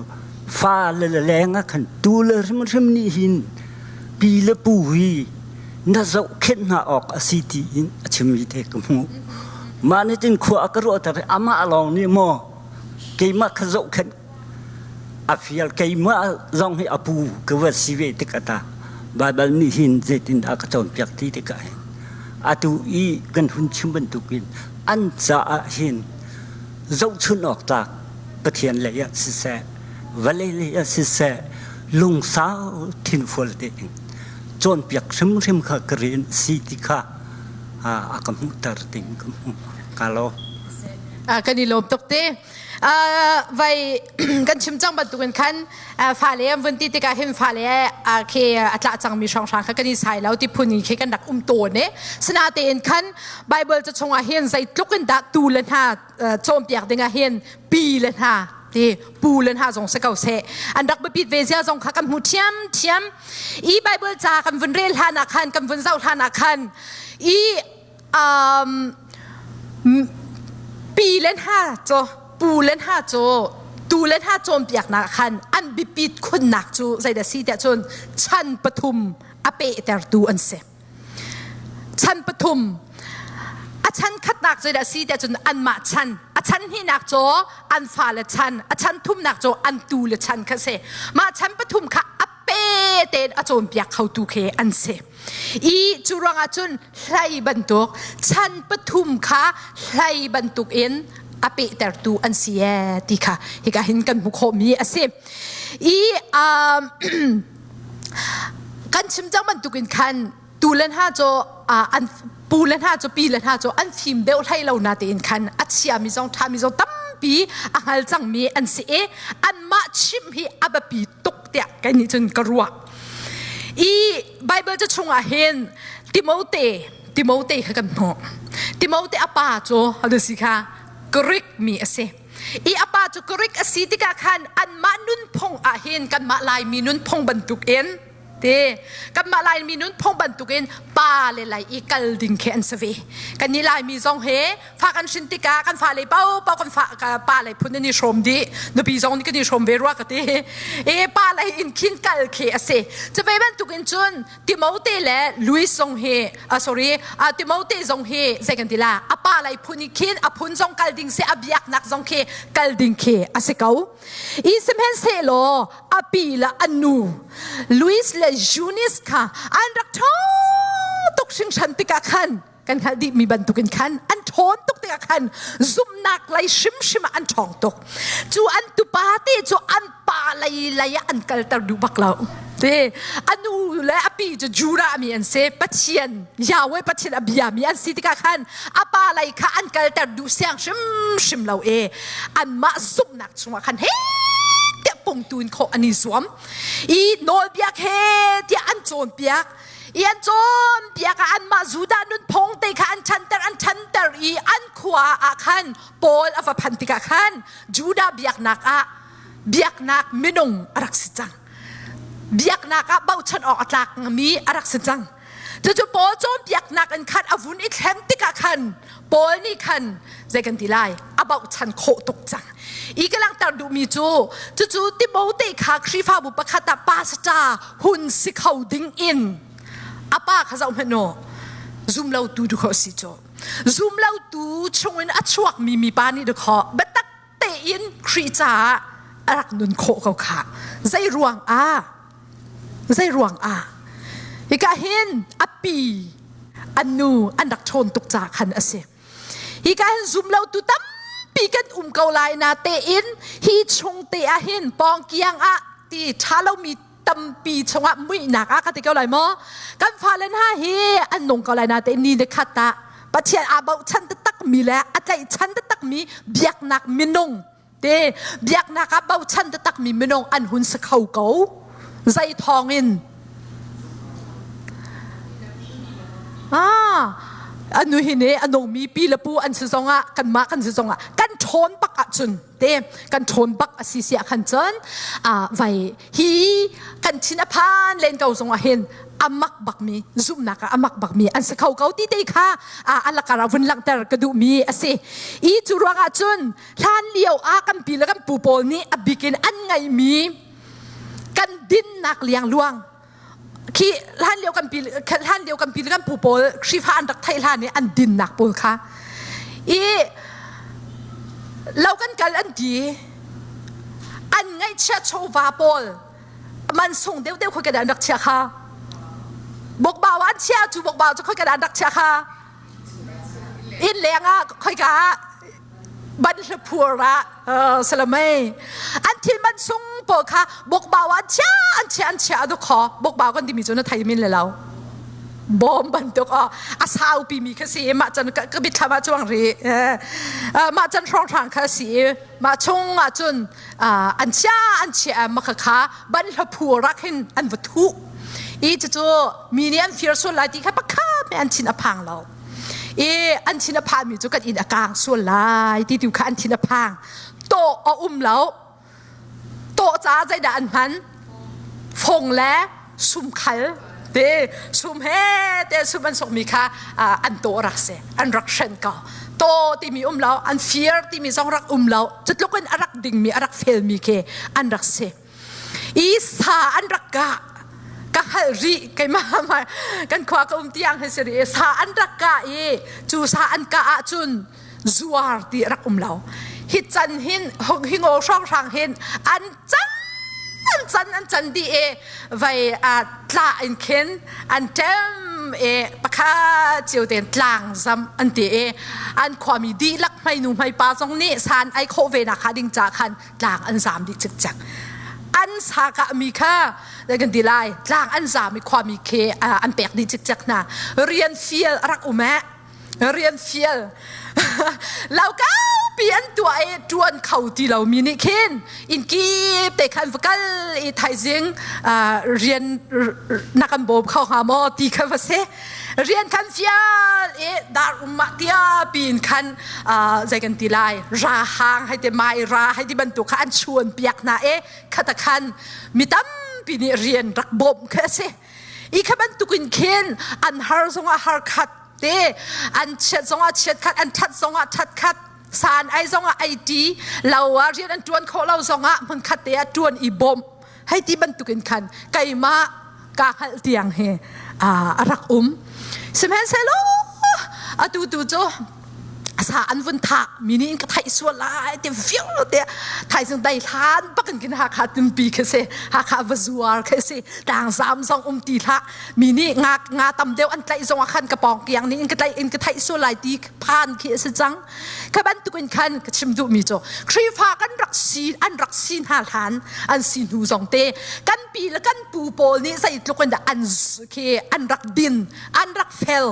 fale le leng ah khan tu le hrimhrim nih hin pi le pu hi na zohkhenh hna awk a si ti in a chimmi te ka hmuh. Mah nih cun khua a ka ruahter i amah lawng nih maw keimah kha zohkhenh a fial keimah zong hi a pu ka va si ve tikah ta Baibal nih hin zeitindah a ka cawnpiak ti tikah hin atu i kan hun chim bantukin an caah hin zohchunh awk tlak Pathian lei ah siseh vawlei lei ah siseh lungsau thinfual tein cawnpiak hrimhrim kha ka rian a si ti kha a ka hmuhter ding ka hmu ka lo. Kan i lawm tuk te. Vai kan chim cang bantukin khan fale an vun ti tikah hin fale khi a tlah cangmi hrawnghrang kha kan i sai lo ti phun in khi kan rak um tawn e. Sinatein khan Bible ca chungah hin zeitluk in dah tu le hna cawnpiak dingah hin pi le hna ti pu le hna zong si ko seh an rak biapit ve zia zong kha kan hmu thiam thiam i Bible ca kan vun rel hlan ah khan kan vun zoh hlan ah khan i um, pi le hna cu pu le hna cu tu le hna cawnpiaknak khan an biapit khunnak cu zeidah si tiah cun chan pathum a pehtertu an si. Chan pathum a chan khatnak cu dah si tiah cun anmah chan a chan hnihnak cu an fale chan a chan thumnak cu an tu le chan kha si mah chan pathum kha a pe tein a cawnpiak khotu khi an si i cu ruangah cun hlei bantuk chan pathum kha hlei bantuk in a pehtertu an si ee ti kha hika hin kan hmu khawhmi a si i um, Kan chim cang bantukin khan tu le hna cu an pu le hna cu pi le hna cu an fim deuh hlei lo na tein khan a chiami zong ṭhami zong tampi a hngal cangmi an si i anmah chimh hi a biapi tuk tiah kei nih cun ka ruah. I Bible ca chungah hin Timote Timote kha kan hmuh. Timote a pa cu hadu si kha Greek mi a si. I a pa cu Greek a si tikah khan anmah nunphung ah hin kanmah Laimi nunphung bantukin ti kanmah Laimi nunphung bantukin pa le lai i kal ding khi an si ve. Kannih Laimi zong he fa kan hrin tikah kan fale paopaoh kan fa pa lei phun an i hrawm dih. Nupi zong nih kan i hrawm ve rua ka ti. E pa lei in khin kal khi a si. Cu ve bantukin cun Timote le Louis zong hi uh, sorry uh, Timote zong hi zei kan ti la a pa lei phun i khin a phun zong kal ding si a biaknak zong khi kal ding khi a si ko i sihmanhsehlaw a pi le a nu Louis le Eunice kha an rak ṭhawng tuk hringhran tikah khan kan hngalh dihmi bantukin khan an ṭhawn tuk tikah khan zumhnak lei hrimhrim ah an ṭhawng tuk cu an tupa te cu an pa lei lei ah an kalter duh bak lo te a nu le a pi cu Judah mi an si Pathian Yahweh Pathian a bia mi an si tikah khan a pa lei kha an kalter duh siang hrimhrim lo e anmah zumhnak chungah khan he tiah pungtu in khawh an i zuam i nawlbiak he tiah an cawnpiak I an cawnpiak ah anmah Judah nunphung te kha an ṭhanter an ṭhanter i an khua ah khan Paul a va phan tikah khan Judah biaknak ah biaknak minung a rak si cang. Biaknak ah bochan awk a tlakmi a rak si cang. Cucu Paul cawnpiaknak in khan a vun i thlen tikah khan Paul nih khan zei kan ti lai a bochan khawh tuk cang. I ka langhter duhmi cu cucu Timote kha Khrihfabu pakhat ah pastor hun si kho ding in a pa kha zoh hmanh u zum lo tu dukho si cu zum lo tu chungin a chuakmi mipa nih dukho biatak tein Khrih caah a rak nun khawh ko kha zei ruang ah zei ruang ah hika hin a pi an nu an rak ṭhawn tuk ca khan a si Hika hin zum lo tu tampi kan um ko lai na tein hi chung te ah hin pawngkiang ah ti ṭha lomi tampi chungah muihnak ah ka ti ko lai maw kan fale hna hi an nung ko lai na tein ni le khat ah Pathian aa bochan taktak mi le a tlaihchan taktak mi biaknak minung te biaknak ah bochan taktak mi minung an hun si kho ko zei thawng in ah. Anu hi ne a nungmi pi le pu an si zongah kanmah kan si zongah kan ṭhawn bak ahcun te kan ṭhawn bak a si si ah khan cun vai hi kan thin a phan len ko zongah hin amak bakmi zumhnak ah amak bakmi an si kho ko ti te kha a lakar ah vun langhter ka duhmi a si. I cu ruangah cun hlan lio ah kan pi le kan pu pawl nih a bikin an ngeihmi kan dinnak liangluang khi hlan lio kan pi hlan lio kan pi le kan pu pawl Khrihfa an rak theih hlan i an dinnak pawl kha i lo kan kal an ti an ngaihchia chawva pawl man sung deuh deuh khoi ka an rak chia kha bokbau an chia cu bokbau cu khoi ka an rak chia kha inn leng ah khoi ka ban hlaphur ah salamei an thil man sung pawl kha bokbau an chia an chia an chia adu kho bokbau kan timi cu na thei min le lo bawm bantuk a a sau pi mi kha si mah can ka bithlam ah chuang ri mah can hrawng hrang kha si mah chung ah cun an chia an chia ma kha kha ban hlaphur rak hin an va thu i cucu mi nih an fir sual lai ti kha pakhat me an thin a phang lo i an thin a phami cu kan inn a kaang sual lai ti tu kha an thin a phang. Tawh a um lo. Tawh caah zeidah an hman? Fong le sumkhal te sum he te sum an sokmi kha an tawh rak si an rak hren ko. Taw timi um lo, an fir timi zong rak um lo. Cutluk in a rak dingmi, a rak felmi khi an rak si. I sa an rak kah ka hngalh rih keimah kan khua ka um tiang hi si rih sa an rak kah i cu sa an kah ahcun zuar ti rak um lo hi can hin hi ngaw hrawnghrang hin an can an can an can dih i vai a tla in khin an ṭem i pakhat cio tein tlang zam an ti i an khuami dihlak hmeinu hmeipa zong nih san ai khawh ve nak kha ding ca khan tlang an zam dih cikcek an sa kah mi kha kan ti lai tlang an zam i khuami khi an pek dih cikcek hna rian fial a rak um eh rian fial laukaupi an tuah i ṭuan kho ti lomi nih khin inn kip te khan va kal i thaizing rian na kan bawm kho hnga maw ti kha va si rian khan fial i dar um ah tia pin khan zei kan ti lai ra hang hei ti mai ra hei ti bantuk kha an chuan piak hna i khata khan mi tampi nih rian rak bawmh kha a si i kha bantukin khin an har zongah har khat te an chiat zongah chiat khat an that zongah that khat san ai zongah ai ti lo ah rian an tuan khawh lo zongah hmun khat te ah tuan i bawmh hei ti bantukin khan keimah ka hngalh tiang hi a rak um sihmanhsehlaw atu tu cu sa an vun thah mi nih in ka theih sual lai ti viau te thaizing dai hlan bakin kin Hakha timpi khi si Hakha va zuar khi si tlang zam zong um ti hlah mi nih nga nga tam deuh an tlaih zong ah khan ka pawng kiang nih in ka tlaih in ka theih sual lai ti phan khi a si cang Kha bantukin khan ka chim duhmi cu Khrihfa kan rak si an rak si hna hlan an si hnu zong te kan pi le kan pu pawl nih zeitluk in dah an khi an rak din an rak fel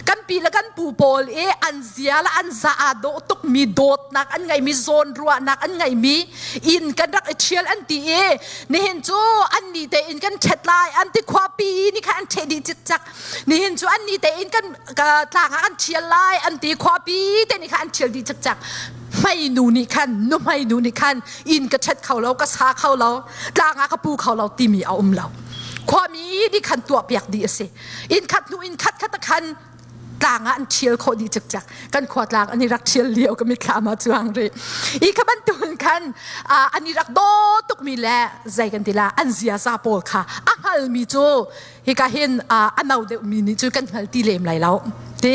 kan pi le kan pu pawl i an zia le an za aa dawh tukmi dawtnak an ngeimi zawnruahnak an ngeimi inn kan rak i ṭhial an ti i nihin cu an ni te in kan ṭhet lai an ti khuapi ni kha an ṭheh dih cikcak nihin cu an ni tein kan tlang ah an ṭhial lai an ti khuapi te nih khan an ṭhial dih cikcak hmeinu nih khan nu hmeinu nih khan inn ka ṭhet kho lo ka sa kho lo tlang ah ka pu kho lo timi a um lo khuami nih khan tuahpiak dih a si inn khat hnu inn khat khat khan tlang ah an ṭhial khawh dih cikcak kan khua tlang an i rak ṭhial lio ka mitthlam ah cuang rih i kha bantukin khan an i rak daw tukmi le zei kan ti la an ziaza pawl kha a hngalmi cu hika hin a no deuhmi nih cu kan hngal ti lem lai lo ti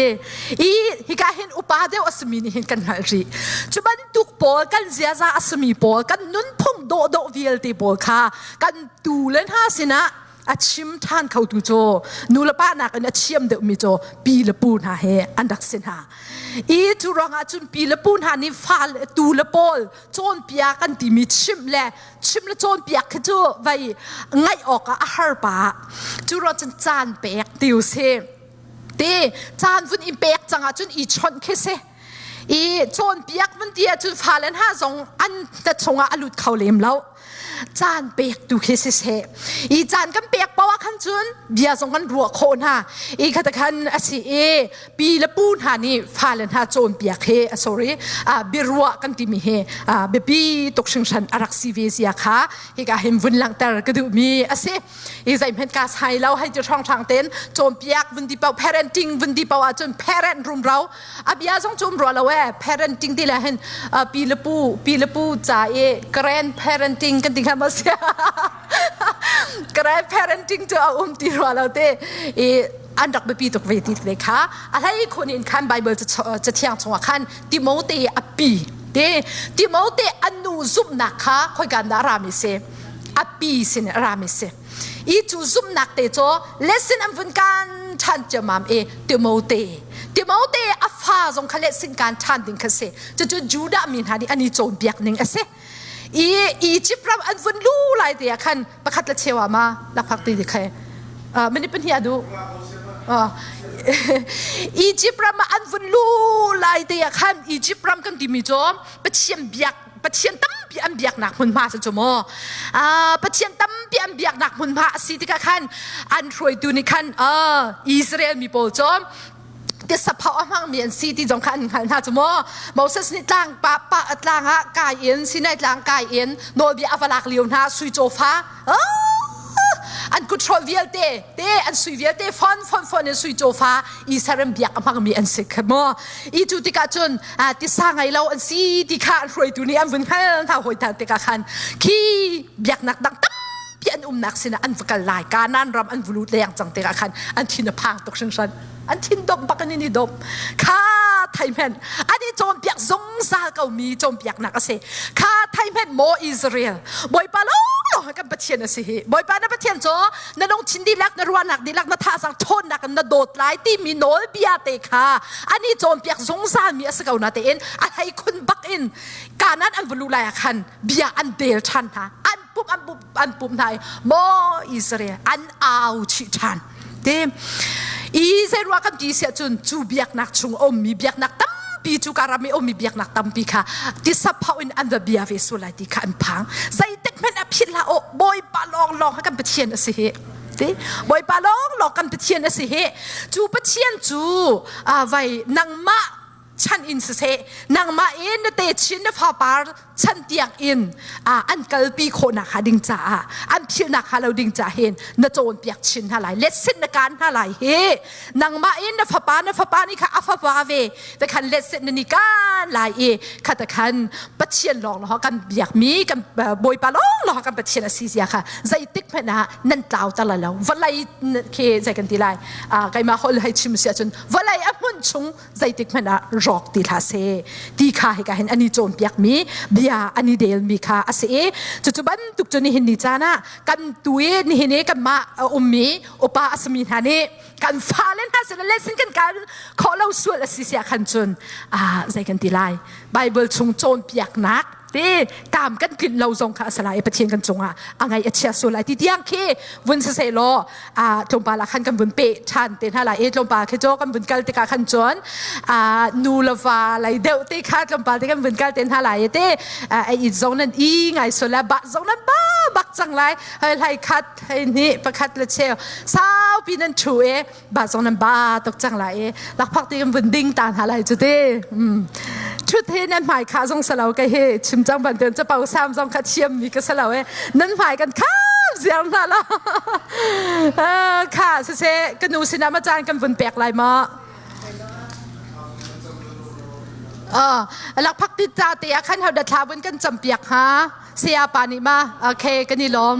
i hika hin upa deuh a simi nih hin kan hngalh rih cu bantuk pawl kan ziaza a simi pawl kan nunphung dawhdawh vialte pawl kha kan tu le hna sinah a chim ṭhan khotu cu nu le pa nakin a thiam deuhmi cu pi le pu hna he an rak si hna i cu ruangah cun pi le pu hna nih fa le tu le pawl cawnpiak an timi chimh le chim le cawnpiak khi cu vai ngaih awkah a har pah cu ruang cun caan pek ti u si te caan vun in pek cang ahcun i chawnh khi si i cawnpiak vun ti ahcun fale hna zong an ta chungah a lut kho lem lo. Caan pek tu khi siseh. I caan kan pek paoh ah khan cun bia zong kan ruah khawh hna. I khata khan a si i pi le pu hna nih fale hna cawnpiak hi sorry biaruah kan timi hi biapi tuk hringhran a rak si ve zia kha hika hin vun langhter ka duhmi a si. I zeihmanh ka sai lo hei ti hranghrang ten cawnpiak vun ti paoh parenting vun ti paoh ahcun parent rumro a bia zong cu um rua lo e parenting ti le hin pi le pu pi le pu ca i grand parenting kan ti kha ma sia grand parenting cu a um ti rua lo te i an rak biapi tuk ve ti te kha a hlei khun in khan Bible cathiang chungah khan Timote a pi te Timote an nu zumhnak kha khoikan dah rami si a pi sin rami si i cu zumhnak te cu lesson an vun kan ṭhan ciammam i Timote Timote a fa zong kha lesson kan ṭhan ding kha si cucu Judah mi hna nih an i cawnpiak ning a si i Egypt ram an vun lu lai te ah khan pakhat le cheu ah ma lakphak ti khe minute pahnih a duh Egypt ram ah an vun lu lai te ah khan Egypt ram kan timi cu Pathian biak Pathian tampi an biaknak hmunhma si cu mu. Pathian tampi an biaknak hmunhma a si tikah khan an hruaitu nih khan Israel mi pawl cu tisapho a hmangmi an si ti zong kha an hngalh hna cu mu. Moses nih tlang pa pa tlang ah kai in Sinai tlang kai in nawlbia a va lak lio hna sui cawfa an kut hrawl vialte te an sui vialte fon fon fon in sui cawfa Israel biak a hmangmi an si kha mu. I cu tikah cun tisa ngei lo an si ti kha an hruaitu nih an vun hngal hna hawi hna tikah khan khi biaknak dang tampi an umnak sinah an va kal lai Kanaan ram an va lut leng cang tikah khan an thin a phang tuk hringhran an thin dom bak in i dom kha thai hmenh an i cawnpiak zungzal ko mi cawnpiaknak a si kha thai hmenh maw Israel Bawipa lawng kan Pathian a si hi Bawipa na Pathian cu na lungthin dihlak na ruahnak dihlak na thazang ṭhawnnak in na dawt lai timi nawlbia te kha an i cawnpiak zungzalmi a si ko na tein a hlei khun bak in Kanaan an va luh lai ah khan bia an del ṭhan hna an pumh an pumh an pumh hna i maw Israel an au chih ṭhan te i zei ruah kan ti siah cun cu biaknak chung a ummi biaknak tampi cu ka ram i ummi biaknak tampi kha tisapho in an va bia ve sual lai ti kha an phang zeitik hmanh a philh hlah aw bawipa lawng lawng kan pathian a si hi ti bawipa lawng lawng kan pathian a si hi cu pathian cu vai nangmah chan in siseh nangmah in na techin na fapar chan tiang in an kalpi khawhnak hnga ding caah an philhnak hnga lo ding caah hin na cawnpiak chin hna lai letsin na kaan hna lai hi nangmah in na fapa na fapa nih kha a fapa ve te khan letsin na ni kaan lai i kha te khan Pathian lawng lawng kan biakmi kan Bawipa lawng lawng kan Pathian a si zia kha zeitik hmanh ah nan tlau ta lai lo vawlei khi zei kan ti lai keimah holh hei chim si ahcun vawlei a hmun chung zeitik hmanh ah rawk ti hlah seh ti kha hika hin an i cawnpiakmi bia an i delmi kha a si i cucu bantuk cu nihin ni caan ah kan tu i nihin i kanmah a ummi upa a simi hna nih kan fale hna sin le sin kan kal khawh lo sual a si sia khan cun zei kan ti lai Bible chung cawnpiaknak te tam kan tlinh lo zong kha a si lai i Pathian kan cungah a ngaih a chia sual lai ti tiang khi vun si seh law tlawmpal ah khan kan vun peh ṭhan te hna lai i tlawmpal khi cu kan vun kal tikah khan cun nu le va lei deuh te kha tlawmpal te kan vun kal te hna lai i te a it zong nan i ngai sual lai bah zong nan ba bak cang lai hei hlai khat hei hnih pakhat le cheu saupi nan ṭhu i ba zong nan ba tuk cang lai i lakphak ti kan vun ding ta hna lai cu te thut he nan hmai kha zong salo ka he chim cang bantuan capo sam zong kha thiam mi ka salo e nan hmai kan kham ziar hna la kha sise ka nu sinah ma caan kan vun pek lai ma lakphak ti ta te ah khan hau da thla vun kan campiak ha saya pa nih ma okay kan i lawm.